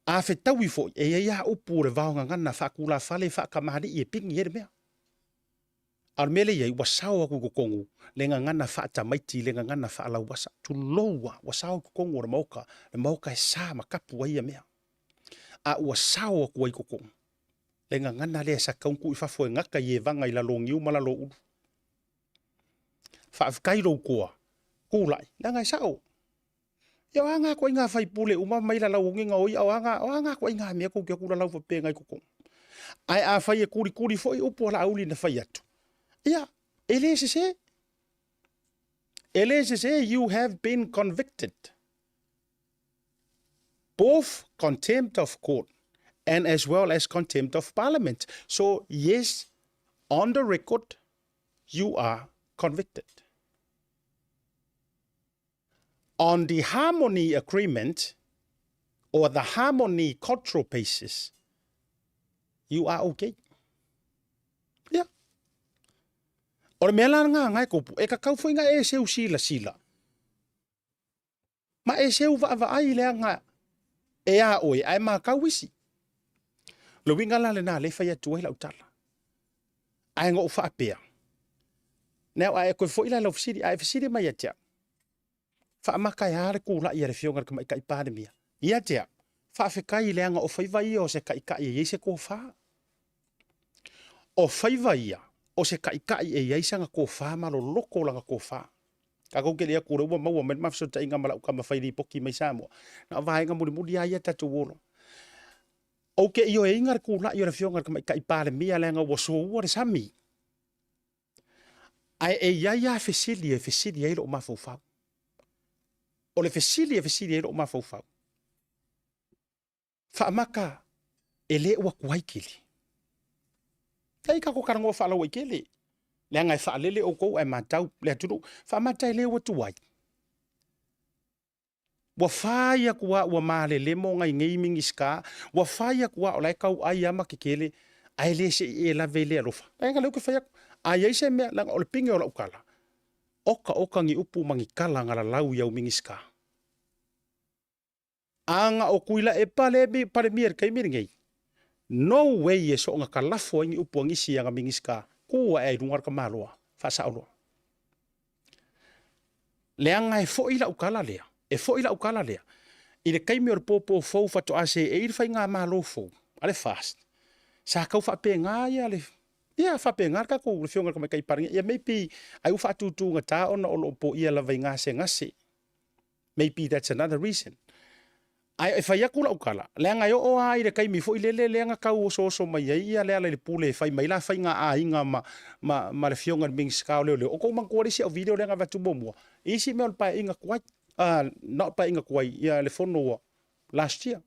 A fetaui foi, e i ai lava upu o le vaogagana faatulafale faatamalii e pigi ai le mea. A o le mea lea e i ai, ua sao atu i totonu le gagana faatamaiti, le gagana faalauasa, tulou lava, ua sao i totonu o le Maota, le Maota e sa ma tapu ai ia mea. A ua sao atu ai i totonu le gagana lea sa tatau ona tuu i fafo e gata i evaga i lalo o niu ma lalo o ulu. Faafetai lou toa, tulai, leaga e sao. Ia o a na ituaiga faipule uma mai lalauogi na o ia, o a na, o a na ituaiga mea tou te o atu lalau faapena i totonu. Ae afai e kulikuli foi upu a Laauli na fai atu, ia, e le sese. E le sese, you have been convicted. Both contempt of court and as well as contempt of parliament. So, yes, on the record, you are convicted. On the harmony agreement or the harmony cultural basis, you are okay. Yeah. O le mea la ngā ngai kopu, e kakau foi ngā e seu sila sila. Ma e seu vaavaai le aga e a oe, ae makau isi. Le uiga la lena le fai atu ai lau tala. Ae na ou faapea, now a e toe foi la i lau fesili, a e fesili mai ia te au, faamata e a le tulai a le Afioga i le Tamaitai Palemia? Ia te au, faafetai leaga o faiva ia o se taitai e i ai se tofa. O faiva ia o se taitai e i ai sana tofa ma loloto lana tofa. Tatou te le atu o lea ua maua mai le ma fesootaiga ma lau tama fai lipoti mai Samoa. Na o vaega mulimuli lava ia tatou o loa. Ou te ioeina le tulai o le Afioga i le Tamaitai Palemia leaga ua soua le sami. Ae e i ai lava fesili e fesili ai lou mafaufau. O le fesili e fesili ai lou mafaufau, faamaka e le ua tuai tele. Ei tatou talanoa faalauaitele, leaga e faalele outou ae matau le atunuu. Faamata e le ua tuai. Ua fai atu lava ua malelemo nai nei Minisita, ua fai atu lava o la e tau ai lava ma tetele, ae le se i e lave i le alofa. Leaga lea ou te fai atu, a i ai se mea, leaga o le pine o lau tala, oka oka ni upu ma ni tala na lalau i au Minisita. A na o Tuilaepa le Palemia i le taimi lenei, no way e soona kalafo ai ni upu a nisi i ana Minisita, tu ae ai i luga le tamaloa, faasao loa. Leaga e foi lau tala lea, e foi lau tala lea, i le taimi o le pōpō fou faatoa seei le faigamalo fou a le FAST, sa tau faapena ia le, ia faapena le tatou, le Afioga i le Tamaitai Palemia, ia maybe ai ua faatutugata ona o lo o poia lava i gasegase. Maybe that's another reason. Ae e fai atu lau tala, leaga e oo lava i le taimi foi lele lea na tau osooso mai ai ia Lealailepule e fai mai la faiga aiga ma, ma, ma le afioga i le Minisita o Leoleo. O tou manatua le isi au video lea na avatu muamua, i isi mea o le Paeaiga tuai, na o le Paeaiga tuai, ia le fono ua last year.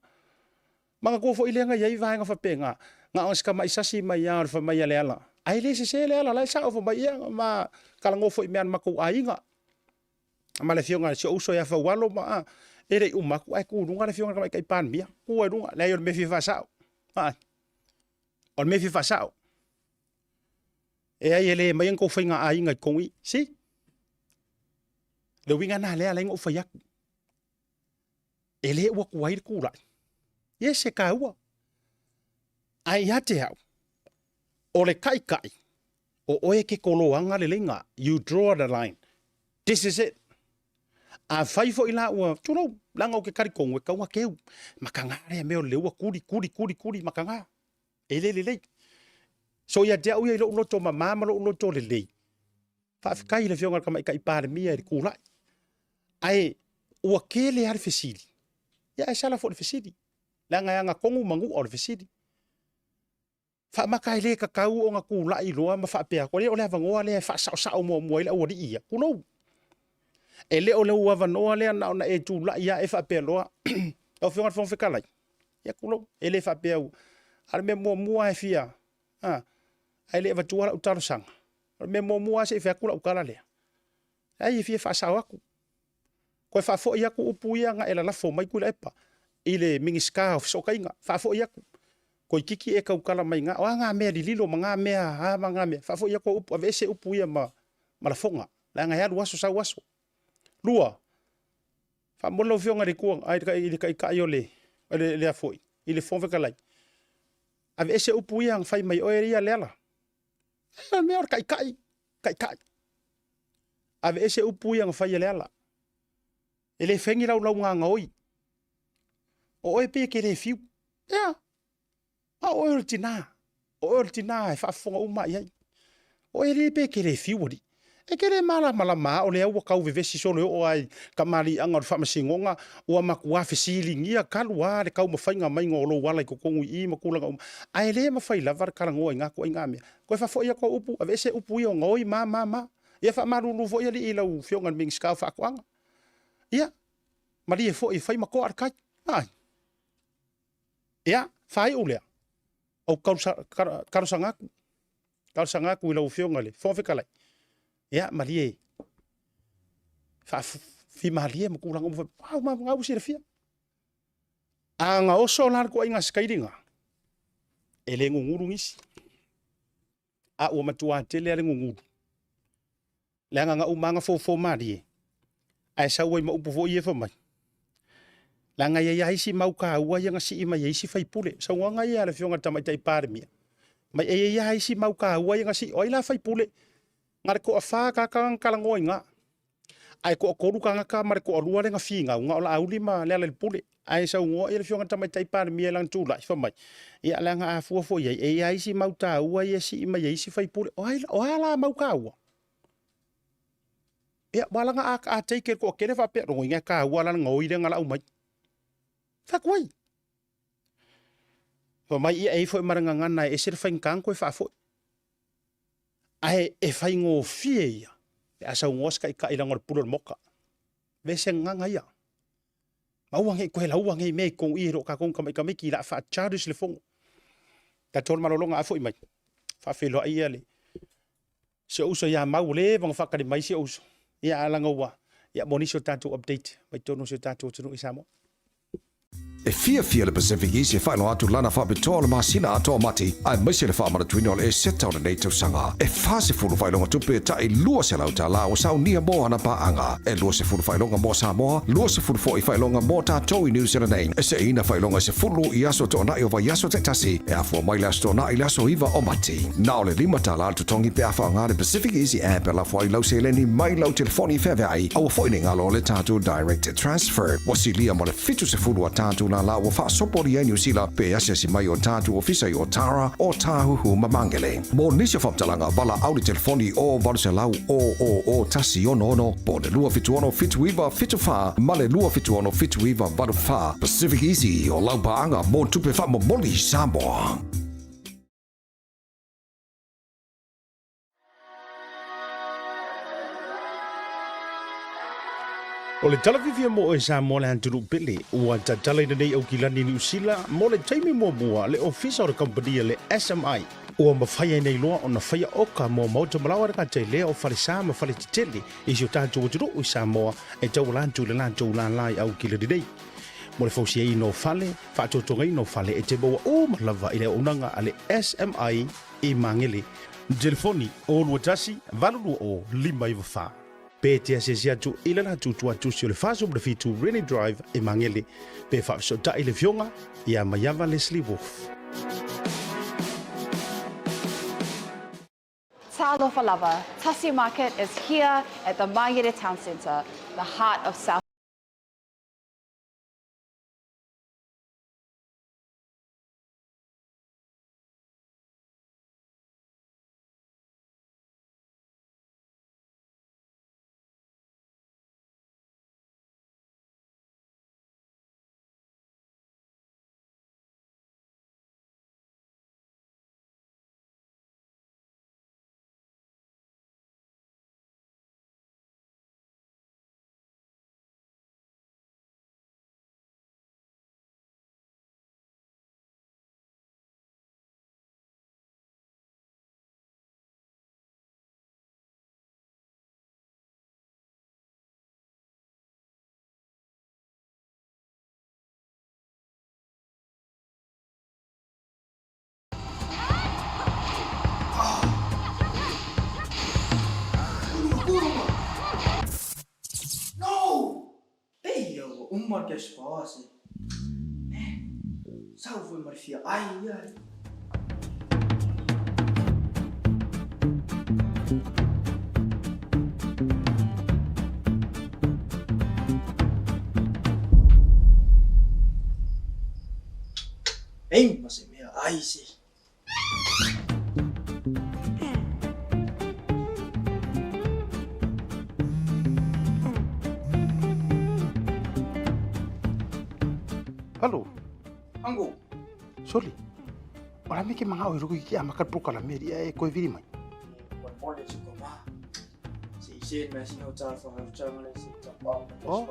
Manatua foi lea na i ai vaega faapena, na o si tamai sasi mai lava o le fai mai a Leala, ae le sese Leala, o la e sao, fai mai, ia, ma talanoa foi i mea a le matou aiga, ma le afioga i si ou uso ia Faualo ma, a, e le i uma atu ae tu i luga le afioga i le Tamaitai Palemia, tu ai i luga, leai o le mea e fia faasao, a, o le mea e fia faasao. E ai e le aumaia ni tou faiga aiga i totonu i i. See? Le uiga lena lea e ala ai ona ou fai atu. E le ua tuai le tulai. Yes, e taua. Ae ia te au, o le taitai, o oe e te koloaga le leiga. You draw the line. This is it. Afai foi la ua, tulou, leaga ou te talitonu e tatau ona teu. Mataga lea mea o le ua tuli, tuli, tuli, tuli, mataga. E le lelei. So ia te au ia i lou loto mama ma lou loto lelei, faafetai i le Afioga i le Tamaitai Palemia i le tulai. Ae ua tele lava le fesili, ia ae sala foi le fesili, leaga e agatonu manua o le fesili. Faamata e le tatau ona tulai loa ma faapea atu, o le avanoa lea e faasaosao muamua ai le aualii ia, tulou. E le o lou avanoa lea na ona e tulai lava e faapea loa, lau Afioga i le Fofoga Fetalai, ia tulou, e le faapea ua... A o le mea muamua lava e fia, a, ae le i avatua lau talosaga, o le mea muamua lava se i fai atu lau tala lea, leai e fia faasao atu. Toe faafoi atu upu ia na e lalafo mai Tuilaepa i le Minisita o Fesootaiga, faafoi atu. Toeitiiti e tautala mai i ina, o a na mea lililo ma na mea, a ma na mea, faafoi atu au upu, aveese upu ia ma lafoga, leaga e alu aso sau aso. Lua, faamolemole lau Afioga i le Itu, i le Taitai o le, le a foi, i le Fofoga Fetalai, aveese upu ia na fai mai oe ia Leala. O le mea o le taitai, taitai. Aveese upu ia na fai e Leala. E le fai ni laulauga gaoi. O oe pei e te le fiu. Ea, a o oe o le tina. O oe o le tina e faafofoga uma i ai. O oe alii pei e te le fiu alii. E te le malamalama lava o lea ua tau vevesi solo e oo lava i tamaliiaga o le faamasinoga ua matua fesiligia talu lava le taumafaiga maiga o lou ala i totonu i i ma tulaga uma. Ae le mafai lava le talanoa i na ituaiga mea. Toe faafoi atu au upu, aveese upu ia o gaoi ma ma ma. Ia faamalulu foi alii i lau Afioga i le Minisita o Faatoaga. Ia, malie foi e fai ma toa le tai. Ai. Ia, faaiu lea, ou talosaga atu, talosaga atu i lau Afioga i le Fofoga Fetalai, ia, malie, faafimalie ma tulaga uma, au ma ua silafia. A na oso la le tuuaiga sikaili na, e le gugulu nisi. A ua matua tele lava le gugulu. Leaga na uma lava na fofo malie, ae sau ai ma upu foi ia fai mai, leaga e i ai lava isi mau taua ia na sii mai e isi faipule. Saunoaga ia a le Afioga i le Tamaitai Palemia, mai e i ai lava isi mau taua ia na sii, o ai la faipule? Na o le toafa tagata na talanoa i ina, ae toatolu tagata ma le toalua lea na finau, na o Laauli ma Lealailepule. Ae saunoa ia le Afioga i le Tamaitai Palemia i lana tulai, fai mai, ia leaga a fua foi i ai, e i ai lava isi mau taua ia e sii mai e isi faipule. O ai, o a la mau taua? Ia, aua leaga a, a take e le toatele faapea, lona uiga e taua la le gaoi lea na lau mai. Fai atu ai. Fai mai, ia e i ai foi ma le gagana e ese le faigata ona toe faafoi. Ae e faigofie ia pe a saunoa se taitai leaga o le pule o le Maota. Vese gagana ia. Ma aua ne i toe laua nei mea i totonu i i e le o tatou ni tamaitamaiti o le a faa-childish le fono. Tatou le malologa a foi mai, faafeiloai ia le si ou uso ia Mau, ua leva ona faatali mai si ou uso. Ia a leaga ua, ia mo nisi o tatou update mai totonu o si o tatou atunuu i Samoa. E fiafia le Pacific East e faailoa atu lana faapitoa o le masina atoa o Mati, aemaise le faamanatuina o le Eseta o lenei tausaga. E 40 faailoga tupe tai $200 ua saunia mo ana paaga. E 20 faailoga mo Samoa, 20 foi faailoga mo tatou i New Zealand nei. E seina faailoga e 10 i aso toonai o vaiaso taitasi, e afua mai le Aso Toonai i le aso 9 o Mati. Na o le $5 le totogi pe a faaaoga le Pacific Easy App e lafo ai lau seleni mai lau telefoni feaveai. Aua foi ne i galo le tatou Direct Transfer. Ua silia ma le 70 a tatou. lālā ua faasopolia ai Niu Sila pe asiasi mai o tatou ofisa i Otara, Ōtāhuhu ma Māngere. Mo nisi o faamatalaga, valaau le telefoni o 800 000 166 po o le 276 79 74 ma le 276 79 84. Pacific Easy, o lau paaga mo tupe faamomoli i Samoa. O le tala fiafia mo oe Samoa le atunuu pele, ua tatalaina nei Aukilani Niu Sila mo le taimi muamua le ofisa o le kamupani a le SMI. Ua mafai ai nei loa ona faia oka mo maota malaoa le gata i lea o falesa ma faletetele i si o tatou atunuu i Samoa e tauala atu i le latou lālā i Aukilani nei. Mo le fausiaina o fale, faatotogaina o fale e te maua uma lava i le auaunaga a le SMI i Magele. Telefoni, 021 820 594. Pe te asiasi atu i le latou tuatusi o le 47 Rennie Drive i Magele, pe faafesootai le Afioga ia Maiava Leslie Wolfe. Talofa lava, Tasi Market is here at the Mangere Town Centre, the heart of South. Pei ia ua uma le cash power se. Eh, sau foi ma le fia ai ia. Ei, ma se mea ai se. Hello. Ango. Soli. Ora me ke manga o ruku ki ama ka poka la meri e koe viri mai. Oh.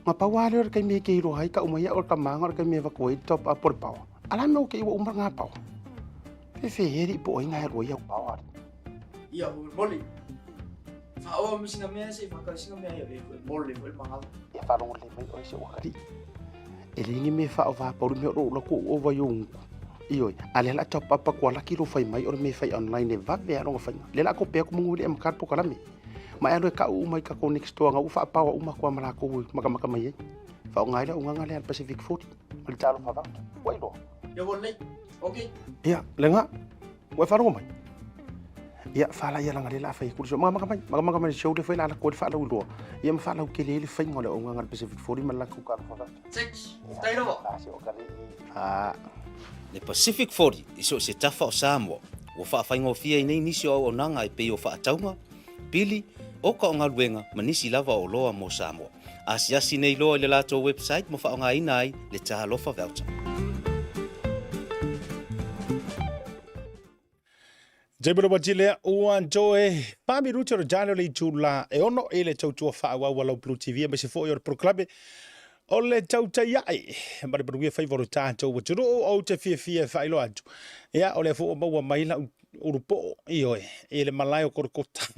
Ma pawa le ora kai me ke iro hai ka uma ia ora ka manga ora kai me vakoe top up or pawa. Ala me o ke iwa uma ngā pawa. Fe fe heri po o inga he roia pawa. Ia o moli. Fa o mi singa mea se fa ka singa mea ia e moli mo manga. Ia fa rongo le mai o se o kari. E le ngi me fa o va paru me o la ko o va yong. Ioi, a le la top up ko la ki ro fai mai o me fai online e va ve rongo fai. Le la ko pe ko mungu le am kar po kalame. Ma e alo e ka u mai ka ko next door nga u fa pawa uma ko amala ko maka maka mai. Fa o ngai la unga le Pacific 40. Ma le talo fa Ua iloa. Ia ua lelei. Ok. Ia, le nga. Ua e faalogo mai. Ia, fala ia langa le la fai kuli so. Maka mai, maka maka mai show le fai la la ko le faalau iloa. Ia ma faalau kele le faiga o le augaga le Pacific 40 ma le latou kalo fa. Six. Tai lava. La se o ka le. Ah. Le Pacific 40 i so o se tafa o Samoa, ua faafaigofie ai nei nisi o auaunaga e pei o faatauga, pili, oka o galuega ma nisi lava o oloa mo Samoa. Asiasi nei loa i le latou website ma faaaogaina ai le Talofa Voucher. Jabula wa tile ua toe pami ruti o jalo le itula e ono i le tautua faaauau a lau Blue TV aemaise foi o le polokalame o le tautai ae ma le manuia faiva o le tatou atunuu ou te fiafia e faailoa atu. Ia, o lea foi ua maua mai lau ulupoo, ioe, i le malae o Kolokota,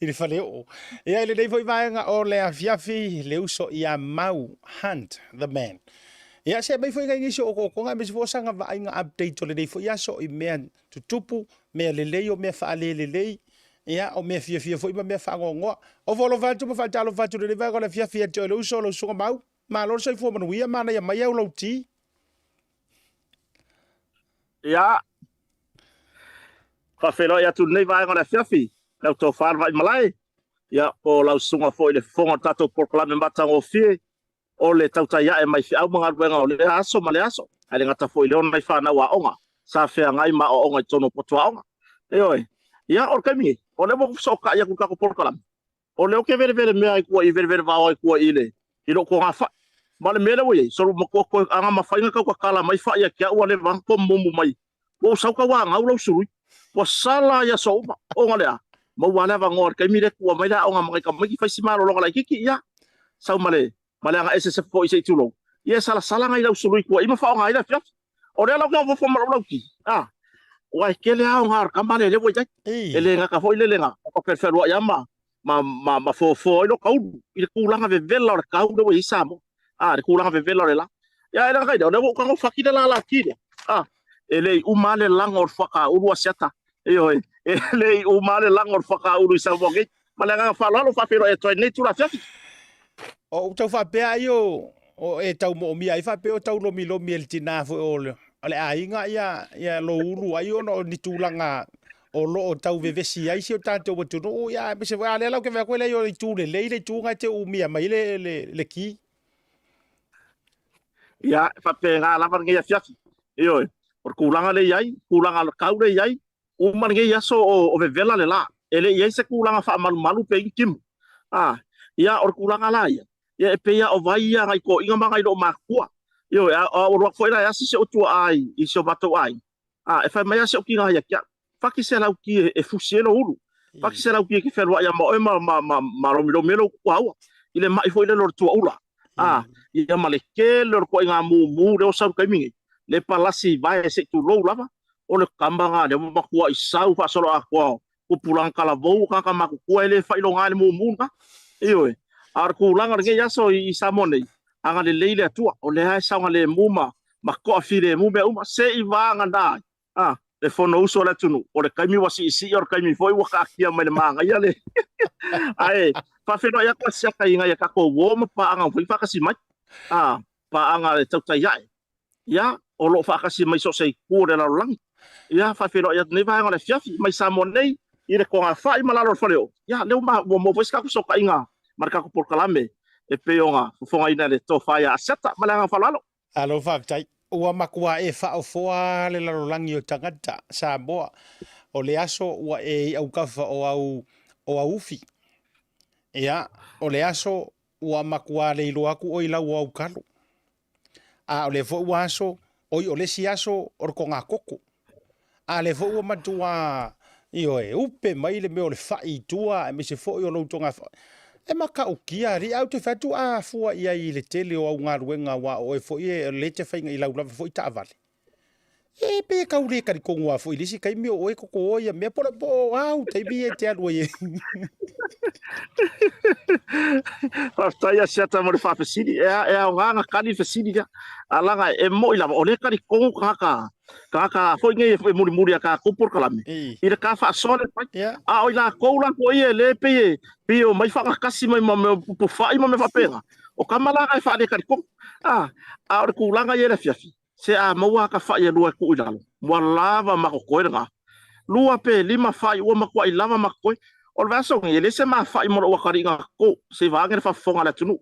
i le faleoo. Ia, i lenei foi vaega o le afiafi, le uso ia Mau Hunt, the man. Ia, se mai foi ngai nisi o okookoga, aemaise foi o saga vaaiga update o lenei foi aso i mea tutupu, mea lelei o mea faalelelei, ia, o mea fiafia foi ma mea faanoanoa. Ofo alofa atu ma faatalofa atu i lenei vaega o le afiafi ia te oe le uso, lau susuga Mau. Malo le soifua manuia, manaia mai au lau ti. Ia, faafeiloai atu i lenei vaega o le afiafi, lau tofa le Vaimalae, ia, po o lau susuga foi i le fofoga o le tatou polokalame matagofie. o le tautai ae mai feau ma galuega o lea aso ma lea aso, ae le gata foi i lea o nai fanau aoga sa feagai ma aoaoga i totonu o potu aoga. Ioe. Ia, o le taimi nei, o lea ua ou fesootai atu i le tatou polokalame, o lea ou te velevele mea ai tua i, velevele vao ai tua i le, i lou togafai. Ma le mea lea ua i ai, solo matua toe aga mafai ona tau tatala mai fai ia te au ua leva ona tomumu mai. Ua ou sau tauanau lau sului, ua sala i aso uma, ona le a? Maua lava le avanoa i le taimi lea tua mai le aoga ma nai tamaiti fai si malologa laitiiti, ia, sau ma le, ma le aga ese se foi se i tulou, ia e salasala nai lau sului tua'i ma faaaoga ai le afiafi. O lea la ou te ofoofa ma lou lauti, a, aua e tele lava aoga o le tama lea ua i ai. E le gata foi le lega, o felualua'i lava ma, ma, ma, ma fofoa ai lota ulu i le tulaga vevela o le tau lea ua i ai Samoa. A, le tulaga vevela o le la. Ia, e le gata i lea, o lea ua ou tago fati le lala ki lea. A, e le i uma lava le lago o le fuakaulu a Siata. Ioe, e le i uma lava le lago o le fuakaulu i Samoa nei. Ma le agaga faaaloalo, faafeiloai atu ai i lenei itula afiafi. O ou tau faapea ai o, o e tau moomia ai faapea o tau lomilomi e le tina foi o le, o le aiga ia, ia lou ulu ai ona o ni tulaga o lo o tau vevesi ai si o tatou atunuu, ia aemaise foi, a lea la ou te vaai atu e leai o le itu lelei le itu na e te umia mai le, le, le ki. Ia, e faapena lava lenei afiafi. Ioe, o le tulaga lea e i ai, tulaga o le tau lea e i ai, uma lenei aso o vevela le la. E le i ai se tulaga faamalumalu pe i ni timu. A, ia, o le tulaga la ia, ia e pei lava o vai ia a nai toeaiina ma nai loomatua. Ioe, a, a ou alu atu foi la e asi si ou tuaa i si o matou aiga, a, e fai mai lava si ou tina ia te au, fati se lauti e fusi ai lou ulu, fati se lauti e te fealuai ia ma oe ma, ma, ma, ma lomilomi ai lou tuaua, i le mai foi lele o le tuaula. A, ia ma le tele o le toaiga mumu lea ua sau i le taimi nei, le palasi i vae se i tulou lava, o le tama lena lea ua matuai sau faasoloatoa o tupulaga talavou o tagata matutua e le faailoga i le mumu lena. Ioe. A o le tulaga o lenei aso i Samoa nei, agalelei le Atua, o lea e saogalemu ma, ma toafilemu mea uma, se i vagana ai a, le Fonousu a le atunuu, o le taimi ua siisii, o le taimi foi ua taatia mai le manaia le ae faafeiloai atu a siaka i nai a tatou uo ma paaga ua fai faatasi mai, a, paaga a le tautai ae, ia, o lo o faatasi mai so o se itu o le lalolagi. Ia, faafeiloai atu nei vaega o le afiafi mai Samoa nei i le togafai ma lalo o le faleoo. Ia, lea ua maua foi se tatou fesootaiga ma le tatou polokalame e pei ona fofogaina e le tofa ia Asiata. Ma le agaga faaaloalo. Alo faafetai. Ua matua e faaofoa le lalolagi o tagata Samoa o le aso ua e i aukafa o au o au ufi. Ia, o le aso ua matua le iloa atu oe i lau o au kalo. A o lea foi ua aso, oi o le isi aso o le togatogo. A lea foi ua matua, ioe, upe mai le mea o le fai i tua aemaise foi o lou togafai. E matautia alii, ae ou te fai atu a fua i ai i le tele o au galuega aua o oe foi e lea e te faiga i lau lava foi taavale. E pei e tau le talitonu lava foi i le isi taimi o oe toto ia mea po o a au taimi ia e te alu ai e. Faafetai ia Siata mo le faafesili. E, e aoga na kali le fesili lea. A laga e moi lava, o lea talitonu tagata, tagata foi nei e mulimuli a tatou polokalame, i le ta faasoa le fai. A o i latou la foi e le pei e, pei e omai faagatasi mai ma mea o pupufai ma mea faapena, o tama la na e faaletalitonu. A, a o le tulaga ia i le afiafi, Se a maua aka fa'i e lua e tuu i lalo, ua lava ma totoe lena. Lua pe lima fa'i ua matua'i lava ma totoe. O le vaiaso nei, e leai se ma fa'i mo lou atalii na toto, se i vaeane le faafofoga a le atunuu.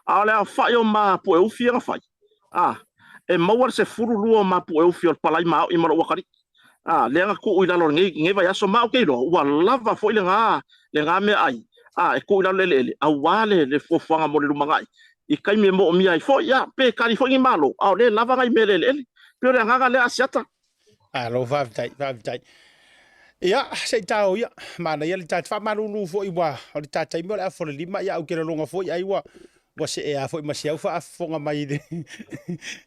A o le aofa'i o ma pueufi ia na fai, a, e maua le 12 o ma pueufi o le palai mao'i ma lou atalii, a, lea na tuu i lalo i lenei vaiaso, ma ou te iloa, ua lava foi lena, lena meaai, a, e tuu i lalo i le eleele, aua le, le fuafuaga mo le lumanai. I taimi e moomia ai foi, ia, pe kali foi ni malo, a o lea e lava nai mea i le eleele. Pei o le agaga lea Asiata. Malo faafetai, faafetai. Ia, se i tao ia, manaia le ta faamalulu foi ua o le ta taimi o le afa o le lima, ia ou te lagona foi ai ua ua see lava foi ma si au faafofoga mai i le,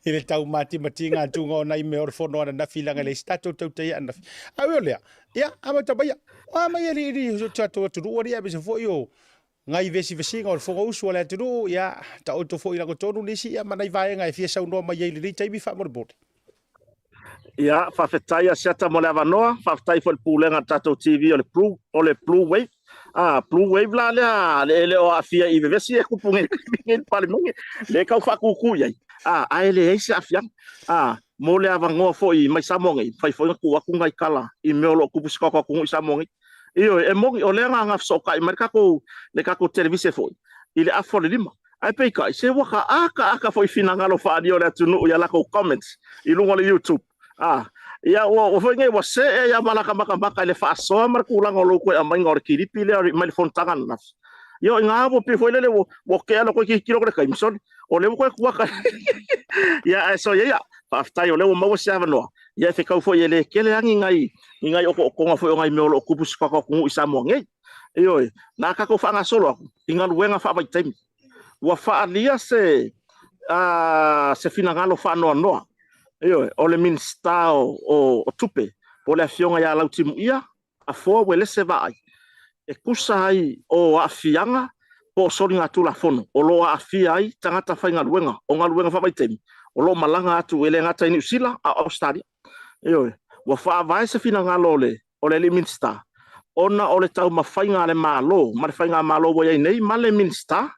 i le taumatimatiga atuga o nai mea o le fono ananafi leaga e leai se tatou tautai ananafi. Ae ui o lea, ia, amata maia. O a mai alii o tatou atunuu alii aemaise foi o nai vesivesiga o le Fonousu a le atunuu, ia, taoto foi i lagotonu nisi, ia, ma nai vaega e fia saunoa mai ai i lenei taimi faamolemole. Ia, faafetai Asiata mo le avanoa, faafetai foi i le pulega a le tatou TV o le Blue, o le Blue Wave. Ah, Blue Wave la lea, e le o aafia i vevesi e kupu nei i le Palemene, lea e tau faatūtū i ai, ah, ae leai se aafiaga. Ah, mo le avanoa foi mai Samoa nei, mafai foi ona tuu atu nai tala i mea o lo o tupu i si o tatou atunuu i Samoa nei. Ioe, e moni, o lea na fesootai mai le tatou, le tatou televise foi i le afa o le lima. Ae peitai, se ua ka akaaka foi finagalo faaalia o le atunuu i a latou comments i luga o le YouTube. A, ia ua, ua foi nei ua see ai lava ma lata matamata i le faasoa ma le tulaga o lou toe aumaiga o le kilipi lea mai le fonotaga ananafi. Ia o i ina ua pei foi lele ua, ua tea lou toe tilotilo atu i le taimi, sole, o lea ua toe tuaka. Ia ae soia ia, faafetai o lea ua maua se avanoa. Ia e fetau foi e le tele lava ni nai, ni nai otootoga foi o nai mea o lo o tupu i si o tatou atunuu i Samoa nei. Ioe, na tatou faagasolo atu i galuega faavaitaimi. Ua faaalia se, a, se finagalo faanoanoa, ioe, o le Minisita o, o, o Tupe, po o le Afioga ia Lautimuia Afoa Uelese Vaai, e tusa ai o aafiaga po o soligatulafono o lo o aafia ai tagata faigaluega o galuega faavaitaimi o lo o malaga atu e le gata i Niu Sila a o Ausetalia. Ioe, ua faavae se finagalo o le o le alii Minisita ona o le taumafaiga a le Malo ma le Faigamalo ua i ai nei ma le Minisita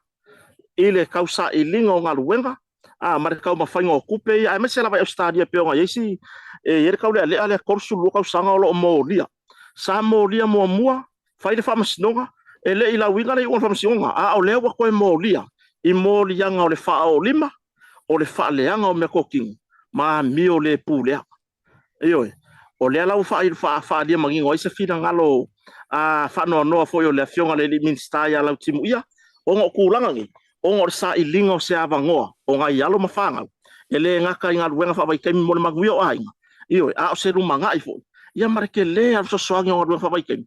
i le tausailiga o galuega a, ma le taumafaiga o tupe ia, aemaise lava i Ausetalia pei ona i ai si, e i ai le taulealea lea 32 tausaga o lo o molia. Sa molia muamua, fai le faamasinoga, e le i lauina le iuga o le faamasinoga, a o lea ua toe molia i moliaga o le faaoolima, o le faaleaga o meatotino ma amio le pulea. Ioe, o lea la ua faaalia manino ai se finagalo faanoanoa foi o le Afioga i le Minisita ia Lautimuia, ona o tulaga nei, ona o le sailiga o se avanoa o nai alo ma fanau, e le gata i galuega faavaitaimi mo le manuia o aiga, ioe, a o se lumanai foi, ia ma le tele lava o le fesoasoani o galuega faavaitaimi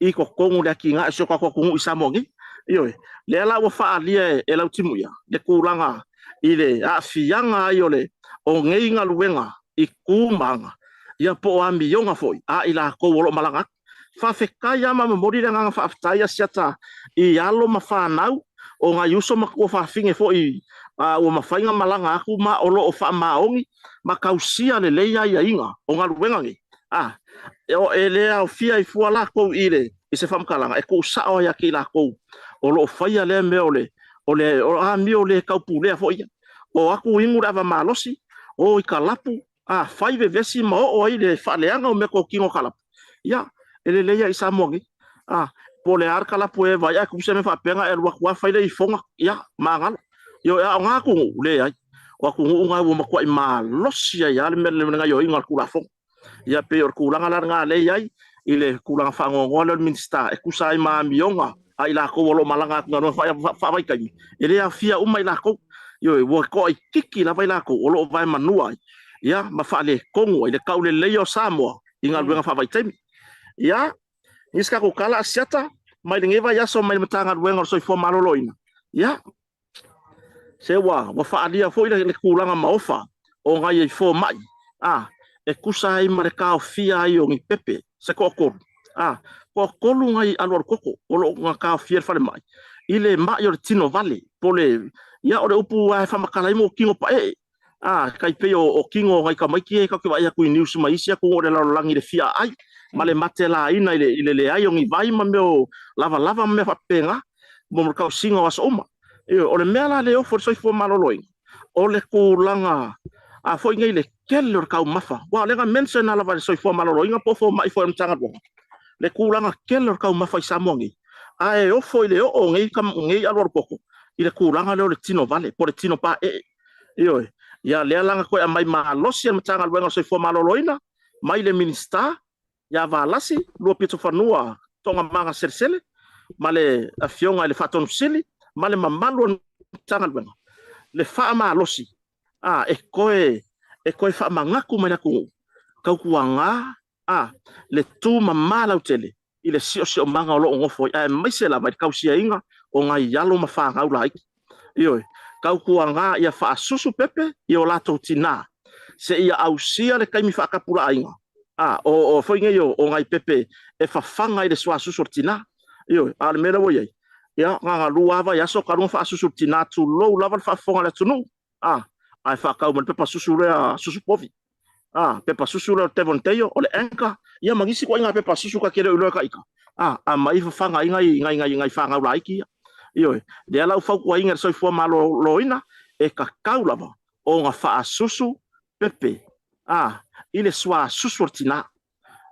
i totonu o le atinae o si o tatou atunuu i Samoa nei. Ioe, lea la ua faaalia e Lautimuia le tulaga i le aafiaga ai o le o nei galuega i tu ma aga, ia po o amioga foi a i latou o lo o malaga atu. Faafetai lava ma momoli le agaga faafetai Asiata i alo ma fanau o nai uso ma tuafafine foi ua mafai ona malaga atu ma o lo o faamaoni ma tausia lelei aiaiga o galuega nei. A, e le aofia ai fua latou i le i se faamatalaga e tuusao ai ia te i latou o lo o faia lea mea o le o le amio le taupulea foi ia. O atu inu le ava malosi, o i kalapu, a fai vevesi ma oo ai le faaleaga o meatotino kalapu, ia, e lelei lava i Samoa nei. A, po o le a le kalapu e vaai ae tupu se mea faapea ona e alu atu lava fai le ifoga, ia, magalo. Ioe, a o na atunuu, leai. O atunuu na ua matuai malosi ai lava le mea le gaoioiga o le Tulafono. Ia pei o le tulaga la lena lea e i ai i le tulaga faanoanoa lea o le Minisita e tusa ai ma amioga a i latou o lo o malaga atu i galuega faavaitaimi, e le aofia uma i latou. Ioe, ua toaitiiti lava i latou o lo o vaemanua ai, ia, ma faaletonu ai le tauleleia o Samoa i galuega faavaitaimi. Ia, nisi tatou tala Asiata mai lenei vaiaso mai le Matagaluega o le Soifua Maloloina, ia, Se ua, ua faaalia foi le, le tulaga maofa o nai ai fomai, a, e tusa ai ma le taofia ai o ni pepe, se toatolu, a, toatolu nai alualu koko o lo o na taofia e le falemai, i le mai o le tino vale, po le, ia o le upu lava e faamatala ai mo tino paee. A, tai pei o, o tino o nai tamaiti ia tatou te vaai atu i news ma isi atunuu o le lalolagi i le fia aai, ma le matelaina i le, i le leai o ni vai ma mea o lavalava ma mea faapena, mo le tausiga o aso uma. Ioe, o le mea la lea e ofo i le soifua maloloina, o le tulaga a foi nei le tele o le taumafa, aua o lea na mention lava e le soifua maloloina po o fomai foi o le Matagaluega, le tulaga tele o le taumafa i Samoa nei, ae ofo i le oo o nei, nei alualu koko i le tulaga lea o le tino vale po o le tino paee. Ioe. Ia lea la na toe aumai malosi e le Matagaluega o le Soifua Maloloina mai le Minisita ia Valasi Luapitofanua Toogamaga Selesele ma le Afioga i le Faatonu Sili ma le mamalu o le Matagaluega le faamalosi a e toe e toe faamanatu mai le atunuu tautuaga a le tumama lautele i le siosiomaga o lo o nofo ai, aemaise lava i le tausiaina o nai alo ma fanau laiti. Ioe, tautuaga ia faasusu pepe i o latou tinā, seia ausia le taimi faatapulaaina, a, o, o foi nei o, o nai pepe e fafaga i le suasusu o le tinā. Ioe, a o le mea lea ua i ai, ia, na ona lua lava vaiaso talu ona faasusu le tinā, tulou lava le faafofoga a le atunuu, a, ae faatau ma le pepa susu lea, susu povi. A, pepa susu lea o le Devon Teio, o le Anchor, ia ma nisi ituaiga pepa susu ta te le o iloa e ta ita, a, aumai fafaga ai nai, nai, nai, nai fanau laiti ia. Ioe, lea la ua fautuaina e le Soifua Maloloina, e tatau lava ona faasusu pepe, a, i le suasusu o le tina.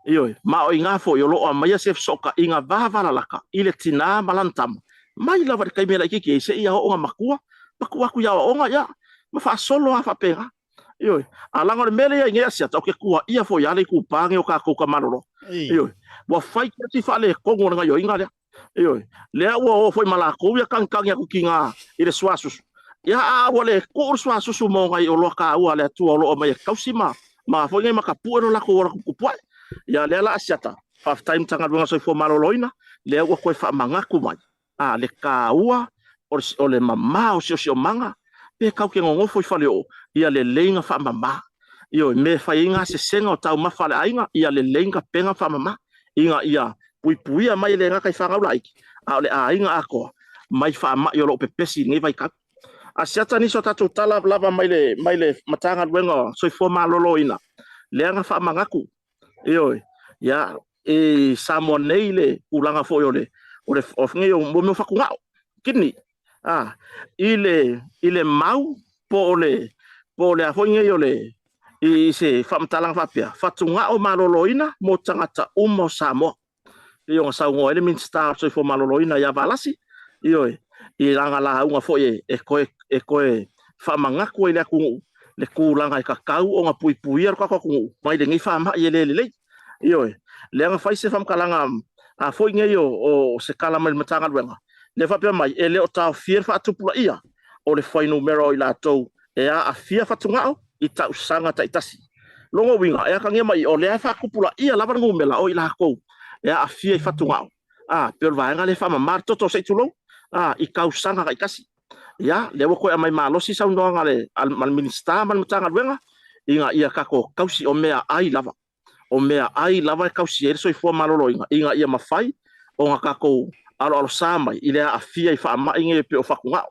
Ioe, ma o i ina foi o lo o aumaia se fesootaiga vavalalata i le tina ma lana tama, mai lava i le taimi e laitiiti ai seia oo ina matua Paku atu i aoaoga, ia, ma faasolo lava faapena. Ioe. A laga o le mea lea i ai nei Asiata, ou te tuaia foi lava le itupa nei o tatou tamaloloa. Ioe. Ua fai tasi faaletonu o le gaioiga lea. Ioe. Lea ua o foi ma latou ia tagitagi atu tiga i le suasusu. Ia, a ua le tuu le suasusu mo nai oloa taua a le Atua o lo o aumai e tausi ma ma foi nei matapue lo latou ola tuputupuae. Ia, lea la Asiata, faafetai i le Matagaluega o le Soifua Maloloina, lea ua toe faamanatu mai a le taua o le mama o siosiomaga pe tau te nonofo i faleoo, ia lelei na faamama. Ioe, mea e fai ai gasesega o taumafa a le aiga, ia lelei na tapena faamama, ina ia puipuia mai e le gata i fanau laiti, a o le aiga atoa mai faamai o lo o pepesi i lenei vaitau. Asiata nisi o tatou tala lava mai le, mai le Matagaluega o Soifua Maloloina, lea na faamanatu, ioe, ia, i Samoa nei le tulaga foi o le, o le, o nei o mea o fatugao, kidney, a, i le, i le mau po o le, po o le a foi nei o le, i se faamatalaga faapea, fatugao maloloina mo tagata uma o Samoa. Pei ona saunoa ai le Minisita o le Soifua Maloloina ia Valasi, ioe, i lana lauga foi e toe, e toe faamanatu ai i le atunuu le tulaga e tatau ona puipuia lo tatou atunuu mai lenei faamai e le lelei. Ioe, lea na fai se faamatalaga a foi nei o se tala mai le Matagaluega, lea faapea mai, e le o taofia le faatupulaia o le fuainumera o i latou e aafia fatugao i tausaga taitasi. Lona uiga, e atagia mai o lea e faatupulaia lava le numera o i latou e aafia i fatugao, a, pei o le vaega lea e faamama le toto, se i tulou, a, i tausaga taitasi. Ia, lea ua toe aumai malosi saunoaga a le, a le Minisita ma le Matagaluega ina ia tatou tausi o meaai lava. O meaai lava e tausi ai le soifua maloloina ina ia mafai ona tatou aloalosa mai i le aafia i faamai nei e pei o fatugao.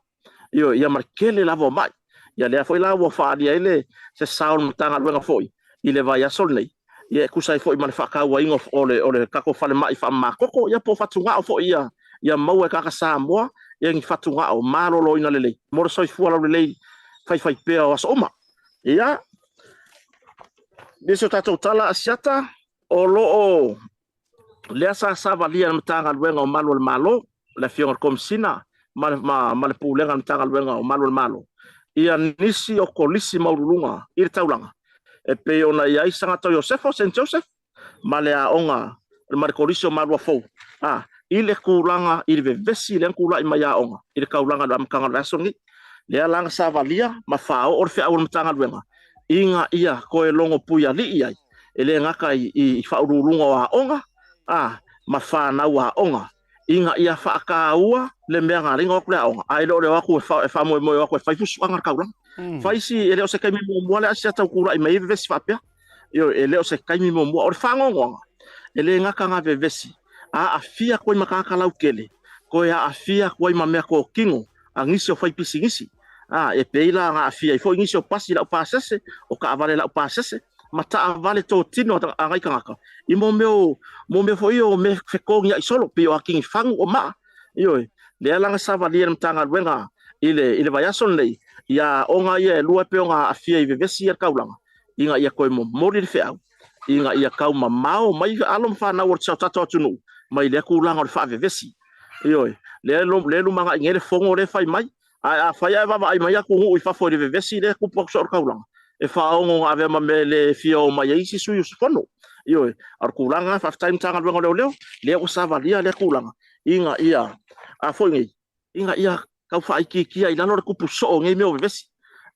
Ioe, ia ma le tele lava o mai. Ia lea foi la ua faaalia ai le se sao o le Matagaluega foi i le vaiaso lenei, ia e tusa ai foi ma le faatauaina o le o le tatou falemai faamamatoto, ia po o fatugao foi ia ia maua e tagata Samoa ia ni fatugao maloloina lelei mo le soifua laulelei faifaipea o aso uma. Ia, nisi o tatou tala Asiata, o lo o lea sa savalia e le Matagaluega o Malu o le Malo, le Afioga i le Komesina ma le, ma, ma le Pulega a le Matagaluega o Malu o le Malo, ia nisi o kolisi maualuluga i le taulaga, e pei ona i ai Sagato Iosefo, Saint Joseph, ma le aoga ma le Kolisi o Maluafou, a, i le tulaga i le vevesi lea na tulai mai aoga i le taulaga i le amataga o le vaiaso lenei. Lea la na savalia ma faaoo le feau a le Matagaluega ina ia toe logo puialii ai, e le gata i, i faauluuluga o aoga, a, ma fanau aoga, ina ia faataua le mea na ala ai ona o atu le aoga, ae le o le o atu e faamoemoe o atu e fai fusuaga le taulaga. Fai si, e le o se taimi muamua lea Asiata ua tulai mai ai vevesi faapea. Ioe, e le o se taimi muamua. O le faanoanoaga, e le gata ngā vevesi, aafia atu ai ma tagata lautele, toe aafia atu ai ma mea tōkino a nisi o faipisinisi. Ā, e pei la na aafia ai foi nisi o pasi laupasese, o taavale laupasese, ma taavale tōtino a nai tagata, i mō mea o, mō mea foi ia o mea fetogia'i solo, pei o akini fagu, o maa. Ioe, lea la na savalia e le Matagaluega i le, i le vaiaso lenei, ia aoga ia e lua e pei ona aafia i vevesi ia le taulaga, ina ia toe momoli le feau, ina ia tau mamao mai alo ma fanau o si o tatou atunuu mai lea tulaga o le faavevesi. Ioe, lea lea e lumanai nei le fono lea e fai mai, ae afai ae vaavaai mai atunuu i fafo i le vevesi lea e tupu atu soo i le taulaga, e faaono ona avea ma mea e le fia o mai ai isi sui usufono. Ioe, a o le tulaga lena, faafetai i le Matagaluega o Leoleo, lea ua savalia lea tulaga ina ia, a foi nei, ina ia tau faaitiitia i lalo le tupu soo o nei mea o vevesi.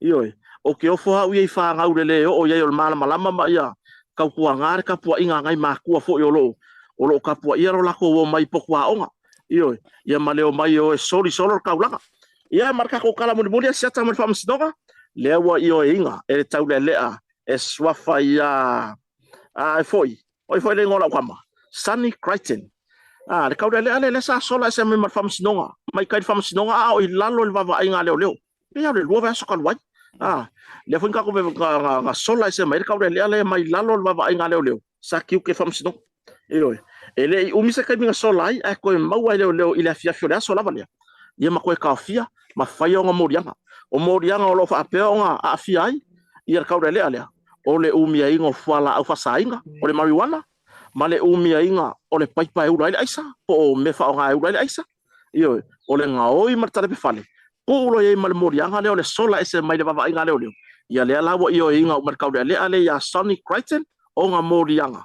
Ioe, ou te ofo au ia i fanau i le le oo i ai o le malamalama ma ia tautuaga le tapuaiga a nai matua foi o lo o lo o tapuaia lo latou omai i potu aoga. Ioe, ia ma le omai e o e soli solo le taulaga. Ia ma le tatou tala mulimuli a siata ma le faamasinoga, lea ua ioeina e le taulealea e suafa ia a e foi Oi foi le igoa o lau tama, Sonny Crichton. Ah, le taulealea lea, lea sa sola ese mai ma le faamasinoga, mai kai le faamasinoga a o i lalo i le vaavaaiga a leoleo. Pei lava o le lua vaiaso talu ai. Ah, lea foi na tatou na, na sola ese mai le taulealea lea mai lalo i le vaavaaiga a leoleo, sa tiute faamasinoga. Ioe, e le i umi se taimi na sola ai, ae toe maua e leoleo i le afiafi o le aso lava lea. Ia ma toe taofia ma faia ona moliaga. O moliaga o lo o faapea ona aafia ai ia le taulealea lea, o le umiaina o fualaau faasaina, o le marijuana, ma le umiaina o le paipa e ula ai le aisa, po o mea faaaoga e ula ai le aisa. Ioe, o le gaoi ma le talepe fale. Tuu loa i ai ma le moliaga lea o le sola ese mai le vaavaaiga a leoleo, ia lea la ua ioeina uma e le taulealea lea ia Sonny Crichton ona moliaga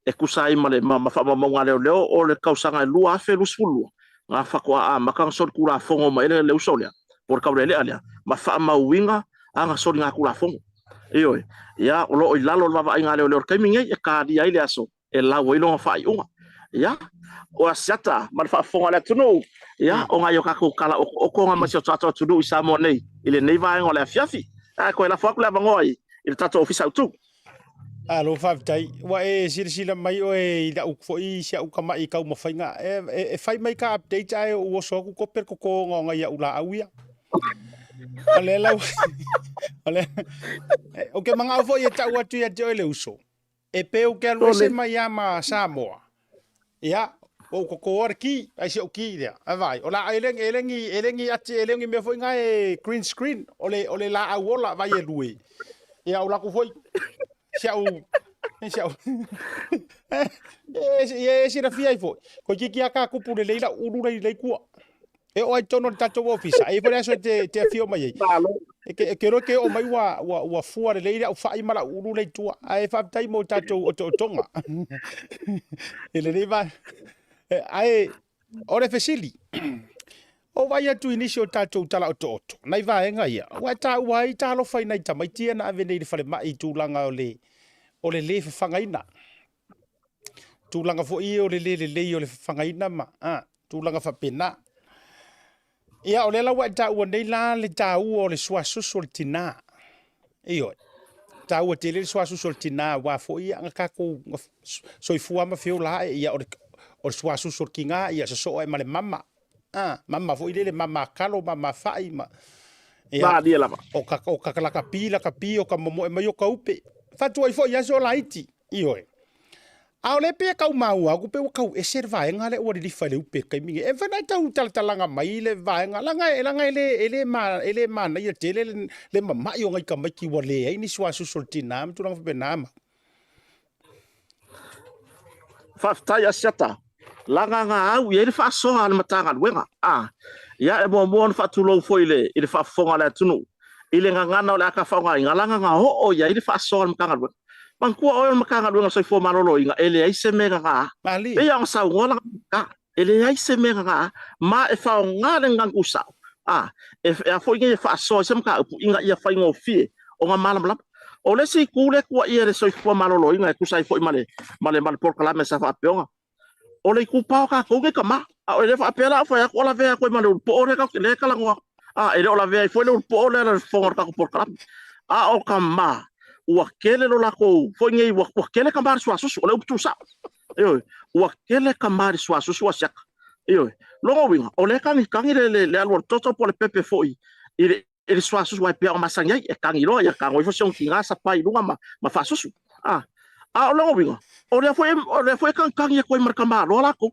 e tusa ai ma le ma faamaumauga a leoleo o le tausaga e 2022 na faatoa amata ona solitulafono mai ai le uso lea po o le taulealea lea ma faamauina ana soligatulafono. Ioe, ia o lo o i lalo o le vaavaaiga a leoleo i le taimi nei e talia ai le aso e lau ai lona faaiuga. Ia, o Asiata ma le faafofoga a le atunuu, ia, o nai o tatou tala otooto na ma si o tatou atunuu i Samoa nei i lenei vaega o le afiafi. Ae toe lafo atu le avanoa i le tatou Ofisa Autu. Malo faafetai. Ua e silasila mai oe i lau foi si au tama'i taumafaiga e fai mai ka update ae ou oso atu kope le totoga o nai au laau ia. O lea lau o lea ou te manao foi e tau atu ia te oe le uso. E pe ou te alu ese mai ia ma Samoa. Ia, ua ou totoa le ki, ai si ou ki lea. Ae vaai, o la e le, e le ni, e le ni ati, e le ni mea foi na e green screen, o le, o le laau ola vai e lue. Ia, o laku foi, si au, si au, e, e silafia ai foi. Koe kiki a ka kupu lelei lau ulu lei lei kua. E oo ai totonu o le tatou ofisa, e i ai foi le aso e te, te afio mai ai. E ke, e ke roa ke oo mai ua, ua, ua fua lelei le au fai ma lau ulu lea i tua. Ae faafetai mo tatou otootoga. I lenei va... Ae o le fesili, o vaai atu i nisi o tatou tala otooto, nai vaega ia, ua e taua ai talofa i nai tamaiti ia na ave nei i le falemai i tulaga o le, o le lē fafagaina. Tulaga foi ia o le lē lelei o le fafagaina ma, a, tulaga faapena. Ia, o lea la ua e taua nei la le taua o le suasusu o le tinā. Ioe. Taua tele le suasusu o le tinā, aua foi ia na tatou soifua ma feola ae, ia o le, o le suasusu o le tinā, ia sosoo ae ma le mama. A, mama foi lele, mama kalo, mama fai, ma... Ia, Malie lava. O ka, o ka lakapi, lakapi, o ka momoe mai o ka upe. Fatuai foi aso laiti. Ioe. A o lea pei e tau maua atu pei ua tau ese le vaega lea ua lilifa i le upe i le taimi nei. E mafai ona e tau talatalaga mai le vaega leaga leaga e le e le ma e le manaia tele le, le mamai o nai tamaiti ua leai ni suasusu o le tinā ma tulaga faapena ma. Faafetai Asiata. Laga na au i ai le faasoa a le Matagaluega. A, ia e muamua ona faatulou foi i le i le faafofoga a le atunuu i le gagana o le a ka faaaogaina, laga na oo i ai le faasoa a le Matagaluega. Manatua oe o le Matagaluega o le Soifua Maloloina, e leai se mea e gagā. Malie. Pei ona saunoa lana Minisita, e leai se mea e gagā, ma e faaaoga le gagana tusao, a, e, e a foi nei e faasoa i se mataupu ina ia faigofie ona malamalama. O le isi itu lea e tuuaia e le Soifua Maloloina e tusa ai foi ma le, ma le, ma le polokalame sa faapea ona O le itupa o tatou nei tama. A o le faapea la au fai atu o lavea atu ai ma le ulupoo lea tatou lea e talanoa atu. A e le o lavea ai foi le ulupoo lea le fofoga o le tatou polokalame. A o tama ua tele lo latou foi nei ua, ua tele tama i le suasusu o le upu tuusao. Ioe, ua tele tama i le suasusu a siaka. Ioe, lona uiga o lea e tagitagi le, le, le alu o le toto po o le pepe foi i le i le suasusu ai pea o masani ai, e tagi loa, ia tago ifo si ona tiga sapa i luga ma, ma faasusu. A, a o lona uiga, o lea foi, o lea foi e tagitagi atu ai ma le tamaloa latou.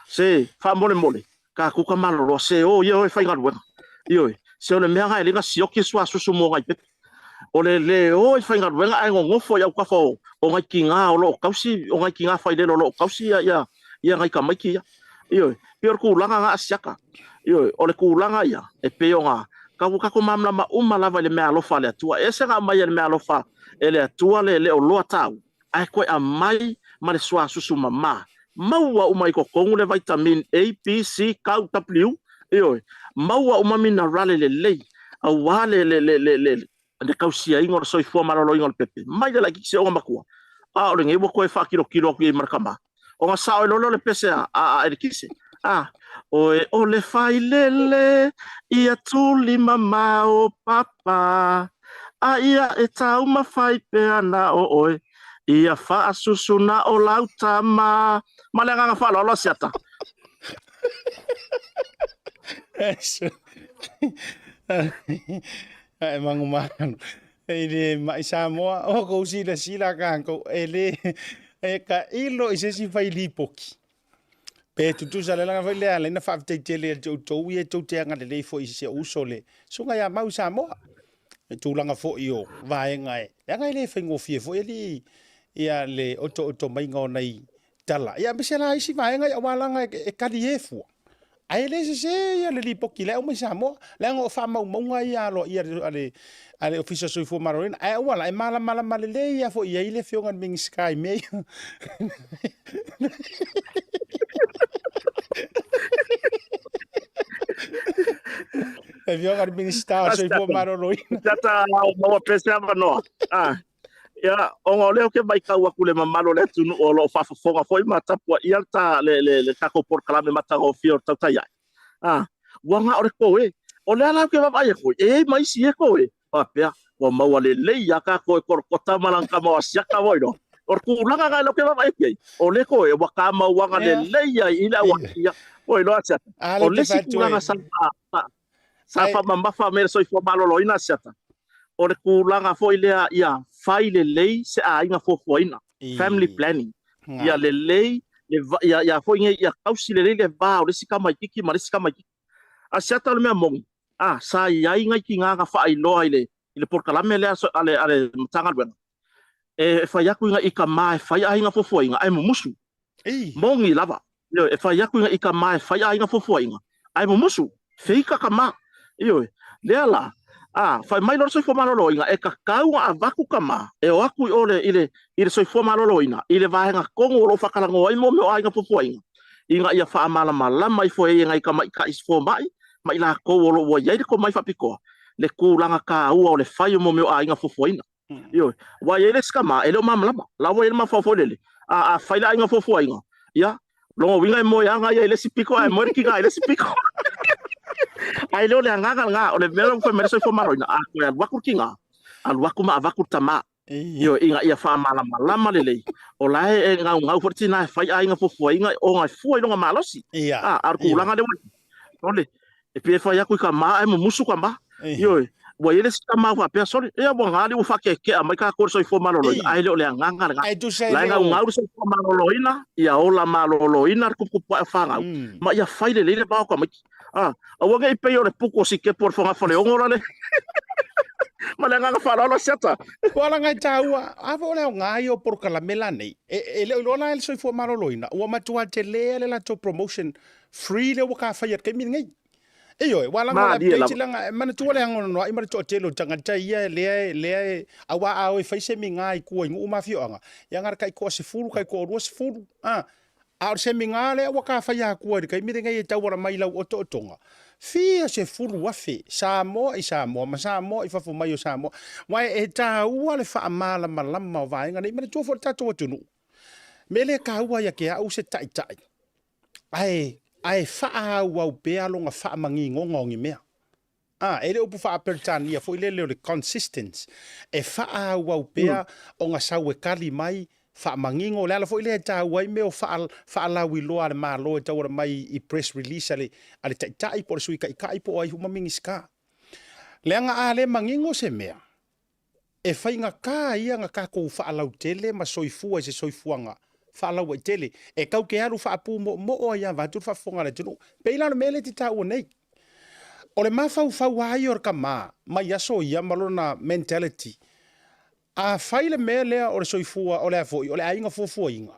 Se, faamolemole, tatou tamaloloa, se o ia o e faigaluega. Ioe, se o le mea na e le na sioki suasusu mo nai pepe. O le le o i faigaluega ae nonofo i autafa o, o nai tiga o lo o tausi, o nai tiga failele o lo o tausi ia, ia, ia nai tamaiti ia. Ioe, pei o le tulaga na a siaka. Ioe, o le tulaga ia, e pei ona tau ua tatou malamalama uma lava i le meaalofa a le Atua. E ese ona aumai e le meaalofa e le Atua le, le oloa taua, ae toe aumai ma le suasusu mama. Maua uma i totonu le vitamin A, B, C, K, W, ioe, maua uma minerale lelei, aua le, le, le, le, le, le tausiaina o le soifua maloloina o le pepe, mai le laitiiti seia oo matua. A o lenei ua toe faatilotilo atu i ai ma le tama. Ona sao ai loa lea o le pese a, a, a Elekise. A, oe o le failele, ia tuli mamao papa, a ia e taumafai pea na o oe, ia faasusu na o lau tama. Ma le agaga faaaloalo Asiata. Ae manumanu i le mai Samoa o kou silasila kākou e le e tailo i se isi fai lipoti. Pe tutusa le laga foi lea ala ai na faafetai tele ia te outou ia tou te agalelei foi i si ou uso le susuga ia Mau i Samoa. I tulaga foi o vaega e leaga e le faigofie foi alii ia le otooto maiga o nai tala. Ia aemaise la isi vaega ia aua laga e, e kali e fua. Ae le sese ia le lipoti la e aumai Samoa, leaga o faamaumauga ia aloaia a le a le Ofisa o Soifua Maloloina. Ae aua la, e malamalama lelei lava foi i ai le Afioga i le Minisita i mea ia. Le Afioga i le Minisita o Soifua Maloloina. Tata maua pea se avanoa. Ah. Ia, ona o lea ou te matau atu i le mamalu o le atunuu o lo o faafofoga foi ma tapuaia le, ta, le, le, le tatou polokalame matagofie o le tautai ae. Ah, ua na o le koe. O lea la ou te vaavaai atu ai, e i ai ma isi e koe. Faapea, ua maua lelei lava tatou e Kolokota ma lana tama o Asiata ua iloa. O le tulaga lena o lea ou te vaavaai atu i ai, o le koe ua kamauaga lelei ai i le auakia. Ua iloa Asiata. O le isi tulaga sa, sa faamamafa mai le soifua maloloina Asiata, o le tulaga foi lea ia fai lelei se aiga fuafuaina, family planning. Ia lelei, ia, ia foi nei, ia tausi lelei le va o le isi tamaititi ma le isi tamaititi. Asiata o le mea moni, a, sa i ai nai tina na faailoa i le, i le polokalame lea a le, a le Matagaluega, e fai atu i nai tama e fai aiga fuafuaina ae mumusu. Moni lava. Ioe, e fai atu i nai tama e fai aiga fuafuaina ae mumusu, feika tama. Ioe, lea la, a, fai mai loa le soifua maloloina, e tatau ona avatu tama e o atu i o le, i le, i le soifua maloloina, i le vaega tonu o lo o faatalanoa ai mo mea o aiga fuafuaina, ina ia faamalamalama ifo ai e nai tamaitai fomai ma i latou o lo o ua i ai le tomai faapitoa, le tulaga taua o le fai o mo mea o aiga fuafuaina. Ioe, aua e i ai le isi tama e le o malamalama, la ua i ai le mafaufau foi lele, a, a fai le aiga fuafuaina, ia, lona uiga e moe aga ia i le isi pito ae moe le kina i le isi pito. Ae le o le agaga lena, o le mea la ua fai mai le soifua maloloina, a toe alu atu le kina, alu atu ma avatu le tama. Ioe, ina ia faamalamalama lelei, o la e gaugau foi le tina e fai aiga fuafuaina ona e fua i lona malosi. A, a o le tulaga lea ua i ai, o le, e pei e fai atu i tama ae mumusu tama. Ioe, ua i ai le isi tama ua faapea, sole, ia ua gali ua faakeakea mai tatou i le soifua maloloina, ae le o le agaga lena. La e gaugau le soifua maloloina, ia ola maloloina le tuputupu ae o fanau, ma ia fai lelei le va o tamaiti. A, aua ne i pei o le puku o sikepu o le fogafaleogo la le Ma le agaga faaaloalo Asiata. Ua laga e taua, a foi o le aoga ia o polokalame la nei, e, e le o iloa la e le soifua maloloina, ua matua tele le latou promotion free lea ua ka faia i le taimi lenei. Ioe, ua laga o le update laga, e manatua le anoanoai ma le toatele o tagata ia lea, lea e, aua a o e fai seminar i tua i nuu ma afioaga, ia na o le tai toa 10, tai toa 20, a, A o le seminar lea ua ta faia atua i le taimi lenei e tauala mai i lau otootoga, fia 10,000 Samoa i Samoa ma Samoa i fafo mai o Samoa. Aua e taua le faamalamalama o vaega nei. Manatua foi le tatou atunuu, mea lea e taua ia te au se taitai, ae, ae faaauau pea lona faamanigoga o ni mea. A, e le upu faa-Peretania foi lele o le consistence, e faaauau pea ona sau e tali mai, faamanino. O le ala foi lea e taua ai mea o faalauiloa a le Malo e tauala mai i press release a le, a le Taitai po o le Sui Taitai po o ai uma Minisita. Leaga a le manino se mea, E faigata ia na tatou faalautele ma soifua i se soifuaga faalauaitele, e tau te alu faapumoomoo ai lava atu le faafofoga a le atunuu. Pei la o le mea lea e te taua nei. O le mafaufau lava ia o le tama mai aso ia ma lona mentality, a fai le mea lea o le soifua o le a foi, o le aiga fuafuaina,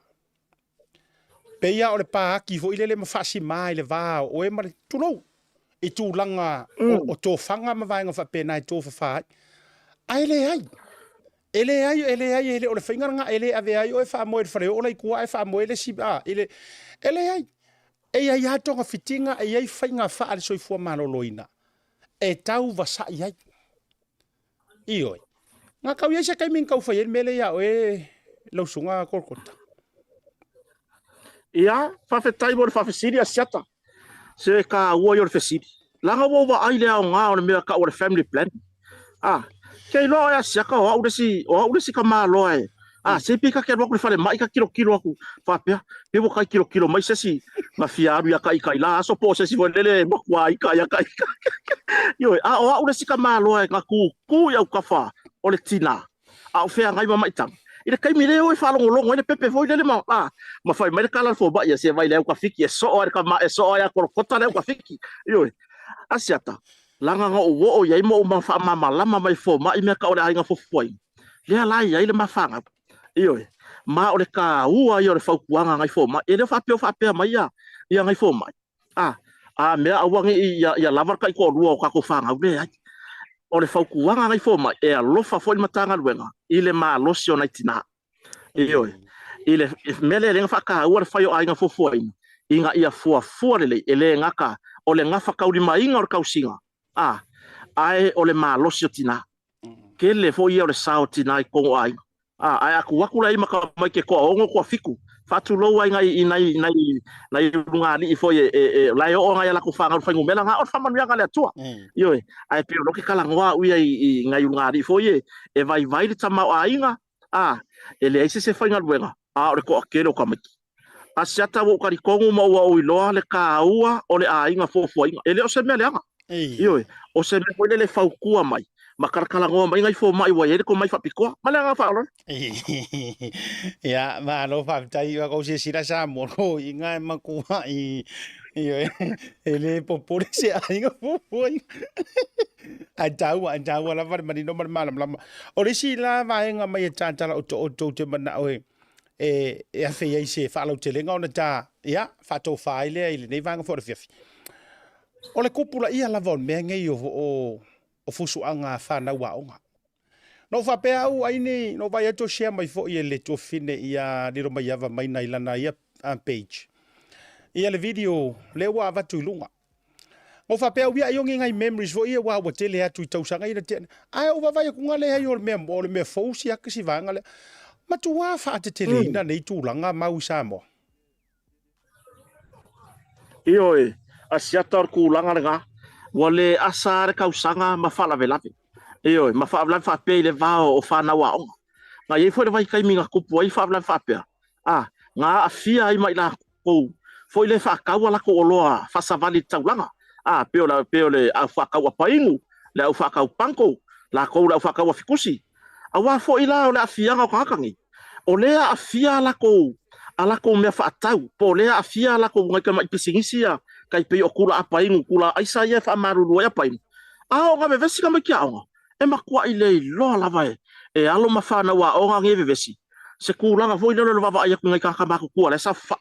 Pei lava o le pāki foi lele ma faasima i le va o oe ma le, tulou, i tulaga o tofaga ma vaega faapena e tofafa ai. Ae leai. E leai, e leai, e le o le faiga lena, e le avea ai oe faamoe i le faleoo la i tua ae faamoe le isi, a, i le, e leai. E i ai lava togafitiga, e i ai faiga faale-soifua maloloina e tauvasa'i ai. Ioe. Na tau i ai se taimi na tau fai ai le mea lea ia oe lau susuga Kolokota. Ia, faafetai mo le faafesili Asiata. Se taua ia o le fesili. Leaga ua ou vaai i le aoga o le mea tau o le family plan. Ah, ke iloa oe Asiata o au le isi, o au le isi tamaloa e, ah, se pei ta te alu atu i le falemai ta tilotilo atu faapea, pe ua tai tilotilo mai se isi na fia alu ia Kaʻikaʻi la aso po o se isi foi lele e matua ika ia Kaʻikaʻi. Ioe, a o au le isi tamaloa e na tūtū i autafa o le tinā, a o feagai ma maitaga. I le taimi lea o e faalogologo ai le pepe foi lele ma, a, ma fai mai le tala a le fomai, ia se vai le aukafiki e soo ai le tama, e soo ai a Kolokota le aukafiki. Ioe, Asiata, leaga na ou oo i ai ma ou faamalamalama mai fomai mea tau o le aiga fuafuaina, lea la e i ai le mafanau. Ioe, ma o le taua ia o le fautuaga a nai fomai. E le o faapea o faapea mai ia, ia nai fomai. A, A mea aua ne i ia lava le taitoalua o tatou fanau, leai. O le fautuaga a nai fomai, e alofa foi le Matagaluega i le malosi o nai tina. Ioe. I le mea lea e ala ai ona faataua le fai o aiga fuafuaina, ina ia fuafua lelei, e le gata o le gafataulimaina o le tausiga, a, ae o le malosi o tina. Tele foi ia o le sao o tina i totonu o aiga. A, ae a tuu atu la i ai ma tamaiti e toaono, toafitu, faatulou ai nai, i nai, nai, nai ulugalii foi e, e, e, la e oo nai a latou fanau i le fuainumera na, o le faamanuiaga a le Atua. Ioe. Ae pei o lea ou te talanoa au ia i, i nai ulugalii foi e, e vaivai le tamaoaiga, a, e leai se isi e faigaluega, a o le toatele o tamaiti. Asiata ua ou talitonu ma ua ou iloa le taua o le aiga fuafuaina. E le o se mea leaga. Ioe, o se mea foi lele e fautua mai ma talatalanoa mai nai fomai ua i ai le tomai faapitoa. Ma le agaga faaaloalo. Ia, malo faafetai. Ua kou silasila Samoa, o iga e matuai. Ioe, e le popole se aiga fuafuaina. Ae taua, ae taua lava le manino ma le malamalama. O le isi la vaega mai e tatala otooto ou te manao e e, e afe i ai se faalautelega ona ta, ia, faatofa ai lea i lenei vaega foi o le afiafi. O le kupulaia lava o le mea nei o, o, o fusuaga a fanau aoga. Na ou faapea au ai nei, na ou vaai atu o share mai foi e le tuafafine ia Lilomaiava mai nai lana ia page. Ia le video lea ua avatu i luga. Na ou faapea au ia ai o ni nai memories foi ia aua ua tele atu i tausaga ia na tea nei. Ae ou vaavaai atu na leai o le mea o le mea fou siaki si vaega lea. Matua faateteleina nei tulaga mau i Samoa. Ioe, Asiata o le tulaga lena, ua le asa lava le tausaga ma faalavelave. Ioe, ma faalavelave faapea i le va o fanau aoga. Na i ai foi le vaitaimi na tupu ai faalavelave faapea, a, na aafia ai ma i latou foi lea e faatau a latou oloa faasavali i le taulaga, a, pei o le, pei o le au faatau apainu, le au faatau panko, latou le au faatau afikusi. Aua foi la o le aafiaga o tagata nei, o lea e aafia a latou, a latou mea faatau, po o lea e aafia a latou nai tamai pisinisi ia, tai pei o tula apainu, tula aisa ia e faamalulu ai apainu. A oo ina vevesi tamaiti aoga, e matuai le iloa lava e, e alo ma fanau aoga nei e vevesi, se tulaga foi lea o le vaavaai atu i nai tagata matutua la e saofafai.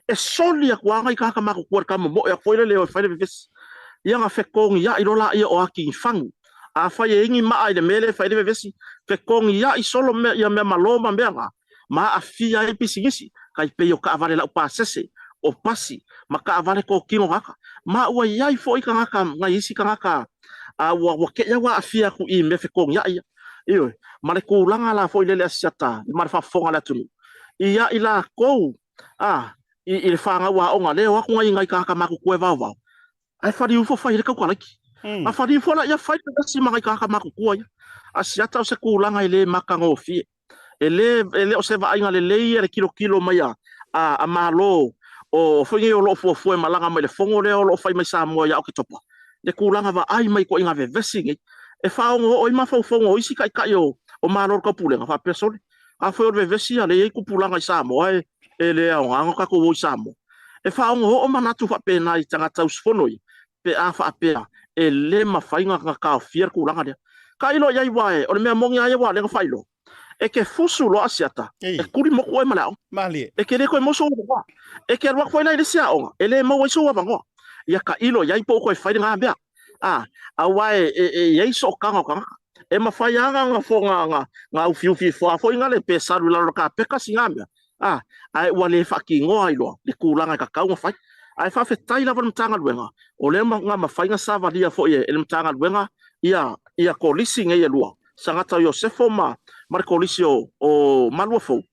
E soli atu lava nai tagata matutua i le tamomoe atu foi lele e o e fai le vevesi. Ia na fetogiai loa laia o ati i fagu. Afai e i ai ni maa i le mea lea e fai ai le vevesi, fetogiai solo mea, ia mea malo ma mea na, ma aafia ai pisinisi, tai pei o taavale laupasese, o pasi, ma taavale totino tagata. Ma ua i ai foi tagata, nai isi tagata, a ua, ua te i lava ua aafia atu i mea fetogiai ia. Ioe, ma le tulaga la foi lele Asiata ma le faafofoga a le atunuu, ia i latou, a, i, i le fanau aoga lea e o atu nai, nai tagata matutua e vaovao, Ae faliu ifo fai ai le taukalaki. A faliu ifo la ia fai le vesi ma nai tagata matutua ia. Asiata o se tulaga e le matagofie. E le, e le o se vaaiga lelei ia le tilotilo mai a, a, a Malo o foi nei o lo o fuafua e malaga mai le fono lea o lo o fai mai Samoa ia Oketopa, le tulaga vaai mai ituaiga vevesi nei. E faaogo oo ai mafaufauga o isi taitai o, o Malo o le Taupulega faapea, Sole, afai o le vevesi ia lea e i ai tupulaga i Samoa e, e le aoga ona tatou o i Samoa. E faaogo oo manatu faapena i tagata usufono ia, pe a faapea e le mafai ona taofia le tulaga lea. Tailo i ai aua o le mea moni lava ia ua lea ona faailoa, e te fusu loa Asiata, e tuli motu oe ma le aoga. E te le toe maua sou avanoa. E te alu atu foi la i le isi aoga, e le maua ai sou avanoa. Ia tailo i ai po o toe fai lena mea. A, aua e, e, e i ai sootaga o tagata. E mafai lava ona, ona, ona ufiufi ifo lava foi nale pe salu i lalo o le kapeta sina mea, a, ae ua le faatinoa ai loa le tulaga e tatau ona fai. Ae faafetai lava i le Matagaluega, o lea na mafai ona savalia foi e le Matagaluega ia, ia kolisi nei e lua, Sagata o Iosefo ma, ma le kolisi o, o Maluafou,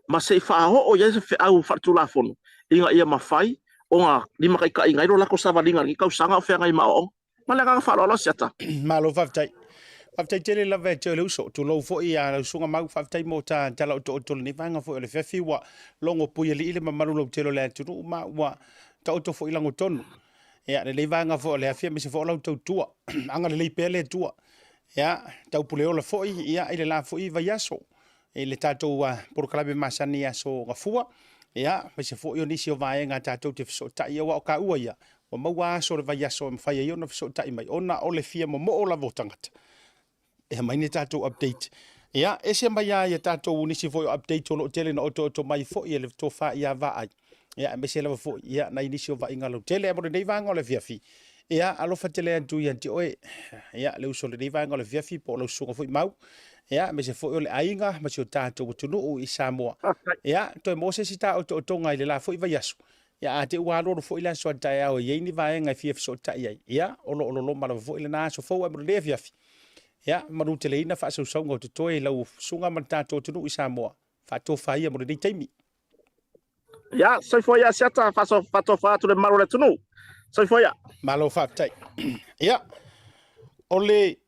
ma se i faaoo i ai se feau faaletulafono ina ia mafai ona limataitaiina ai lo latou savaliga i lenei tausaga o feagai ma aoaoga. Ma le agaga faaaloalo Asiata. Malo faafetai. Faafetai tele lava e te o le uso. Tulou foi ia lau susuga Mau, faafetai mo ta tala otooto i lenei vaega foi o le afiafi ua logo puialii le mamalu lautele o le atunuu ma ua taoto foi lagotonu. Ia, lenei vaega foi o le afi aemaise foi o lau tautua. Agalelei pea le Atua. Ia, taupuleola foi ia i le la foi vaiaso. i le tatou polokalame masani i aso Gafua, ia, aemaise foi o nisi o vaega tatou te fesootai, aua o taua ia, ua maua aso o le vaiaso e mafai ai ona fesootai mai, ona o le fia momoo lava o tagata e aumai ni tatou update. Ia, ese mai lava ia tatou nisi foi o update o lo o tele na otooto mai foi e le tofa ia Vaai. Ia, aemaise lava foi, ia, nai nisi o vaaiga lautele. Ae mo lenei vaega o le afiafi, ia, alofa tele atu ia te oe, ia, le uso o lenei vaega o le afiafi, po o lau susuga foi Mau, ia, aemaise foi o le aiga ma si o tatou atunuu i Samoa. Ia, toe maua se isi taotootoga i le la foi vaiaso. Ia, a te i ua alualu foi le aso a taeao e i ai ni vaega e fia fesootai ai, ia, o lo o loloma lava foi lena aso fou. Ae mo lenei afiafi, ia, manuteleina faasausauga o totoe i lau susuga ma le tatou atunuu i Samoa. Faatofa ia mo lenei taimi. Ia, soifua ia Asiata, faatofa atu le mamalu o le atunuu. Soifua ia. Malo faafetai. Ia, o le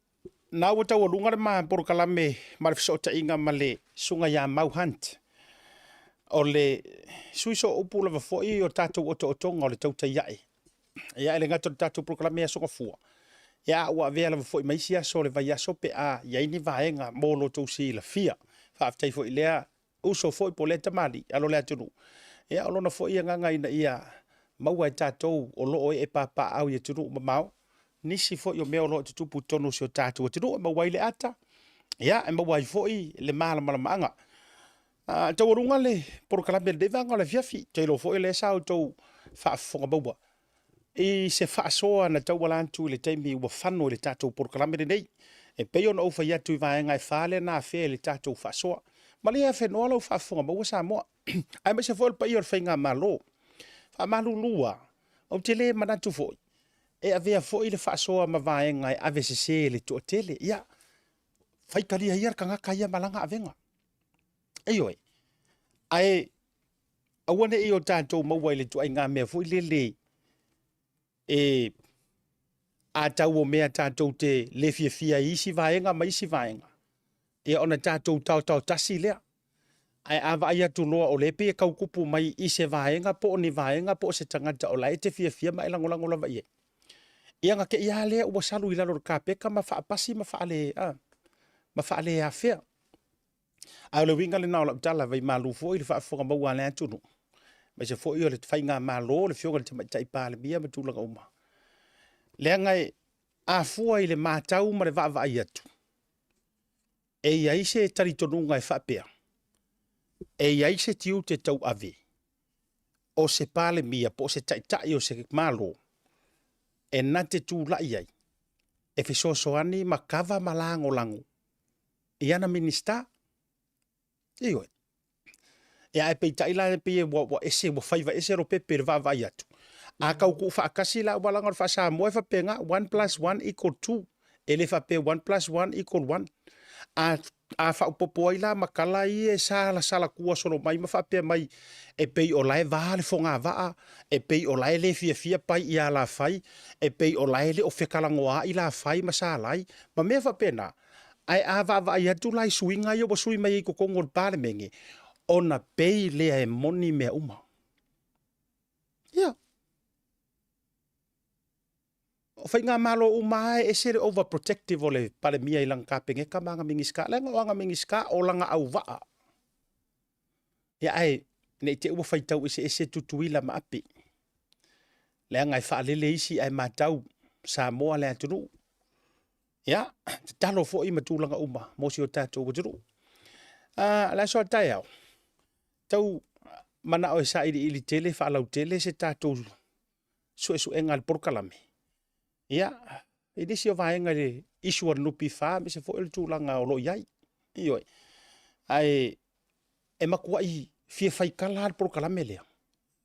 na ua taualuga le ma polokalame ma le fesootaiga ma le susuga ia Mau Hunt. O le sui sooupu lava foi o tatou otootoga o le tautai ae. Ia, e le gata o le tatou polokalame Aso Gafua, ia, ua avea lava foi ma isi aso o le vaiaso pe a i ai ni vaega mo lo outou silafia. Faafetai foi i lea uso foi po o lea tamalii alo o le atunuu. Ia, o lona foi agaga ina ia maua e tatou o lo o ee papaaao i atunuu mamao nisi foi o mea o lo o tutupu i totonu o si o tatou atunuu e maua ai le ata, ia, e maua ai foi le malamalamaaga. Taualuga le polokalame i lenei vaega o le afiafi. Ou te iloa foi o lea sa outou faafofoga maua i se faasoa na tauala atu i le taimi ua fano i le tatou polokalame lenei. E pei ona ou fai atu i vaega e fa lea na afea i le tatou faasoa. Malie afenoa lau faafofoga maua Samoa, aemaise foi o le paia o le Faigamalo. Faamalulu lava, ou te le manatu foi e avea foi le faasoa ma vaega e ave sese e le toatele. Ia, faitalia ia le tagata ia ma lana avega. Ioe. Ae aua ne i o tatou maua i le ituaiga mea foi lele e a tau o mea tatou te le fiafia i isi vaega ma isi vaega, ia ona tatou taotao tasi lea. Ae a vaai atu loa o lea e pei e tau tupu mai i se vaega po o ni vaega po o se tagata o la e te fiafia ma e lagolago lava i ai, ia ona te i lava lea ua salu i lalo o le kapeta ma faapasi ma faale, a, ma faaleafea. Ae o le uiga lena o lau tala, vaimalu foi le faafofoga maua a le atunuu, aemaise foi o le faigamalo, le Afioga i le Tamaitai Palemia ma tulaga uma. Leaga e afua i le matau ma le vaavaai atu, e i ai se talitonuga e faapea, e i ai se tiute tauave o se Palemia po o se Taitai o se Malo e na te tulai ai e fesoasoani ma kava ma lagolago i ana Minisita. Ioe. Ia ae peitai la e pei ua, ua ese, ua faiva ese Lopepe i le vaavaai atu. A tau tuufaatasi la, aua leaga o le faa-Samoa e faapena, one plus one equal two. E le faapea one plus one equal one. A, a faaopoopo ai la ma tala ia e salasalatua solo mai ma faapea mai e pei o la e va le fogavaa, e pei o la e le fiafia Pai i Alafai, e pei o la e le o fekalagoaai Lafai ma Salai, ma mea faapena. Ae a vaavaai atu la i suiga ia ua sui mai ai i totonu o le Palemene, ona pei lea e moni mea uma. Ia. O faigamalo uma lava e ese le overprotective o le Palemia i lana Kapeneta ma ana Minisita, leaga o ana Minisita o lana auvaa. Ia ae ne i te i ua faitau eseese Tutuila ma Ape, leaga e faalele isi ae matau Samoa le atunuu. Ia, tatalo foi ma tulaga uma mo si o tatou atunuu. Le aso a taeao, tau manao e sailiili tele, faalautele se tatou suesuega a le polokalame. Ia, i nisi o vaega i le issue a le NPF, aemaise foi o le tulaga o lo o i ai. Ioe. Ae e matuai fia faitala le polokalame lea.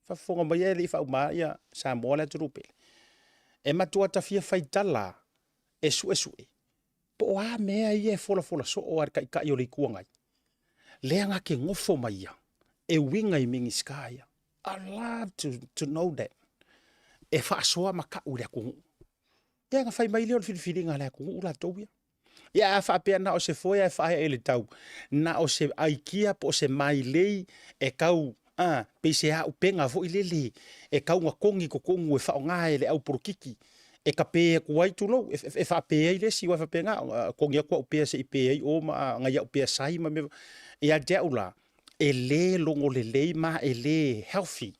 Faafofoga mai e le i faauma ia Samoa le atunuu pele. E matua ta fia faitala e suesue po o a mea ia e folafola soo a le Taitai o le Itu Agai, lea na te nofo mai ia e uiga i Minisita ia. I love to know that. E faasoa ma tau i le atunuu. Ia na fai mai lea o le filifiliga a le atunuu latou ia. Ia a faapea na o se foe ae faaee i le tau, na o se aikia po o se mailei e tau a, pei se aupega foi lele e tau na togi i totonu e faaaoga e le au polokiki e tape atu ai, tulou, e faape ai le isi, aua e faapena, togi atu au pea se i pe ai o ma nai au pea sai ma mea. Ia te au la, e le logo lelei ma e le healthy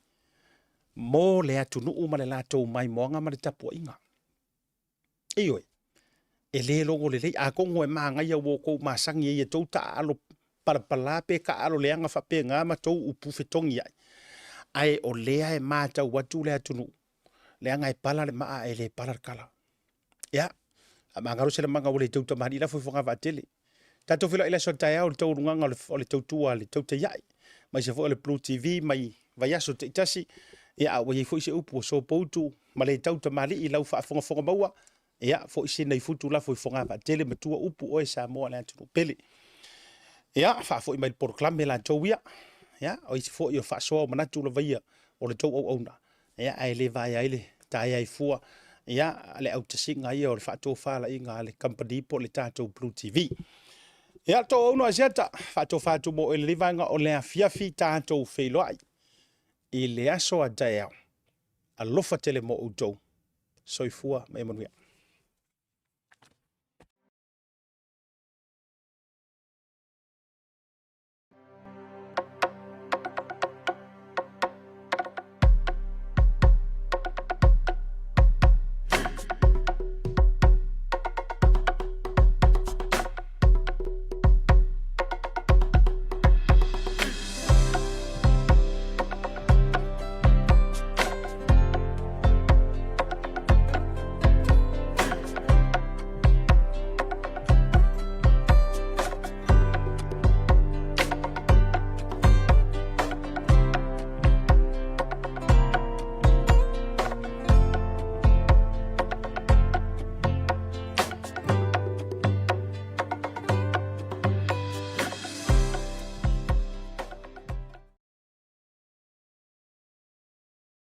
mo le atunuu ma le latou maimoaga ma le tapuaiga. Ioe, e le logo lelei. Atonu e manaia ua outou masani ai e tou taaalo palapala pe taaalo leaga faapena ma tou upu fetogiai. Ae o lea e matau atu le atunuu, leaga e pala le maa e le pala le kala. Ia, a magalo se lamaga ua le tau tamalii lafo i Fogavaatele. Tatou feiloai i le aso a taeao i le taualugaga o le tautua a le Tautaiai, aemaise foi o le Blue TV mai vaiaso taitasi. Ia, a ua i ai foi se upu ua sopoutu ma le tau tamalii i lau faafogafoga maua, ia, foi se nai futu lafo i Fogavaatele, matua upu oe Samoa le atunuu pele. Ia, faafoi mai le polokalame latou ia. Ia, o isi foi o faasoa o manatu lava ia o le tou auauna. Ia, ae le vaea ai le taea i fua, ia, le autasiga ia o le faatofalaiga a le kamupani po o le tatou Blue TV. Ia, le tou auauna Asiata, faatofa atu mo oe i lenei vaega o le afiafi tatou feiloai i le aso a taeao. Alofa tele mo outou. Soifua ma ia manuia.